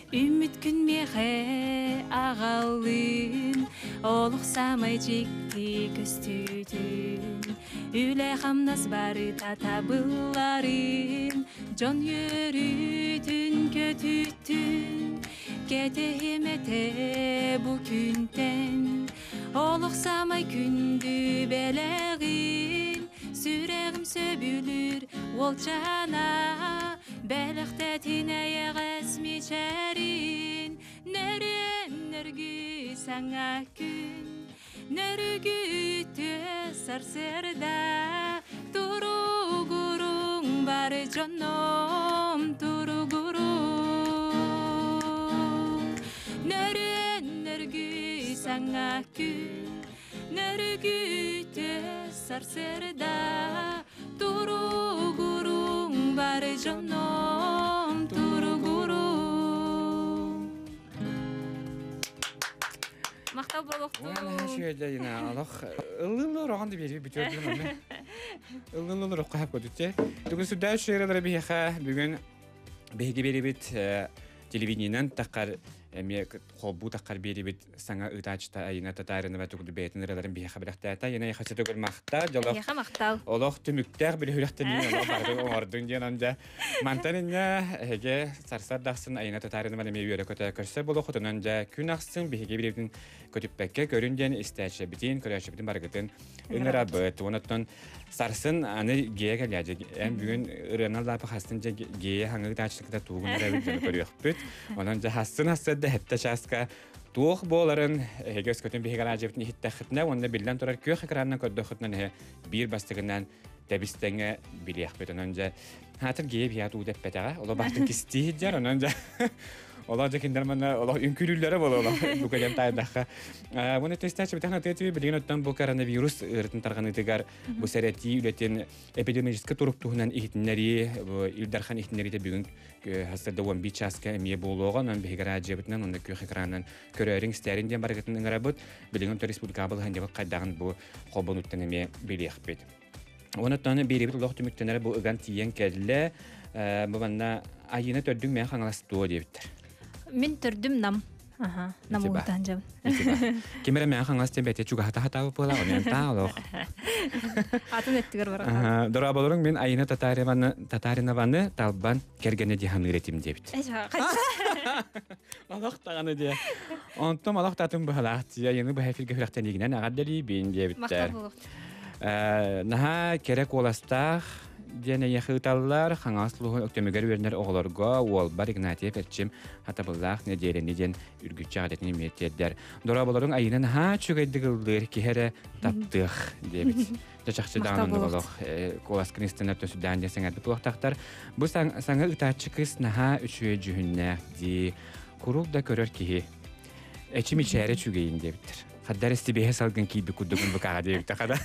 Үмүт күн миэхэ аҕаллын, олох саамай дьикти көстүүтүн. Үлэ-хамнас барыта табылларын, дьон үөрүүтүн көтүтүн. Кэтэһиэм этэ бу күнтэн, олох саамай күндү бэлэҕин. Сүрэҕим сөбүлүүр уолчаана, бэлэхтэтин эйэҕэс мичээрин, нөрүөн нөргүй саҥа күн, нөргүтүө сарсыарда, туругуруҥ бары дьоном туругуруҥ. Нөрүөн нөргүй саҥа күн, Нөргүтүө сарсыарда туругуруҥ бары дьоном туругуруҥ. Махтал буолуохтун. Олох ыллыллар оҕон да биэри бүтүөрдүн онно. Ыллыллар окко хап көтүтте. Бүгүн сүрдээх үчүгэй биһиэхэ бүгүн биһиги биэрибит телевидениенэн таххар эмиэ холбуу таххар биэрибит саҥа ыытааччыта Айына Татаринова тугу бэйэтин ырыаларын биһиэхэ бэлэхтээтэ. Айына эйиэхэ төгүл махтал. Дьолох Эйиэхэ махтал. Олох түмүктээх билиһүрэхтэнии олох барытын оҥордуҥ диэн онда. Мантан инньэ эһиги сарсар ахсын Айына Татаринова эмиэ үөрэ-көтө көрсө буолуоххутунан дьэ күн ахсын биһиги билибитин көтүппэккэ көрүн диэн истээччибитин, көрөөччүбүтүн барыгытын ыҥырабыт. Онон сарсын аны гея кэлээдьи. Эн бүгүн ырыанан лаапы хастын дьэ гея хаҥы ытааччыкта туугун эрэбит дьону көрүөхпүт. Онон дьэ хастын хастын да чааска туох буоларын эһиги өскөтүн биһиги араадьыбытын иһиттэххитинэ уонна биллэн турар күөх экранынан көрдөххүтүнэ эһэ биир бастакынан тэбис-тэҥэ билиэхпит. Онон дьэ хаатыр гея биһиэхэ туу дэппэтэҕэ. Оло баартын кистии сылдьар. Онон дьэ олох дьэ кинилэр манна олох үҥкүүлүүллэрэ буолуо олох бу кэлэн таайдахха. Уонна тестээччи битэх натыа билигин оттон бу коронавирус ыарытын тарҕаныытыгар бу сэрэтии үлэтин эпидемиологическай турук туһунан иһитиннэрии Ил Дархан иһитиннэриитэ бүгүн хастарда 11 чааска эмиэ буолуоҕа. Онон биһиги радиобытынан уонна күөх экранынан көрөөрүҥ, истээриҥ диэн барыгытын ыҥырабыт. Билигин республикаҕа балаһыанньабыт хайдаҕын бу холбонуттан эмиэ билиэхпит. Онон биэрибит олох түмүктэнэрэ бу ыган тиийэн кэллэ. Бу манна Айыына төрдүҥ мэн Хаҥалас туо диэбиттэр. Мин төрдүм Нам. Аха, Нам уутаан дьабын. Ким эрэ мэн Хаҥалас диэн бэйэтэ чугаһата хатаабыт буола, онон таа олох. Атын өттүгэр барар. Дорооболоруҥ мин Айыына Татаринованы Талбан кэргэнэ дии саныыр этим диэбит. Олох даҕаны диэ. Онтум олох да атын быһалаах дии. Айыны быһа эфиргэ күрэхтэниигинэн эҕэрдэлиибин диэбиттэр. Наһаа кэрэ куоластаах. диэн эйиэхэ ыыталлар. Хаҥалас улууһун Өктөмүгэр үөрэнэр оҕолорго уолбар Игнатьев Эрчим хатабыллаах нэдиэлэни диэн үргүччү эҕэрдэтин эмиэ тиэрдэр. Дорооболоруҥ айыына наһаа үчүгэйдик ыллыыр киһи эрэ таптыах диэбит. Дьэ чахчы даҕаны оннук олох куоласкын истэн өттө сүрдээн диэн сэҥээрбит буолуохтаахтар. Бу саҥа ыытааччы кыыс наһаа үчүгэй дьүһүннээх дии. Куруук да көрөр киһи. Эчи мичээрэ үчүгэйин диэбиттэр. Хаддар истибиэһэ салгын киирбит курдугун букаҕа диэбиттэ хада.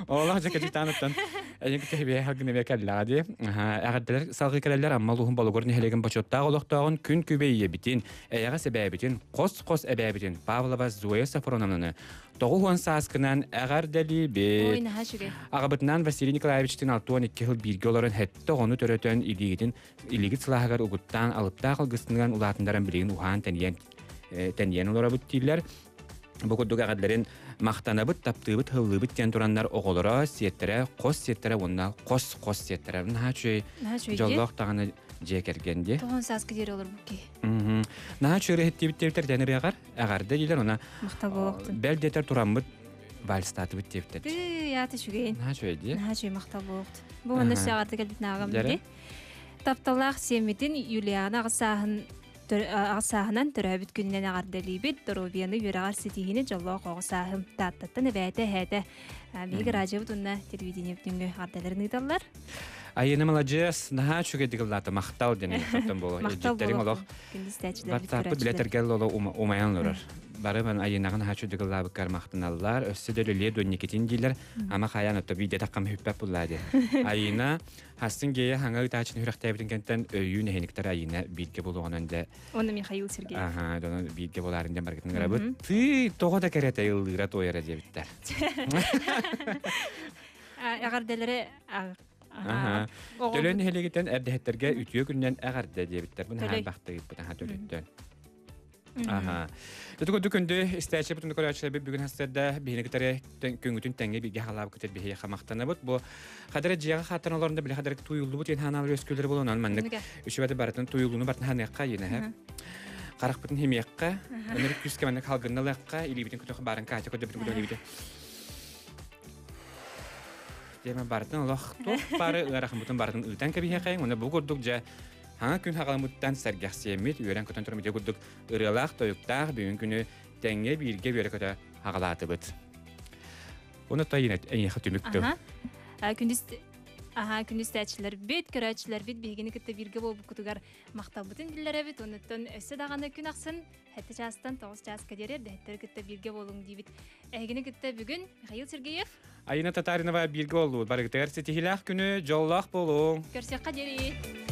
Олох дьэ кэдьитааныттан эйин кэһибиэһэ салгын эмиэ кэллэҕэ дии. Эҕэрдэлэр салгыы кэлэллэр Амма улууһун Болугур нэһилиэгин бочуоттаах олохтооҕун күн күбэй ийэбитин, эйэҕэс эбээбитин, хос-хос эбээбитин Павлова Зоя Сафроновнаны 90 сааскынан эҕэрдэлиибит. Ой, наһаа үчүгэй. Аҕабытынаан Василий Николаевичтыын 62 сыл бииргэ олорон сэттэ оҕону төрөтөн илиигитин илиигит сылааһыгар угуттаан алыптаах алгыстынан улаатыннаран билигин уһаан тэнийэн тэнийэн олоробут дииллэр. Бу курдук эҕэрдэлэрин махтанабыт, таптыыбыт, һыллыыбыт диэн тураннар оҕолоро, сиэттэрэ, хос сиэттэрэ уонна хос-хос сиэттэрэ. Наһаа үчүгэй дьоллоох даҕаны дьиэ кэргэн дии. Тоҕон сааскы диэри олорбут киһи. Наһаа үчүгэй иһиттибит диэбиттэр тэн ырыаҕар эҕэрдэ диилэр уонна Махтал буолуохтун. бэл диэтэр тураммыт вальстаатыбыт диэбиттэр. Тыы, аата үчүгэйин. Наһаа үчүгэй дии. Наһаа үчүгэй махтал буолуохтун. Бу манна өссө аҕата кэлбит нааҕым дии. Тапталлаах сиэммитин Юлиана аҕыс сааһын аҕыс сааһынан төрөөбүт күнүнэн эҕэрдэлиибит. Доруобуйаны үөрэҕэр ситиһиини дьоллоох оҕо сааһым Тааттаттан эбээтэ эһээтэ биһиги радиобут уонна телевидениебит нөҥүө эҕэрдэлэрин ыыталлар. Айыына маладьыас, наһаа үчүгэйдик ыллаата, махтал диэн ыйыттан буолуо. Махтал Илдьиттэриҥ олох Ватсаппыт билэтэргэ оло умайан олорор. Бары мен айынаҕын наһаа үчүгэйдик ыллаабыккар махтаналлар. Өссө да үлэлиэ дуонникитин диилэр. Ама хайаан отто биирдэ таххам хүппэт буллаа диэн. Айыына Хастын гея хаҥа ытааччыны хүрөхтээбитин кэнтэн өйүүн эһиниктэр айыына бииргэ булуоҕунан дэ. Онно Михаил Сергеев. Аха, дьоно бииргэ булаарын диэн баргытын гырабыт. Тыы, тоҕо да кэрэтэ ыллыыра туойара диэбиттэр. Эҕэрдэлэри Аха. Төлөн нэһилиэгиттэн эрдэһиттэргэ үтүө күнүнэн эҕэрдэ диэбиттэр. Бу наһаа бахтыйыппыт аха төлөттөн. Аха. Ити курдук күндү истээччи бутун көрөөччүлэрбит бүгүн хастарда биһини кытары күҥүтүн тэҥҥэ бииргэ халаабыкытыр биһиги хамахтанабыт. Бу хадара дьиэҕэ хааттан олорунда били хадара туйуллубут диэн ханаалар үөскүүлэр буолан маннык үчүгэйди барытын туйуллууну барытын ханыахха иэнэһэ. Харахпытын химиэххэ, өнөр күүскэ маннык халгынналыахха, илиибитин көтөх баарын Катя көрдөбүтүн көрдө илиибитин. Диэмэ барытын олох туох бары ыарахаммытын барытын ыытан кэбиһиэхэйин, уонна бу курдук дьэ Хаҥа күн хаҕаламмыттан сэргэхсийэммит, үөрэн-көтөн туран ити курдук ырыалаах-тойуктаах бүгүн күнү тэҥҥэ бииргэ үөрэ-көтө хаҕалаатыбыт. Уну тайын эйиэхэ түмүк тыл. Күндүс Аха, күндүстээччилэрбит, көрөөччүлэрбит биһигини кытта бииргэ буолбуккутугар махталбытын биллэрэбит. Онуттан өссө даҕаны күн ахсын 7 чаастан 9 чааска диэри эрдэһиттэри кытта бииргэ буолуҥ диибит. Эһигини кытта бүгүн Михаил Сергеев, Айына Татаринова бииргэ буоллубут. Барыгытыгар ситиһиилээх күнү, дьоллоох буолуҥ. Көрсүөххэ диэри.